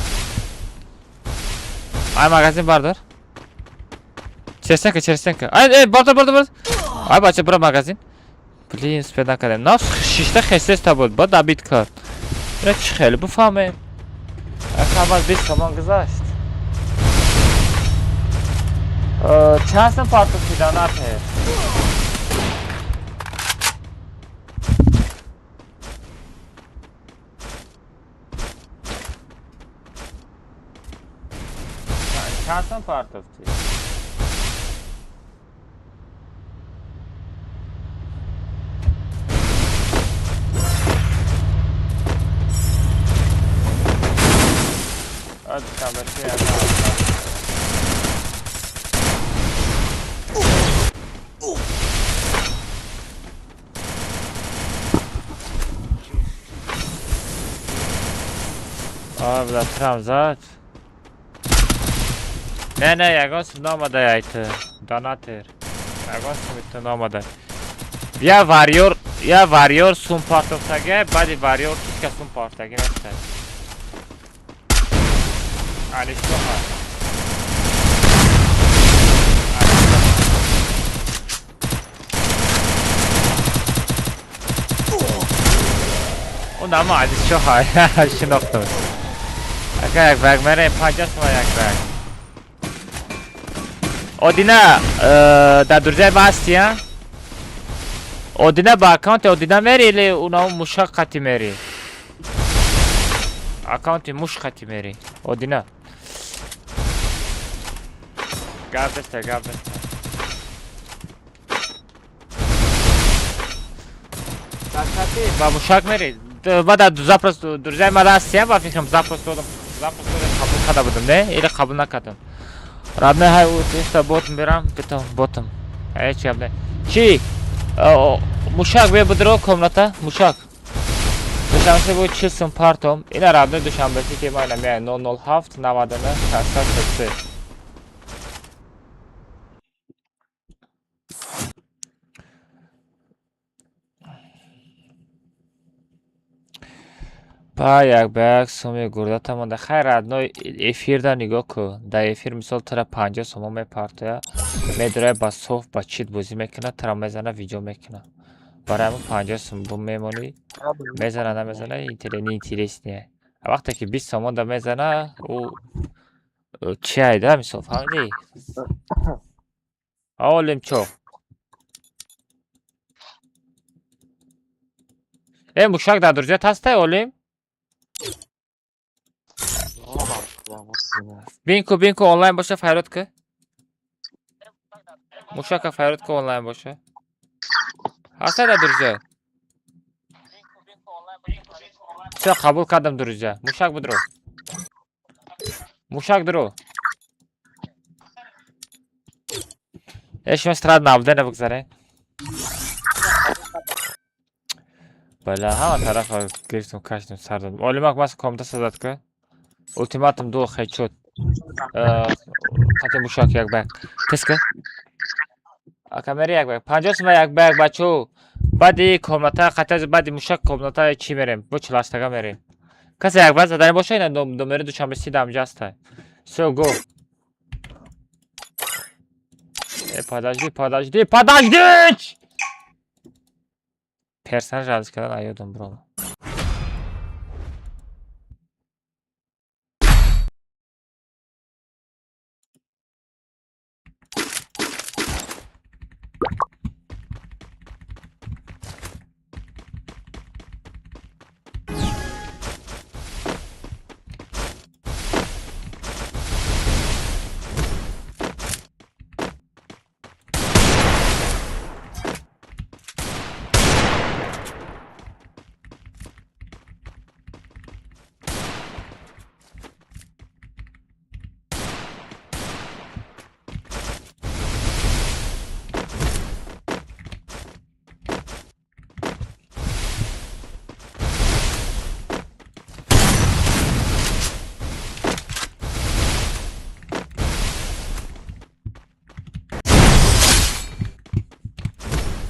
Ай магазин бардор. Черсенка, черсенка. Ай, э, бардор, бардор, бардор. Ай бача, бро магазин. Блин, успел накардем. На шишта хесеста буд, ба добит кард. Ина чӣ хеле буфаҳмем. Акам аз 20 сомон гузашт. Чанд сум партофтӣ донатер? Чанд сум партофтӣ? Трам зад. Не, не, ягон сум наомада айта. Донатер. Ягон сум ито наомада. Я варьёр, я варьёр сум партофтага, баъди варьёр ҳеч кас сум партофтагӣ неста. Алишоҳа. Он ама Алишоҳа, шинохтам. Ака як баг мерем, 50 сум як баг. Одина, дар дурҷаи ма ҳастӣ, а? Одина ба аккаунти Одина мери или уна мушак қати мери? Аккаунти муш қати мери. Одина. Гап беста, гап беста. Ба мушак мери? Ма дар запрос дурҷаи ма ҳастӣ, ба фикрам запрос додам. Запрос додам, қабул карда будам, не? Или қабул накардам. Родной ҳай ихта ботм берам, битам ботм. Ҳеч гап не. Чӣ? Мушак бия будро комната, мушак. Душанбе бо 40 сум партом. Ина родной Душанбе ки ма ина меа 007 99 603. Па як ба як суми гурдата монда. Хай родной эфирда нигоҳ кун. Дар эфир мисол тара 50 сомон мепартоя. Медурая ба соф ба чит бозӣ мекунад, тара мезана, видео мекунад. Барои ҳамон 50 сум бу мемонӣ, мезана намезана, неинтересния. А вақте ки 20 сомон да мезана, ӯ чи айда мисол, фаҳмидӣ? Олим чо. Э, мушак дар дурҷат ҳастай, Олим? Бинку, бинку онлайн боша, файрод ки. Мушака файрод ки онлайн боша. Ҳастай дар дурҷа? Всё, қабул кардам дурҷа. Мушак будро. Мушак дуро. Э, шумо страт набуда набигзарен. Бала, ҳама тарафа гирифтум, кашидум, сар додум. Олимак мас комната сазад ки. Ултиматум ду хечот. Қати мушак як бак. Тез ки. Ака мери як бак. 50 сум як бак бачо. Баъди комната қати баъди мушак комната чӣ мерем? Бо 48-тага мерем. Касе як бак задани боша ина номери Душанбе си дамҷа ҳастай. Всё, го. Э, подожди, подожди, подожди! Персонаж алиш кардан аёдам бром.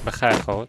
Бихайр ход.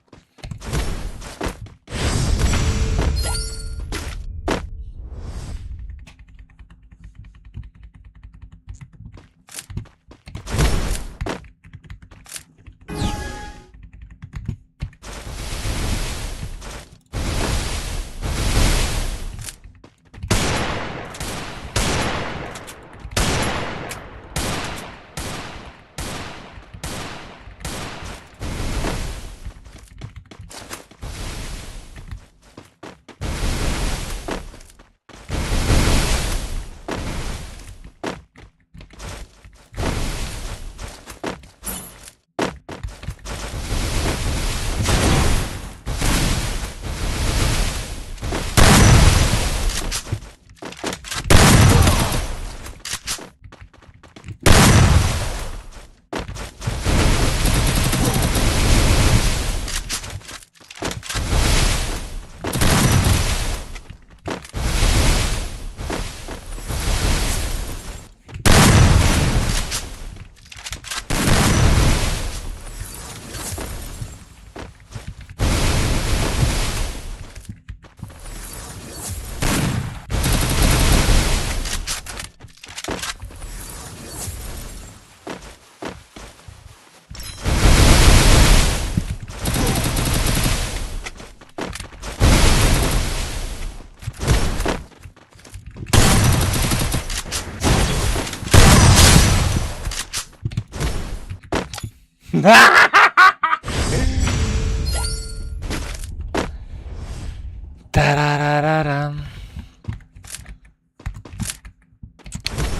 Тарарарарам.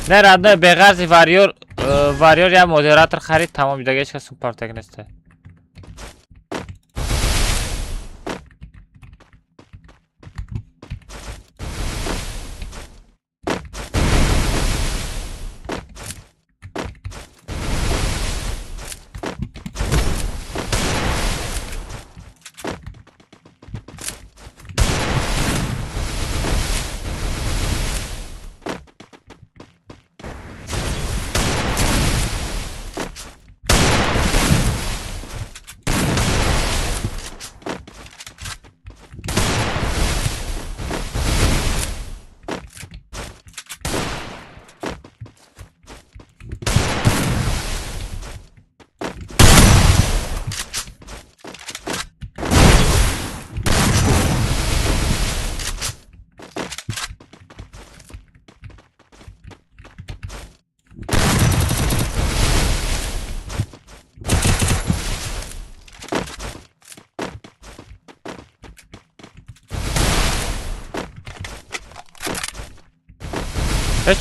Не, родной, беғарзи варьёр, варьёр я модератор харид, тамом, дига ҳеч кас супартак неста.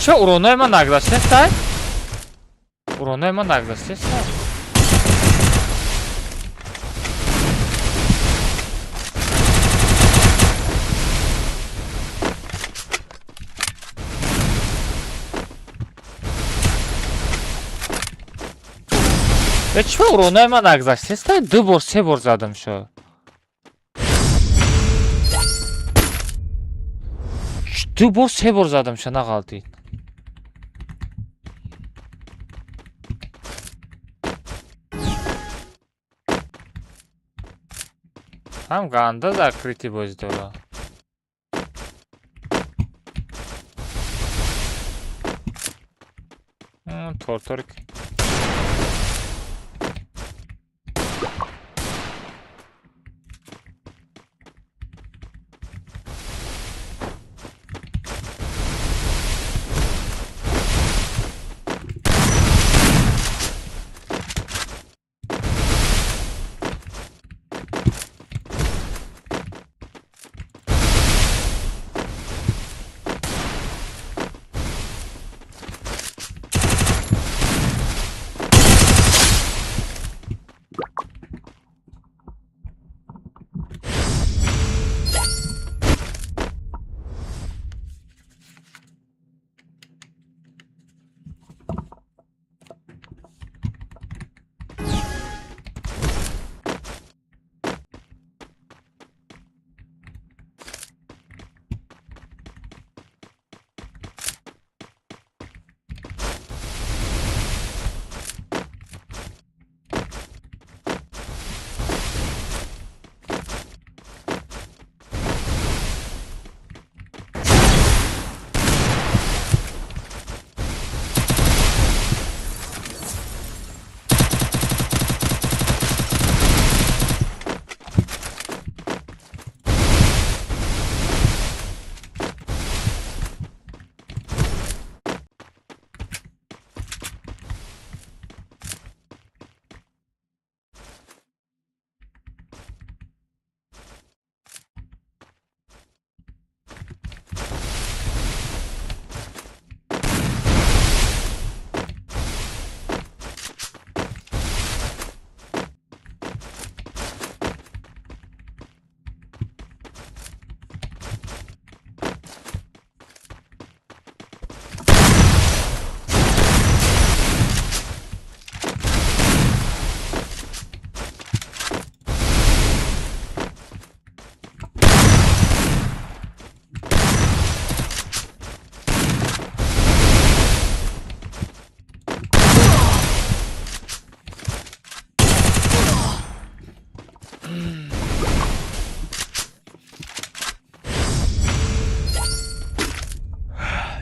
Чо уронои ман нагзаштестай? Уронои ман нагзаштестай? Чо уронои ман нагзаштестай? Ду бор, се бор задам шо. Ду бор, се бор задам шо, нағалтид. Ҳам ганда закрытый бозӣ дора. Торторик.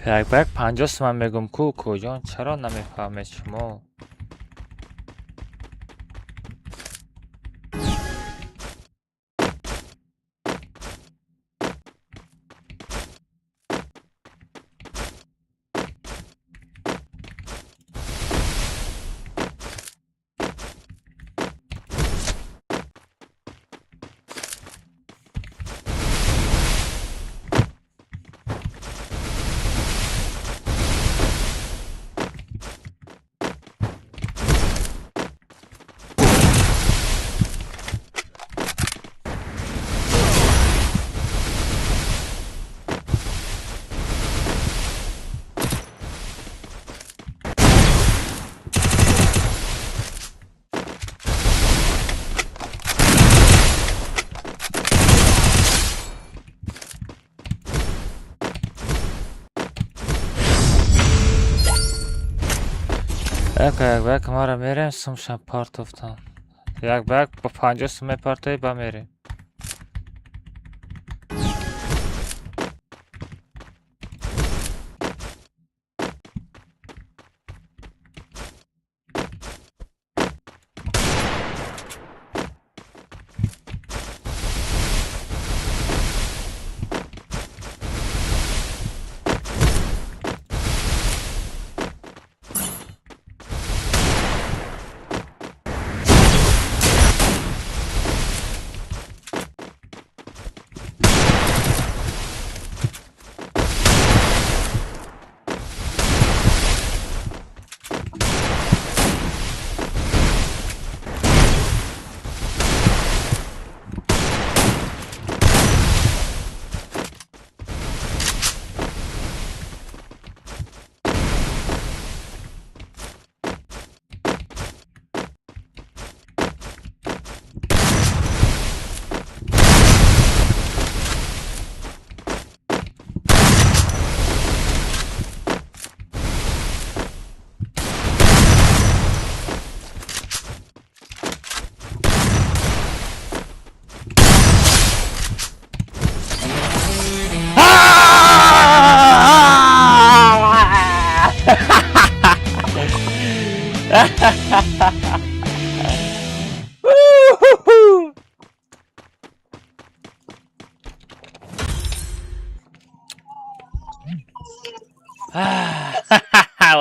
Як ба як 50 соман мегӯм ку, куҷон, чаро намефаҳмед шумо? Яка як ба як мара мерем, сумшам партофтам. Як ба як ба 50 сум мепартоӣ, ба мерем.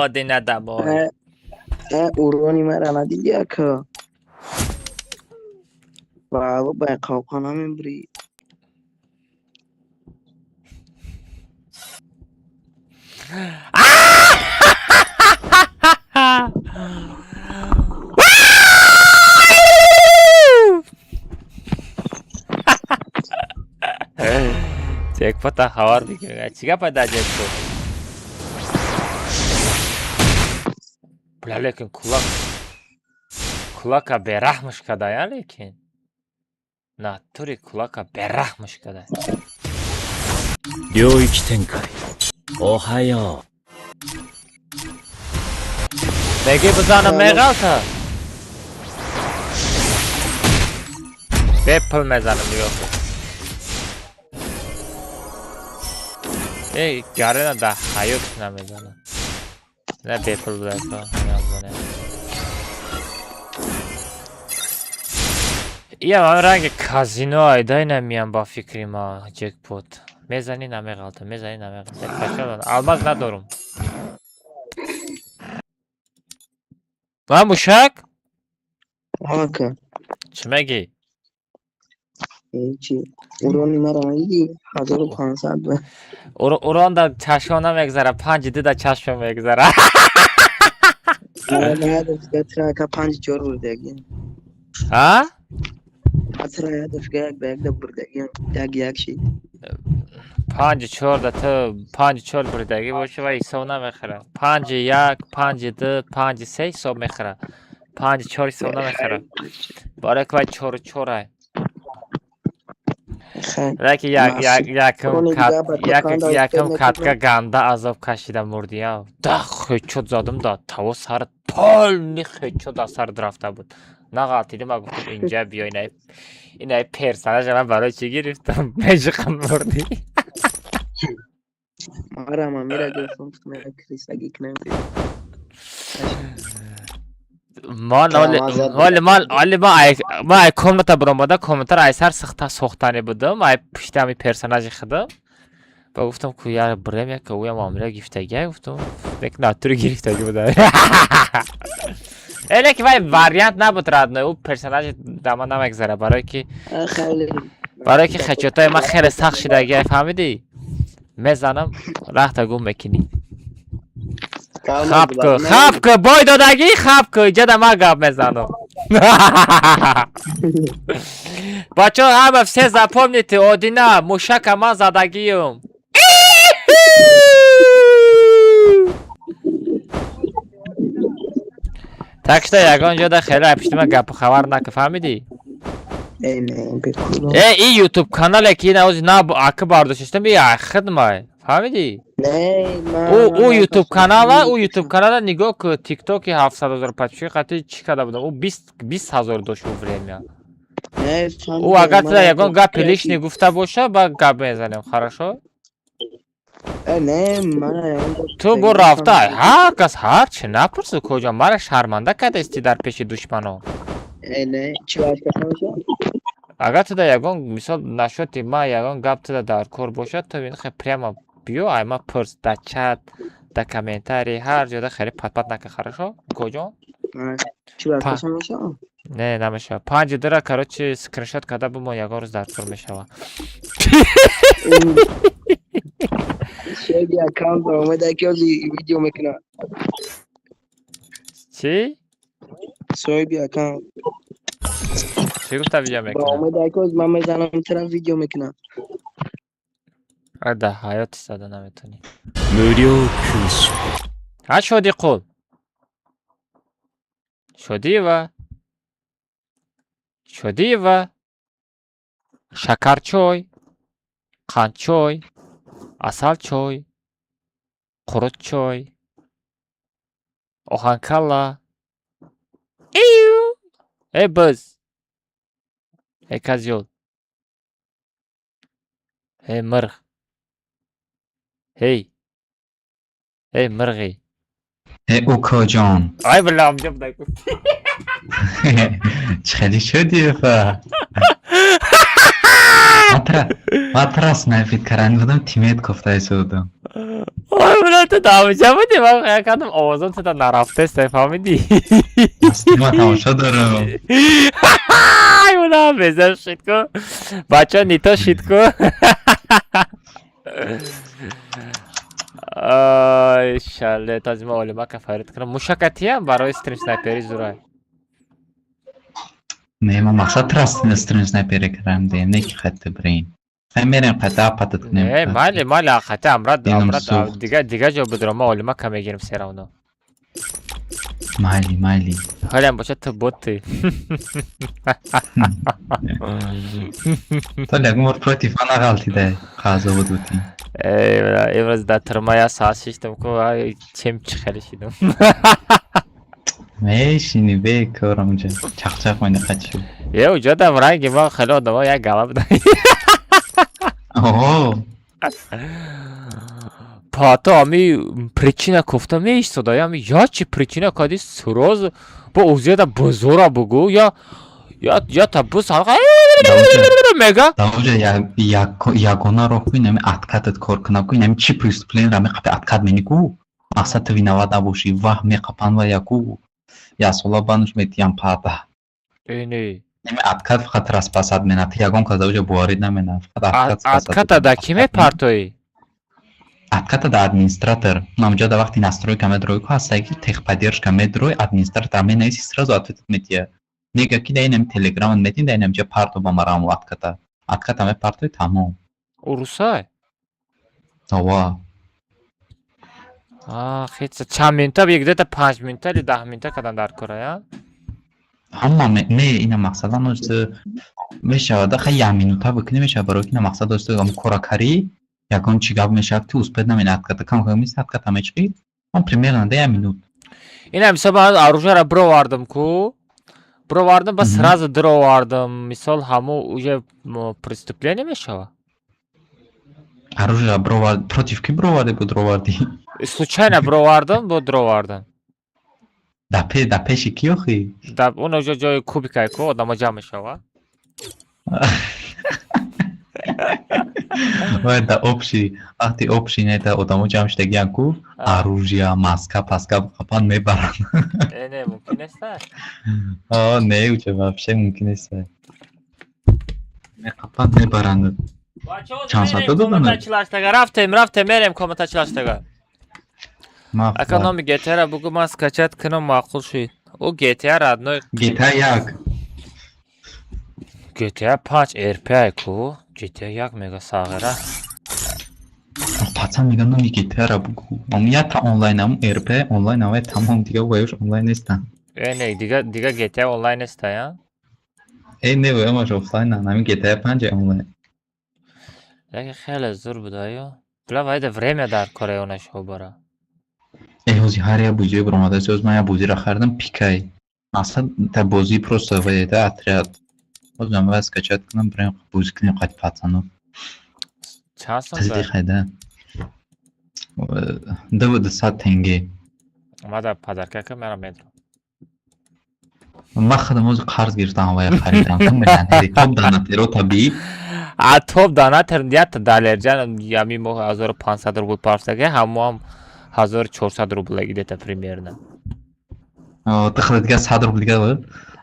Одина домой. Урони мара надиди, ака? Бало ба қавқона мебурӣ. Ҷекпота хабар бигир. Чӣ гапа дар ҷекпот? Бля, лекин кулак кулака бераҳмш кадая, лекин натури кулака бераҳмш када. 領域展開。おはよ Меги бизанам, меғалта? Бепул мезанам, нигоҳ кун. Эй, гарена да ҳаёт намезанам. Не, бепул будака. Иам ҳамин ранги казино айдай намиям ба фикри ма. Ҷекпот мезанӣ, намеғалта, мезанӣ, намеғалта. Алмаз надорум. Ва мушак? Ака. Чӣ мегӣ? Ҳечи. Урони мара надидӣ? 1500 ба. Урон да чашмо намегзара, панҷи ду да чашмо мегзара. Ака, панҷи чор бурдагиам. А? Атра ядашга як ба якда бурдагиам. Як як шид. Панҷи чор да ту панҷи чор бурдагӣ бошӣ ва ҳисоб намехӯра. Панҷи як, панҷи ду, панҷи се ҳисоб мехӯра. Панҷи чор ҳисоб намехӯра. Барои ки вай чору чорай. Леки як як якум кат як якум катка ганда азоб кашида мурдия. Да хечот задам, да таво сар полный хечот аз сарат рафта буд. Нағалтидим, ма гуфтам, инҷа биё, инай инай персонажа ман барои чӣ гирифтам? Межиқам мурдӣ. Марам амира гирифтам, гуфтам, як крисагӣ кунем. Ман оли ман оли ма ай ма ай комната баромада, комнатаро ай сар сихта сохтанӣ будам, ай пушти ҳами персонажи худам. Ба гуфтам, ку я бурем, яка уям амира гирифтагия, гуфтам, лек натури гирифтагӣ буда. Э, леки вай вариант набуд, родной, ӯ персонажи да ман намегзара, барое ки хачотои ман хеле сахт шидагия, фаҳмидӣ? Мезанам, рахта гум мекунӣ. Хаб ку, хаб ку, бой додагӣ, хаб ку, иҷода ман гап мезанам. Бачаҳо, ҳама все запомните, Одина, мушака ман задагиюм. Так что ягон ҷода хеле пишти ман гапу хабар нака, фаҳмидӣ? Э, и ютуб канале ки ина ози на аки бардоштам, и ай хидмай. Фаҳмидӣ? Ӯ ютуб канала, ӯ ютуб канала нигоҳ ку, тиктоки 700 000 подписчик қати чӣ карда будам? Ӯ 20 000 дошт ӯ время. Ӯ агар туда ягон гапи лишний гуфта боша, ба гап мезанем, хорошо? Ту бо рафта ҳар кас ҳар чи напурсу, куҷо мара шарманда кардасти дар пеши душманон. Агар туда ягон, мисол, насчёти ма ягон гап туда дар кор бошад, ту хе прямо биё, ай ма пурс, да чат, да комментарий, ҳар ҷода хеле патпат нака, хорошо, куҷон? Не, намешавад. Панҷи дура, короче, скриншот карда бимон, ягон рӯз дар кор мешавад. Шеги аккаунт омада ки ҳозир видео мекунад. Чӣ? Соҳиби аккаунт. Чӣ гуфта видео мекунад? Омада ки ҳозир ман мезанам тира, видео мекунад. Да ҳаёт истода наметонӣ. 無料空襲。 Ҳа, Шодиқул, Шодиева, Шодиева, шакарчой, қандчой, асалчой, қурутчой, оҳанкалла, ию, э биз, э козёл, э мирғ, ҳей, эй мирғӣ. Э, укоҷон. Ай била, амҷа будай. Чӣ хеле шудӣ, фа? Ман тра снайпить кардан будам, тиммейт кофта истодам. Ой, била, ту дамҷа будӣ, ман хаёл кардам овозон туда нарафтест, фаҳмидӣ? Ман тамошо дорам. Ай, била, безар шид ку, бача, не то шид ку. Ай, шале, тазима олимака фарид кунам. Мушакатиям барои стрим снайпери зурай. Не, ман мақсад тра стрим снайпери кардам, не ки хатти бирем. Хай мерем, қайта апатат кунем. Не, майли, майли, хати амрад, Динам амрад, сӯхт. Дига ҷо бидро, ман олимака мегирем все равно. Майли, майли. Ҳалям бошад, ту боти. То ягон бор против ман нағалтида қазо буд бутӣ. Эй, бля, имрӯз дар турма як соат шиштам ку, ай, чем чӣ хеле шидам. Мешини бекор онҷа. Чақчақ мени қачи. Е, уҷодам ранги ма хеле одамо як гала будам. Оҳо. Пато ами причина кофта меистода, ами я чи причина кади сразу бо узияда бузура бугу, я та бус мега. Даоҷа ягона роҳ ку инами откатат кор кунам ку, инами чи преступление ра меқапи, откат мени ку, мақсад ту виноват набошӣ, ваҳ меқапанд ва яку як сола бануш метиям пата. Эне. Инами откат фақат распасад мена, ту ягон кас даоҷа боварид намена, фақат откат спасад. Отката да ки мепартоӣ? Отката да администратор. Намҷа да вақти настройка медрои ку ҳастае ки техподдержка медрои, администратор менависи, сразу ответат метия. Мега ки да инами телеграмат метин, да инамҷа парто ба мараму отката. Отката мепартои, тамом. Урусай? Ова. А, хеца чанд минута, где-то 5 минута или 10 минута кадан дар кора, я? Ҳама не, ина мақсадан ост мешавад, хай як минута бикунӣ мешавад, барои ки ина мақсад ост ам коракарӣ ягон чи гап мешавад, ки успеть намена отката, кам кам мисли отката мечиқӣ, он примерно да як минут. Ина мисол ман оружиеро бировардам ку, бировардам ба сразу дуровардам, мисол, ҳамо уже преступление мешавад? Оружие бировард, против ки бироварди, бу дуровардӣ? Случайно бировардам, бо дуровардам. Да пеши ки охи? Да он ҷо ҷои кубикай ку одамо ҷамъ мешавад. Вай да общий, вақти общий не да одамо ҷамъ шудагиян ку, оружия, маска, паска қапан мебаранд. Э, не, мумкин нест? О, не, уча вообще мумкин нест. Меқапан мебаранд. Чанд соата доданд? Чилаштага рафтем, рафтем, мерем комната чилаштага. Ака, номи GTA-ра бугу, ман скачать кунам, маъқул шуд. Ӯ GTA родной. GTA 1. GTA 5 RP ку, GTA 1 мега сағира. Пацан мега номи GTA-ра бугу. Ам ята онлайн ам RP онлайн ам тамом, дига ваюш онлайн нестан. Э, не, дига GTA онлайн неста, я? Э, не, ваямаш офлайн, ами GTA 5 онлайн. Яке хеле зур буд, аю. Бля, вайда время дар кора ёна бара. Э, ҳози ҳар як бозиё баромадааст. Ҳоз ман як бозиро харидам, пикай. Мақсад та бозӣ просто вайда отряд. Ҳозам вай скачать кунам, бирем бозӣ кунем қати пацанов. Чанд сум Тазди хайда. 200 тенге. Мада подарка ка мара медро. Ман худам ҳозир қарз гирифтам вая харидам. Топ донатеро табиӣ. А топ донатер ята далерҷан ями моҳ 1500 рубл парстага, ҳамоам 1400 рубл где-то примерно. Ты худат дига 100 рубл дига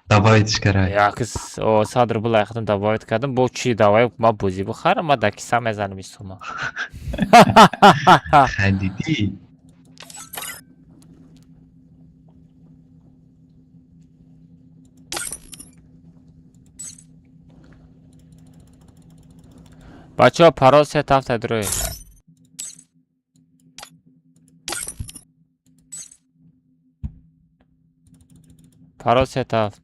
добавить кара. Якс 100 рубл айхатам добавить кардам. Бо чи давай ма бозӣ бихарам, ма да киса мезанам исума. Хай дидӣ. Бачаҳо, парол се тафта дурӯй. Парол се тафт.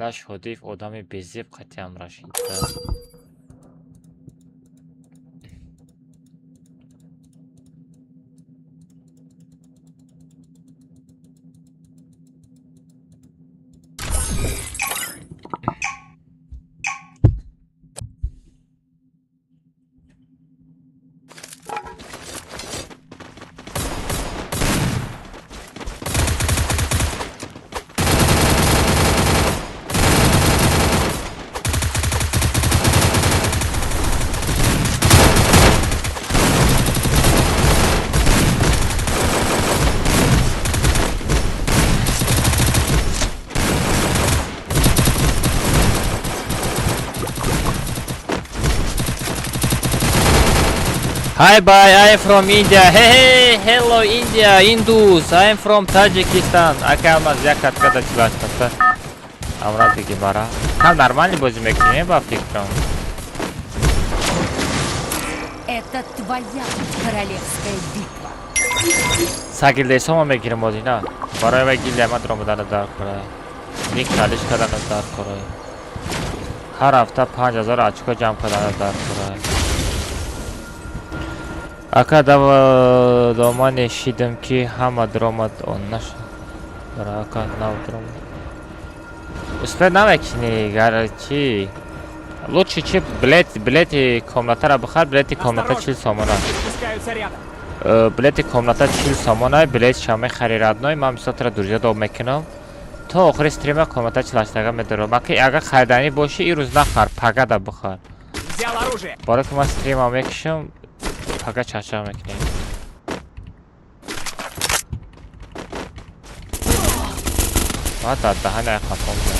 Раш Ҳодиев одами безеб қатъиам рашид. Hi bye, I am from India. Hey hey, hello India, Indus. I am from Tajikistan. Ака алмаз як катка да чилаш таста. Амра диги бара. Там нормальный бозӣ мекунем ба фикрам. Это твоя королевская битва. Сагилдесома мегирем бозӣ на. Барои вай гилдия ма дромадана дар кора. Ник калиш кардана дар кора. Ҳар ҳафта 5000 очко ҷамъ кардана дар кора. Ака домане шидам ки ҳама дромад он нашуд. Бара ака нав дромад. Успел намекунӣ гарчи. Лучше чи билети комнатаро бихар, билети комната 40 сомона. Билети комната 40 сомона, билет ша мехари родной, ман мисол тара друзья доб мекунам. То охири стрима комната 48 медорам. Ака агар хариданӣ бошӣ, ирӯз нахар, пагада бихар. Барои ки ман стрима мекушам, пага чача мекунем. Ма дар даҳани ай қафом зад.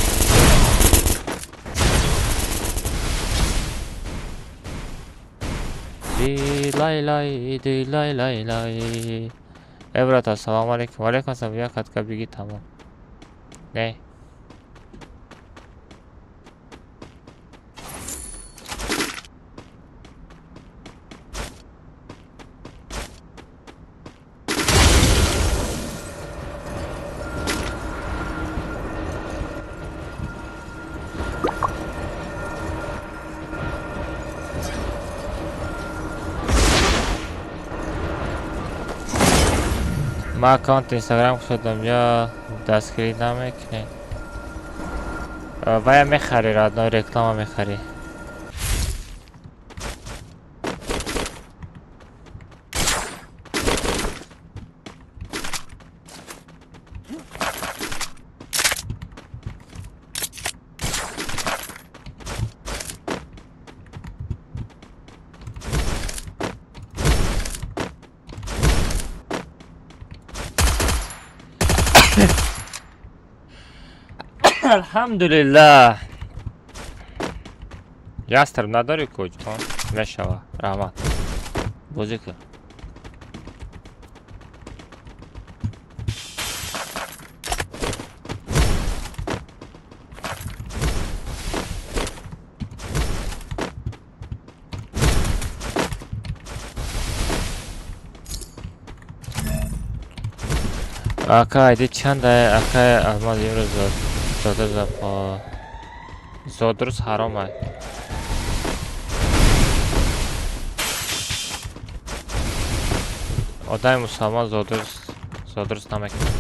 Ди лай лай ди лай лай лай. Э брат, ассалому алейкум. Валейкум ассалом. Як катка биги тамом. Не. Ман аккаунт инстаграм кушодам, ё дастгирӣ намекунед? Вая мехарӣ, родной, реклама мехарӣ. Алҳамдулиллаҳ. Ястреб надорӣ куҷон? Мешава. Раҳмат. Бозӣ кун. Ака айди чанд ака алмаз имрӯз зода зодрӯз ҳаром ай. Одами мусалмон зодрӯз намекунад.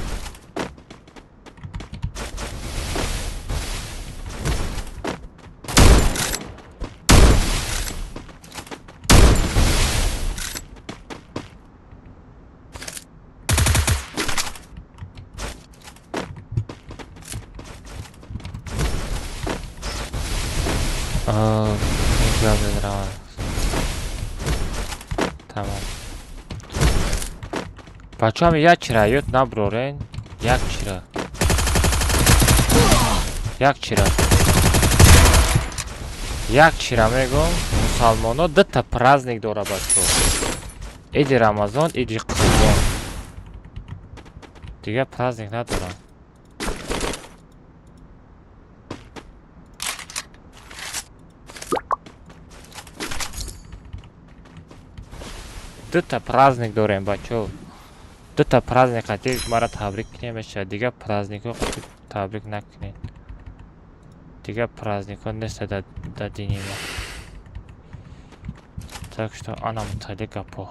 Тамом. Бачаам як чира ёд наброрен, як чира. Як чира. Як чира мегӯм, мусалмоно дута праздник дора бачо. Иди Рамазон, иди Қурбон. Дигар праздник надорам. Дута праздник дорем бачо. Дута праздник қати мара табрик кунем мешавад. Дигар праздникҳо қати табрик накунед. Дигар праздникҳо нест дар дини мо. Так что ана мутали гапҳо.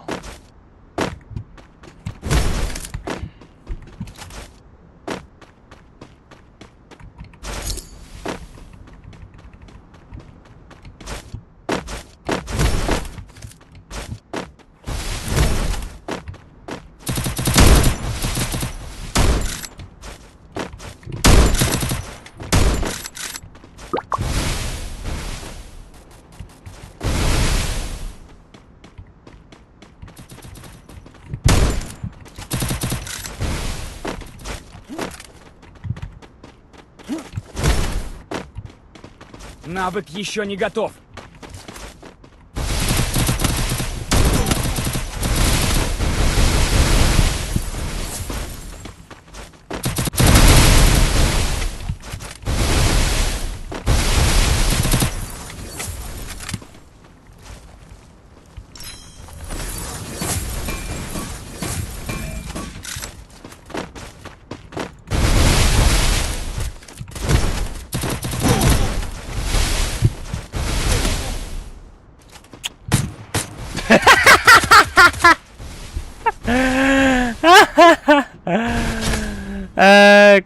Навык еще не готов.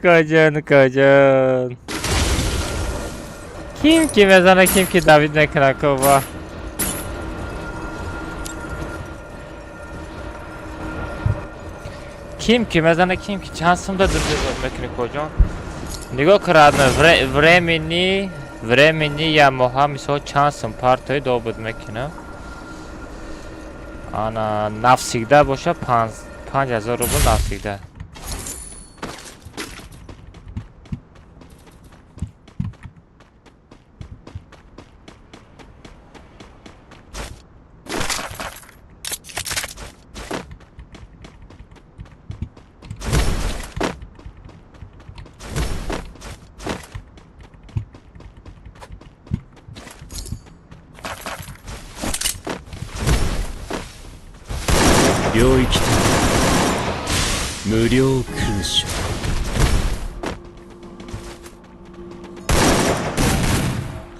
Коҷон, коҷон. Ким ки мезана, ким ки Давид мекуна кова. Ким ки мезана, ким ки чанд сумда дурдезод мекуни коҷон. Нигоҳ кун радно, времени, времени я моҳа мисол чанд сум партои добуд мекунам. Ана навсигда боша 5000 рубл навсигда.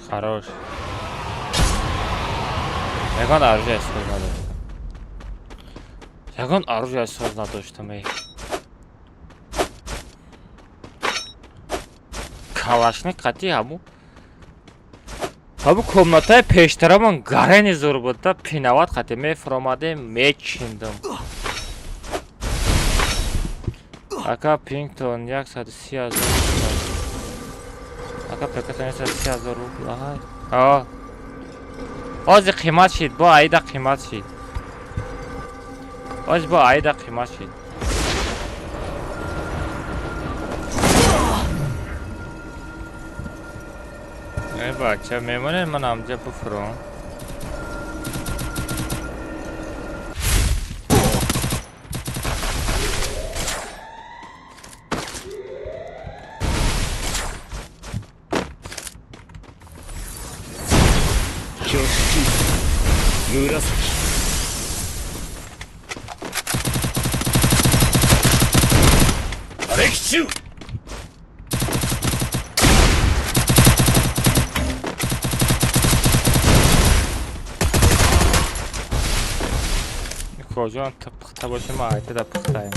Хорош. Ягон оружие соз надоштам. Ягон оружие соз надоштам эй. Калашник қати ҳаму. Ҳаму комнатаи пештарамон гарени зур буд да пинават қати мефуромадем мечиндам. Ака пингтон 130 000 рубл. Ака пекатон 130 000 рубл. Аҳа. А. Ози қимат шид, бо айда қимат шид. Ози бо айда қимат шид. Эй бача, мемонед ман амҷа буфурам. 中。 Коҷон ту пухта боши, ма айтада пухтаем.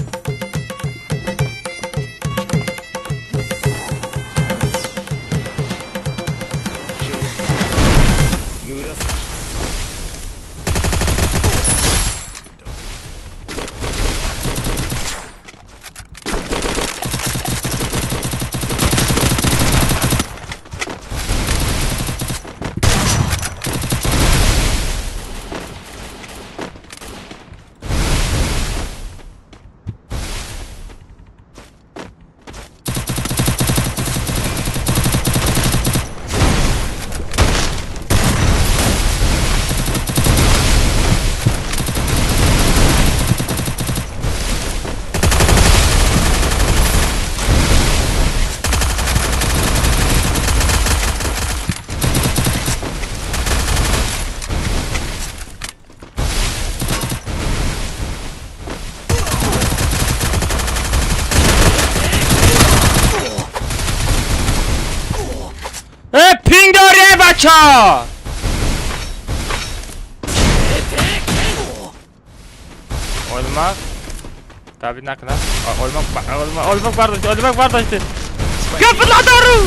Бача! Олмақ. Табид накунад. Олмақ, олмақ, олмақ бардошти, олмақ бардошти. Гап надору!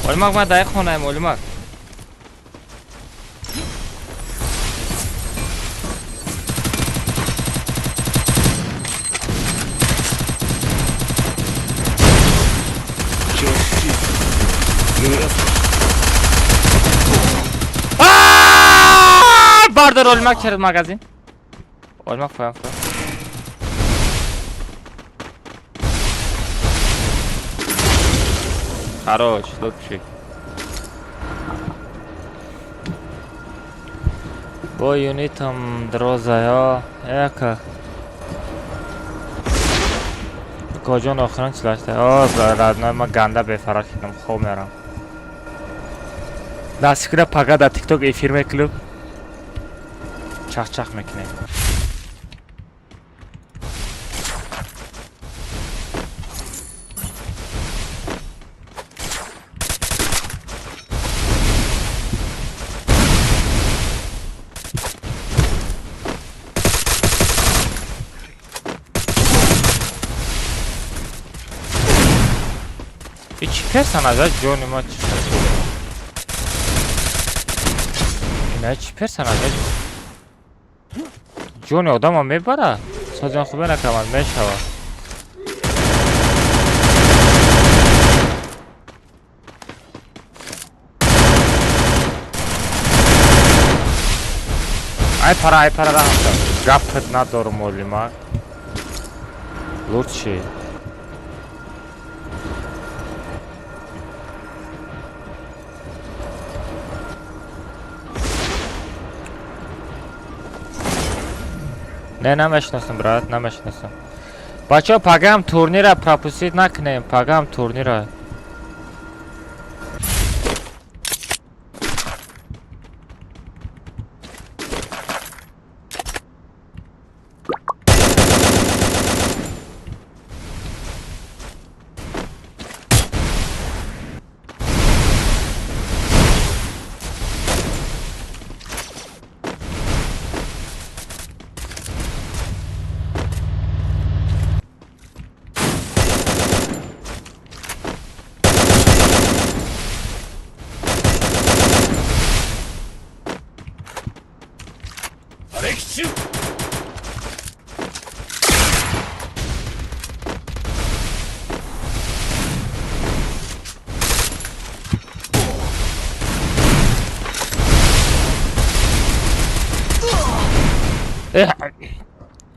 Олмақ ма дай хонаем, олмақ. Бардор олмак через магазин. Олмак фоям фоям. Хорош, лучший. Бо юнитам дроза я. Яка. Коҷон охиран чилашта. О, родной ма ганда бефарқ кардам, хоб мерам. Насиб кунад пага дар тикток эфир мекунем. Чахчах мекунем. И чӣ персонажа ҷони ма чӣ? Ина чӣ персонажа? Ҷони одама мебара? Созиён хубе накамад мешавад. Ай пара, ай пара раҳмта. Гапат надорум олимак. Лучший. Не, намешиносам, брат, намешиносам. Бачаҳо, пагаам турнира пропустить накунем, пагаам турнира.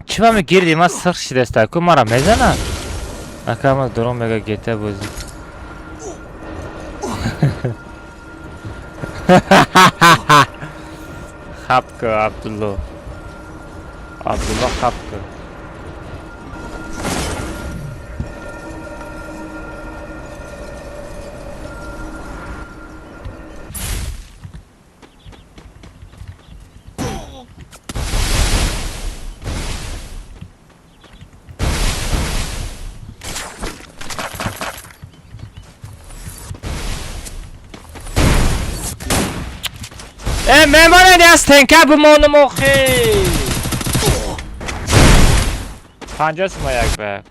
Чӣ ба мегирди ман сирх шидаста ку мара мезана? Ака ма дурон мега гета бозӣ. Хапка Абдулло. Абдулло хапка. Мемонед я стенка бимонам охи. 50 сума як ба.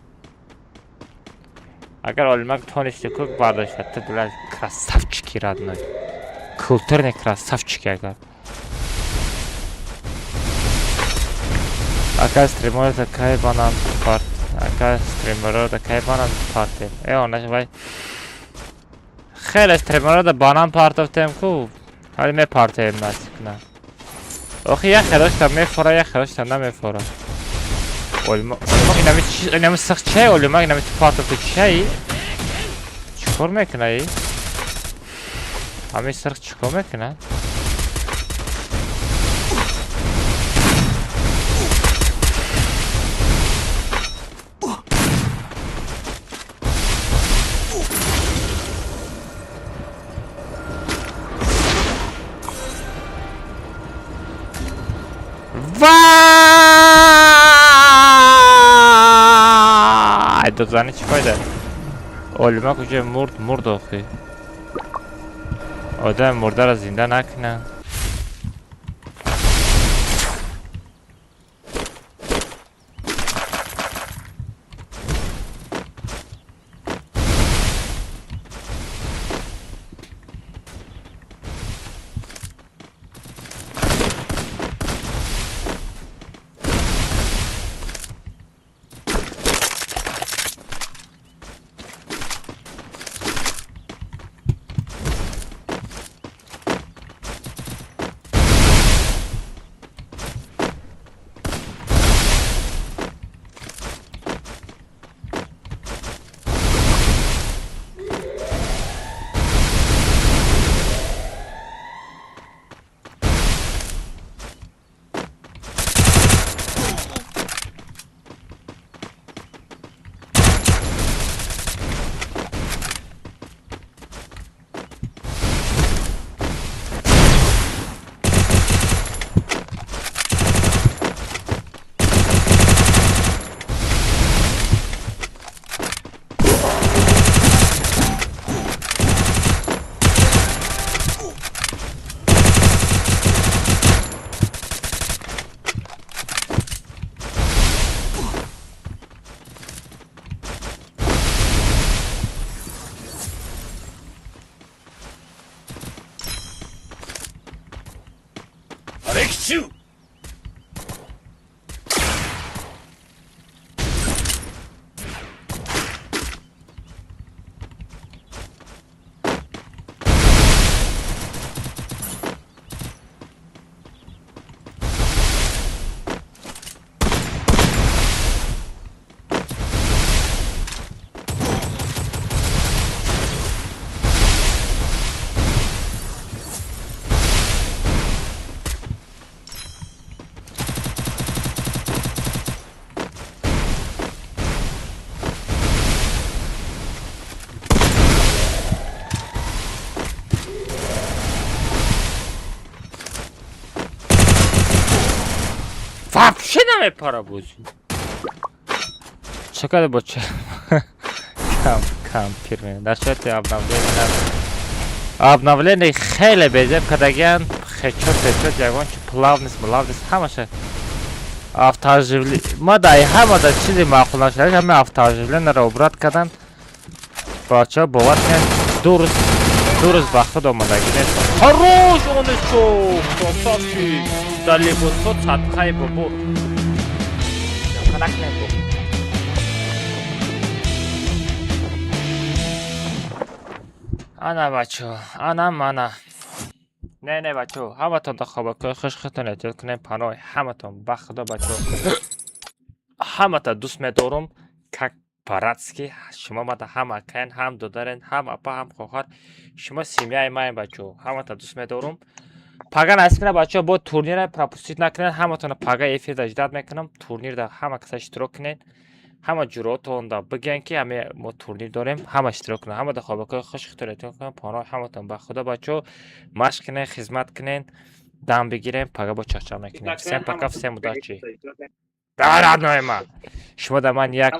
Агар олимак тонисти кук бардошта, ту блядь красавчики родной. Культурный красавчики агар. Ака стриморо да кай банам парт. Ака стримеро да кай банам партем. Онаш вай. Хеле стримеро да банам партофтем ку. Ҳали мепартоем насиб кунам. Охи як хелошта мефора, як хелошта намефора. Олимак инами инами сих чай, олимак инами ту партофти чай? Чикор мекуна и? Ҳамин сирх чикор мекуна? Вай! Дозани чӣ фойда? Олимак уже мурд, мурд охи. Одам мурдаро зинда накунад. Вообще намепара бозӣ. Чӣ карда бо ча кампир ме. Дар шарти обновление обновление хеле безеб кардагиан, хечот печот ягон чи плавность млавность ҳамаша автооживление. Ма дар ҳама дар чизи маъқул нашуда ҳама автооживлениеро убрать кардан. Бачаҳо бовар кунед, 2 рӯз ба худ омадагӣ нест. Хорош оничо, красавчик. Дар либосот садқаи бобо. Накунед бо. Ана бачаҳо, ана мана. Не, не бачаҳо, ҳаматон дар хобакҳои хуш худтон эҳтиёт кунед, паноҳи ҳаматон ба худо бачаҳо. Ҳамата дӯст медорам, как по-братски. Шумо мада ҳам акаен, ҳам додарен, ҳам апа, ҳам хоҳар. Шумо семьяи маен бачаҳо. Ҳамата дӯст медорам. Пага насиб кунад бачаҳо, бо турнира пропустить накунед. Ҳаматонро пага эфирда ждать мекунам. Турнирда ҳама каса иштирок кунед. Ҳама ҷуръотонда бигӯянд ки ҳаме мо турнир дорем, ҳама иштирок кунед. Ҳама дар хобакҳои хуш худтон эҳтиёт кунед, паноҳи ҳаматон ба худо бачаҳо. Машқ кунед, хизмат кунед, дам бигирем, пага бо чахчах мекунем. Всем пока, всем удачи. Да, родной ма. Шумо дар ман як